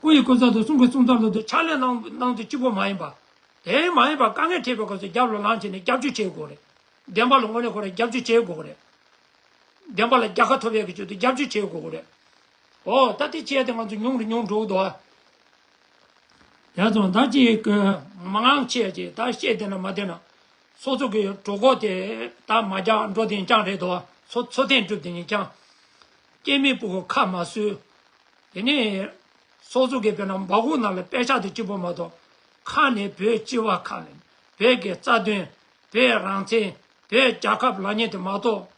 སྐུ་ཡི་སྐུ་ཚབ་དུ་གསུང་གི་གསུང་ཚབ་ལ་དུ་ཕྱག་ལས་གནང་གནང་དུ་གཅིག་པོ་མ་ཡིན་པ། དེ་མ་ཡིན་པ་དཀའ་ངལ་འཕྲད་པའི་སྐབས་སུ་རྒྱབ་ལ་ལངས་བྱས་ནས་སྐྱབས་བཅོལ་བྱེད་དགོས་རེད། བདེན་པ་ལ་དངོས་གནས་ཁོ་རང་སྐྱབས་བཅོལ་བྱེད་དགོས་རེད། བདེན་པ་ལ་རྒྱལ་ཁ་ཐོབ་ཡས་ཀྱི་ཆེད་དུ་སྐྱབས་བཅོལ་བྱེད་དགོས་རེད། ཨོ་ད་དེ་བྱས་ཏེ་ང་ཚོ་ཉུང་རུ་ཉུང་འགྲོ་གི་འདུག་ཨ། ཡ་ཚོ་ད་ཅིག་མང་ཆེ་ཅིག་ད་བཤད་བསྡད་ན་མ་བསྡད་ན། སོ་སོ་གི་གྲོད་ཁོག་དེ་ད་མ་རྒྱག་འགྲོ་དེ་རྐྱང་རེད་དོ། འཚོ་འཚོ་རྟེན་སྒྲུབ་དེ་ཡིན་རྐྱང་། སྐྱེ་མེད་ཕྲུ་གུ་ཁ་མ་གསོས། དེ་ནས་སོ་སོ་གི་དཔེར་ན་འབག་གུ་ནང་ལ་པད་ཤག་དེ་གཅིག་པོ་མ་གཏོགས། ཁ་ནས་བོད་སྤྱི་བ་ཁ་ནས་བོད་ཀྱི་རྩ་དོན། བོད་རང་བཙན། བོད་རྒྱལ་ཁབ་ལབ་མཁན་དེ་མ་གཏོགས།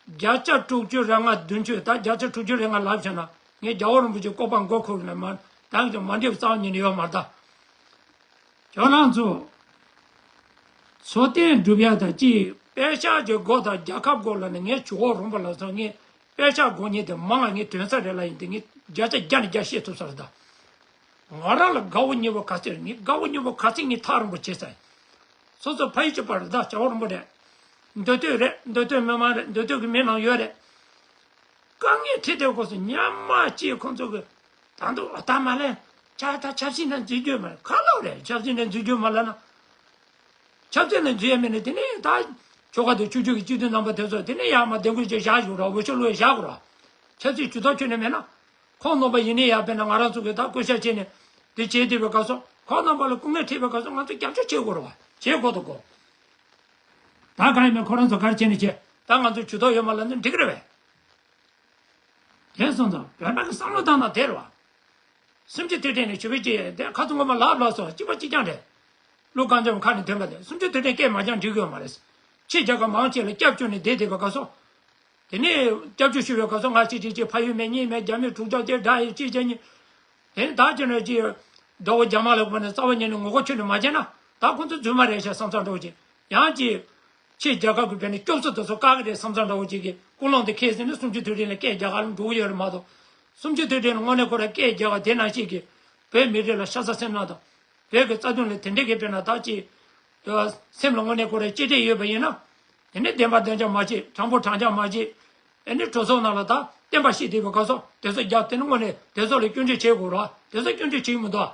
བརྒྱ་ཆ་དྲུག་ཅུ་རེ་ལྔ་བདུན་ཅུ་ད་བརྒྱ་ཆ་དྲུག་ཅུ་རེ་ལྔ་ལབ་བྱས་ན་ངས་རྒྱལ་བ་རིན་པོ་ཆེའི་བཀོད་པ་མགོ་འཁོར་ནས་མ་ད་གི་མ་འགྲིག་རྩ་བ་ཉིད་ནས་ཡོད་མ་རེད་ད། ཁྱོད་རང་ཚོ། འཚོ་རྟེན་སྒྲུབ་ཡ་དང་ཅིག་པད་ཤག་གི་སྒོ་དང་རྒྱལ་ཁབ་སྒོ་ལ་ནི་ངས་ཇུས་འགོད་རོང་པ་ལ་སོང་ངས་པད་ཤག་སྒོ་ཉིད་དེ་མང་ང་ངས་དོན་ས་རེ་ལ་ཡིན་དེ་ངས་བརྒྱ་ཆ་བརྒྱ་ནས་བརྒྱ་བཤད་ཐུབ་ས་རེད་ད། ང་རང་ལ་དགའ་བོ་ཉེ་བོ་ག་ཚད་རེད། ངས་དགའ་བོ་ཉེ་བོ་ག་ཚད་ངས་ཐག་རིང་པོ་བྱས་ས་ཡིན། སོ་སོ་ཕ་ཡུལ་གྱི་པར་ད་བྱ་བ་རིན་པོ་རེད། འདོད་འདོད་རེད། འདོད་འདོད་མི་མང་རེད། འདོད་འདོད་ཀྱི་མི་ནང་ཡོད་རེད། དཀའ་ངལ་འཕྲད་དུས་སྐབས་སུ་ཉམས་མ་ཅིག་ཁོང་ཚོ་གི་ད་འདུག་ཨ་ད་མ་ལས་ཆ་ད་ཆབ་སྲིད་ནང་འཛུལ་རྒྱུ་མ་རེད། ཁ་ལོ་རེད། ཆབ་སྲིད་ནང་འཛུལ་རྒྱུ་མ་ལ་ན། ཆབ་སྲིད་ནང་འཛུལ་ཡ་མེད་ན་དེ་ནས་ད་ཆོལ་ཁ་དང་ཆོས་བརྒྱུད་ཀྱི་སྤྱི་འཐུས་རྣམ་པ་དེ་ཚོ་དེ་ནས་ཡར་མར་བདེ་འགོད་ཅིག་བཞག་ཞུ་ར། འོས་ཤོག་བླུགས་བཞག་དགོས་ར། ཆབ་སྲིད་ཇུས་གཏོགས་ཁྱོན་ནས་མེད་ན། ཁོང་རྣམ་པ་ཡིན་ནའི་ཡར་དཔེར་ན་ང་རང་ཚོ་གི་ད་བསྐོ་བཞག་བྱས་ནས་འདི་བྱེད་བསྡད་པའི་སྐབས་སུ་ཁོང་རྣམ་པ་ལ་སྐུ་ངལ་འཕྲད་པའི་སྐབས་སུ་ང་ཚོ་རྒྱབ་སྐྱོར་བྱེད་དགོས་རེད་བ། བྱེད་དགོས་འདུག་གོ། ད་གང་ཡིན་མིན་ཁོ་རང་ཚོ་ག་རེ་བྱས་ནས་བྱེད། ད་ང་ཚོ་ཇུས་གཏོགས་ཡོད་མ་ལབ་ན་འགྲིག་གི་རེད་བས། དེ་སོང་ཙང་བོད་པ་གི་བསམ་བློ་བཏང་ན་དེ་རེད་བ། སུམ་ཅུ་དུས་དྲན་ནས་ཞུ་བའི་ཅི་དེ་ཁ་ཚོ་ངོ་མ་ལབ་ལབ་སོང་། གཅིག་པ་གཅིག་རྐྱང་རེད། ཀླུ་རྐང་འཇམ་ཁ་ནས་ཐོན་པ་དེ་སུམ་ཅུ་དུས་དྲན་སྐད་མ་རྐྱང་འགྲིག་གི་ཡོད་མ་རེད། ཕྱི་རྒྱལ་ཁབ་མང་ཆེ་ལ་སྐྱབས་བཅོལ་ནས་བསྡད་བསྡད་པའི་སྐབས་སུ། དེ་ནས་སྐྱབས་བཅོལ་ཞུ་བའི་སྐབས་སུ་ང་གཅིག་གཅིག་གཅིག་ཕ་ཡུལ་མེད་གཉེན་མེད་རྒྱ་མི་དྲུག་ཅག་དེ་དགྲ་ཡི་གཅིག་བྱས་གཉིས། དེ་ནས་ད་ཅི་ནས་ཅི། དགྲ་བོ་རྒྱ་དམར་ལ་དགོས་ནས་རྩ་བ་ཉིད་ནས་ངོ་རྒོལ་ཁྱོན་ནས་མ་བྱས་ན་ད་ཁོང་ཚོ་རྫུན་མ་རེད་ཤག་བསམ་བསམ་འདྲ་བོ་ཅིག་ཡང་ཅིག་ཕྱི་རྒྱལ་ཁབ་ཀྱི་བོད་ནས་སྐྱོབ་གསོ་དེ་ཚོ་བཀག་གི་རེད་བསམ་བསམ་འདྲ་བོ་ཅིག་གིས་ཀུན་སློང་དེ་ཁས་ཟིན་ནས་སུམ་ཅུ་དུས་དྲན་ལ་སྐད་རྒྱག་གར་འགྲོ་གི་ཡོད་རེད་མ་གཏོགས། སུམ་ཅུ་དུས་དྲན་ལ་དངོས་གནས་ཁོ་རང་སྐད་རྒྱག་ག་དེ་ནང་བཞིན་གྱི་བོད་མི་རིགས་ལ་ཤ་ཚ་སེམས་ནག་དང་། བོད་ཀྱི་རྩ་དོན་ལ་དེ་འདྲས་ཀྱི་དཔེར་ན་ད་ཅིག་སེམས་ལ་དངོས་གནས་ཁོ་རང་གཅེས་སྤྲས་ཡོད་པ་ཡིན་ན། དེ་ནས་བདེན་པ་བདེན་རྐྱང་མ་བྱེད། དྲང་པོ་དྲང་རྐྱང་མ་བྱེད། ཨེ་ནི་གྲོས་ཚོགས་ནང་ལ་ད་བསྟན་པ་བཤིག་བསྡད་པའི་སྐབས་སུ་དེ་ཚོ་རྒྱབ་དེ་ནི་དངོས་གནས་དེ་ཚོ་ལ་སྐྱོན་བརྗོད་བྱེད་དགོས་རེད་བ། དེ་ཚོ་སྐྱོན་བརྗོད་བྱེད་ཀྱི་མི་འདུག་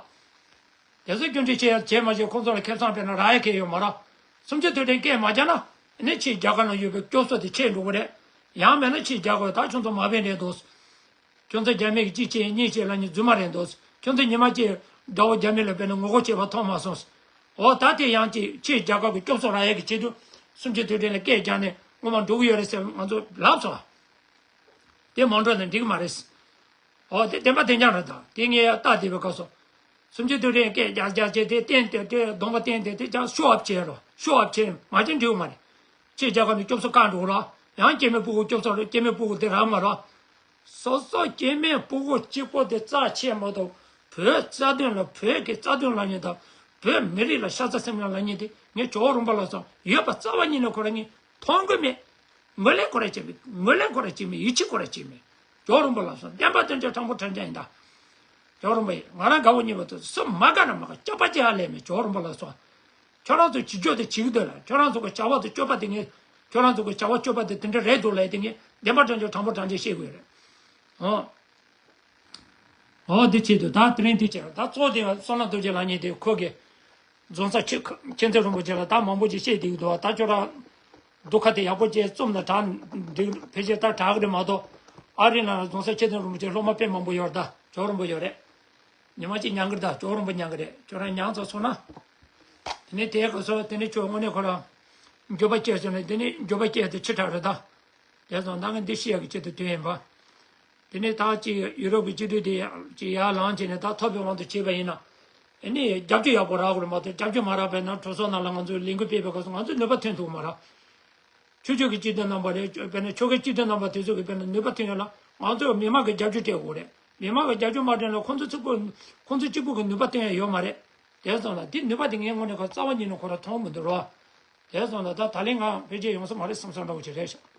བ། དེ་ཚོ་སྐྱོན་བརྗོད་བྱས་ཡ་བྱས་མ་བྱས་ཁོང་ཚོ་ལ་ཁེ་བཟང་སྤྲད་ན་རག་ཡ་གང་ཡོད་མ་རེད། སུམ་ཅུ་དུས་དྲན་སྐད་མ་རྒྱག་ན་ནི་ཕྱིའི་རྒྱལ་ཁབ་ནང་ཡོད་པའི་སྐྱོབ་གསོ་དེ་ཆད་འགྲོ་གི་རེད། ཡང་མེད་ན་ཕྱིའི་རྒྱལ་ཁབ་ད་ཁྱོད་ཚོ་མ་ཕན་འདྲ་འདུག་ཁྱོད་ཚོ་རྒྱ་མི་གིས་གཅིག་བྱས་གཉིས་བྱས་ལབ་མཁན་རྫུན་མ་རེད་འདུག་ཁྱོད་ཚོ་ཉི་མ་གཅིག་དགྲ་བོ་རྒྱ་མི་ལ་དཔེར་ན་ངོ་རྒོལ་བྱས་པ་མཐོང་མ་སོང་། འོ་ད་དེ་ཡང་གཅིག་ཕྱིའི་རྒྱལ་ཁབ་ཀྱི་སྐྱོབ་གསོ་རག་ཡ་གི་ཆེད་དུ་སུམ་ཅུ་དུས་དྲན་ལ་སྐད་རྒྱག་ནས་སྔོན་མ་འགྲོ་གི་ཡོད་རེད་ཟེར་ང་ཚོ་ལབ་སོང་། དེ་མ་འགྲོ་ན་འགྲིག་གི་མ་རེད། འོ་དེ་བདེན་པ་བདེན་རྐྱང་རེད། ད་དེ་ངས་ཡར་ལྟ་བསྡད་པའི་སྐབས་སུ། སུམ་ཅུ་དུས་དྲན་སྐད་རྒྱག་རྒྱག་བྱས་དེ་བསྟན་ཏེ་དེ་གདོང་པ་བསྟན་ཏེ་དེ་ཀྱང་ཤོ་ཨབ་བྱས་རོ། ཤོ་ཨབ་བྱས་མ་བྱས་འགྲིག་གི་མ་རེད། ཕྱིའི་རྒྱལ་ཁབ་ནས་སྐྱོབ་གསོ་བཀག་འགྲོ་རོ། ཡང་སྐྱེ་དམན་སྤུ་གུ་སྐྱོབ་གསོ་རོ། སྐྱེ་དམན་སྤུ་གུ་དེ་རག་མ་རོ། སོ་སོ་སྐྱེ་དམན་སྤུ་གུ་གཅིག་པོ་དེ་རྩ་ཆེ་མ་གཏོགས་བོད་རྩ་དོན་ལ་བོད་ཀྱི་རྩ་དོན་ལབ་མཁན་དང་བོད་མི་རིགས་ལ་ཤ་ཚ་སེམས་ཁམས་ལབ་མཁན་དེ་ངས་ཇོ་བོ་རིན་པོ་ལ་སོགས་ཡོད་པ་རྩ་བ་ཉིད་ནས་ཁོ་རང་གཉིས་མཐོང་གི་མེད། ངོས་ལེན་ཁོ་རང་བྱེད་མེད། ངོས་ལེན་ཁོ་རང་བྱེད་མེད། ཡིད་ཆེས་ཁོ་རང་བྱེད་མེད། ཇོ་བོ་རིན་པོ་ལ་སོགས་བདེན་པ་བདེན་བྱ་དྲང་པོ་དྲང་བཞག་ཡིན་ད། ཇོ་བོ་རིན་པོ་ཡིན། ང་རང་དགའ་བོ་ཉེས་པོ་དེ་སུ་མ་དགའ་ན་མ་དགའ་སྐྱག་པ་ཅིག་ཨ་ལས་མེད། ཇོ་བོ་རིན་པོ་ལ་སོགས། ཁྱོད་རང་ཚོ་བྱེད་རྒྱུ་དེ་བྱེད་ཀྱི་འདུག་ལ། ཁྱོད་རང་ཚོ་གི་བྱ་བ་དེ་སྤྱོད་པ་དེ་ངས་ཁྱོད་རང་ཚོ་གི་བྱ་བ་སྤྱོད་པ་དེ་དེ་འདྲ་རེད་འདུག་ལབ་དེ་ངས་བདེན་པ་དྲང་བཞག་དྲང་པོ་དྲང་བཞག་བཤད་དགོས་རེད། ཨོ། ཨོ་དེ་བྱེད་དུས་ད་དེ་རིང་དེ་བྱེད་རོགས། ད་གཙོ་དེ་བསོད་ནམས་རྡོ་རྗེ་ལབ་མཁན་དེ་ཁོ་གི་རྫོང་སར་ཆེ་མཁྱེན་བརྩེ་རིན་པོ་ཆེ་ལ་ད་མང་པོ་ཅིག་བཤད་བསྡད་ཀྱི་འདུག་ད་ཁྱོད་རང་སྡུག་ཁ་དེ་ཡག་པོ་ཅིག་རྩོམ་ན་དྲག་འགྲིག་ཕལ་ཆེར་ད་དྲག་གི་རེད་མ་གཏོགས། ཨ་རི་ནང་ལ་རྫོང་སར་མཁྱེན་བརྩེ་རིན་པོ་ཆེ་སློབ་མ་དཔེ་མང་པོ་ཡོད་རེད། ད་ཇོ་བོ་རིན་པོ་ཡོད་རེད། ཉི་མ་གཅིག་མྱང་གི་རེད། ད་ཇོ་བོ་རིན་པོ་མྱང་གི་རེད། ཁྱོད་རང་མྱངས་ཚར་སོང་ན། དེ་ནས་དེའི་སྐབས་སུ་དེ་ནས་ཁྱོད་དངོས་གནས་ཁོ་རང་འགྱོད་པ་སྐྱེས་སོང་ན་དེ་ནས་འགྱོད་པ་སྐྱེས་ཏེ་ཕྱི་དྲགས་རེད་ད། དེ་སོང་ད་ངས་འདི་བཤད་ཡག་གི་ཆེད་དུ་དོན་ཡིན་པ། དེ་ནས་ད་ཅིག་ཡུ་རོབ་ཀྱི་སྤྱི་འཐུས་དེ་ཅིག་ཡར་ལངས་བྱས་ནས་ད་ཐོབ་པའི་དབང་དུ་བྱས་པ་ཡིན་ན། ཨ་ནི་རྒྱབ་སྐྱོར་ཡག་པོ་རག་དགོས་རེད་མ་གཏོགས་རྒྱབ་སྐྱོར་མ་རག་པའི་ནང་གྲོས་ཚོགས་ནང་ལ་ང་ཚོས་ལས་འགུལ་སྤེལ་བའི་སྐབས་སུ་ང་ཚོས་ནུས་པ་ཐོན་ཐུབ་ཀྱི་མ་རེད། ཆོས་ཕྱོགས་ཀྱི་སྤྱི་འཐུས་རྣམ་པ་རེད། དཔེར་ན་ཆོལ་ཁའི་སྤྱི་འཐུས་རྣམ་པ་དེ་ཚོ་གི་དཔེར་ན་ནུས་པ་ཐོན་ཡོད་ལ་ང་ཚོས་མི་མང་གི་རྒྱབ་སྐྱོར་སྤྲད་དགོས་རེད། མི་མང་གི་རྒྱབ་སྐྱོར་མ་སྤྲད་ན་ཁོང་ཚོ་གཅིག་པུ་ཁོང་ཚོ་གཅིག་པུ་གི་ནུས་པ་ཐོན་ཡ་ཡོད་མ་རེད། དེ་སོང་ལ་དེ་ནུས་པ་དེ་ངའི་ངོས་ནས་ཁོ་རྩ་བ་ཉིད་ནས་ཁོ་ར་མཐོང་མི་འདུག་རོ། དེ་སོང་ལ་ད་ད་ལན་ང་ཕལ་ཆེར་ཡོང་ས་མ་རེད་བསམ་བསམ་འདྲ་བོ་ཅིག་རེད་ཤག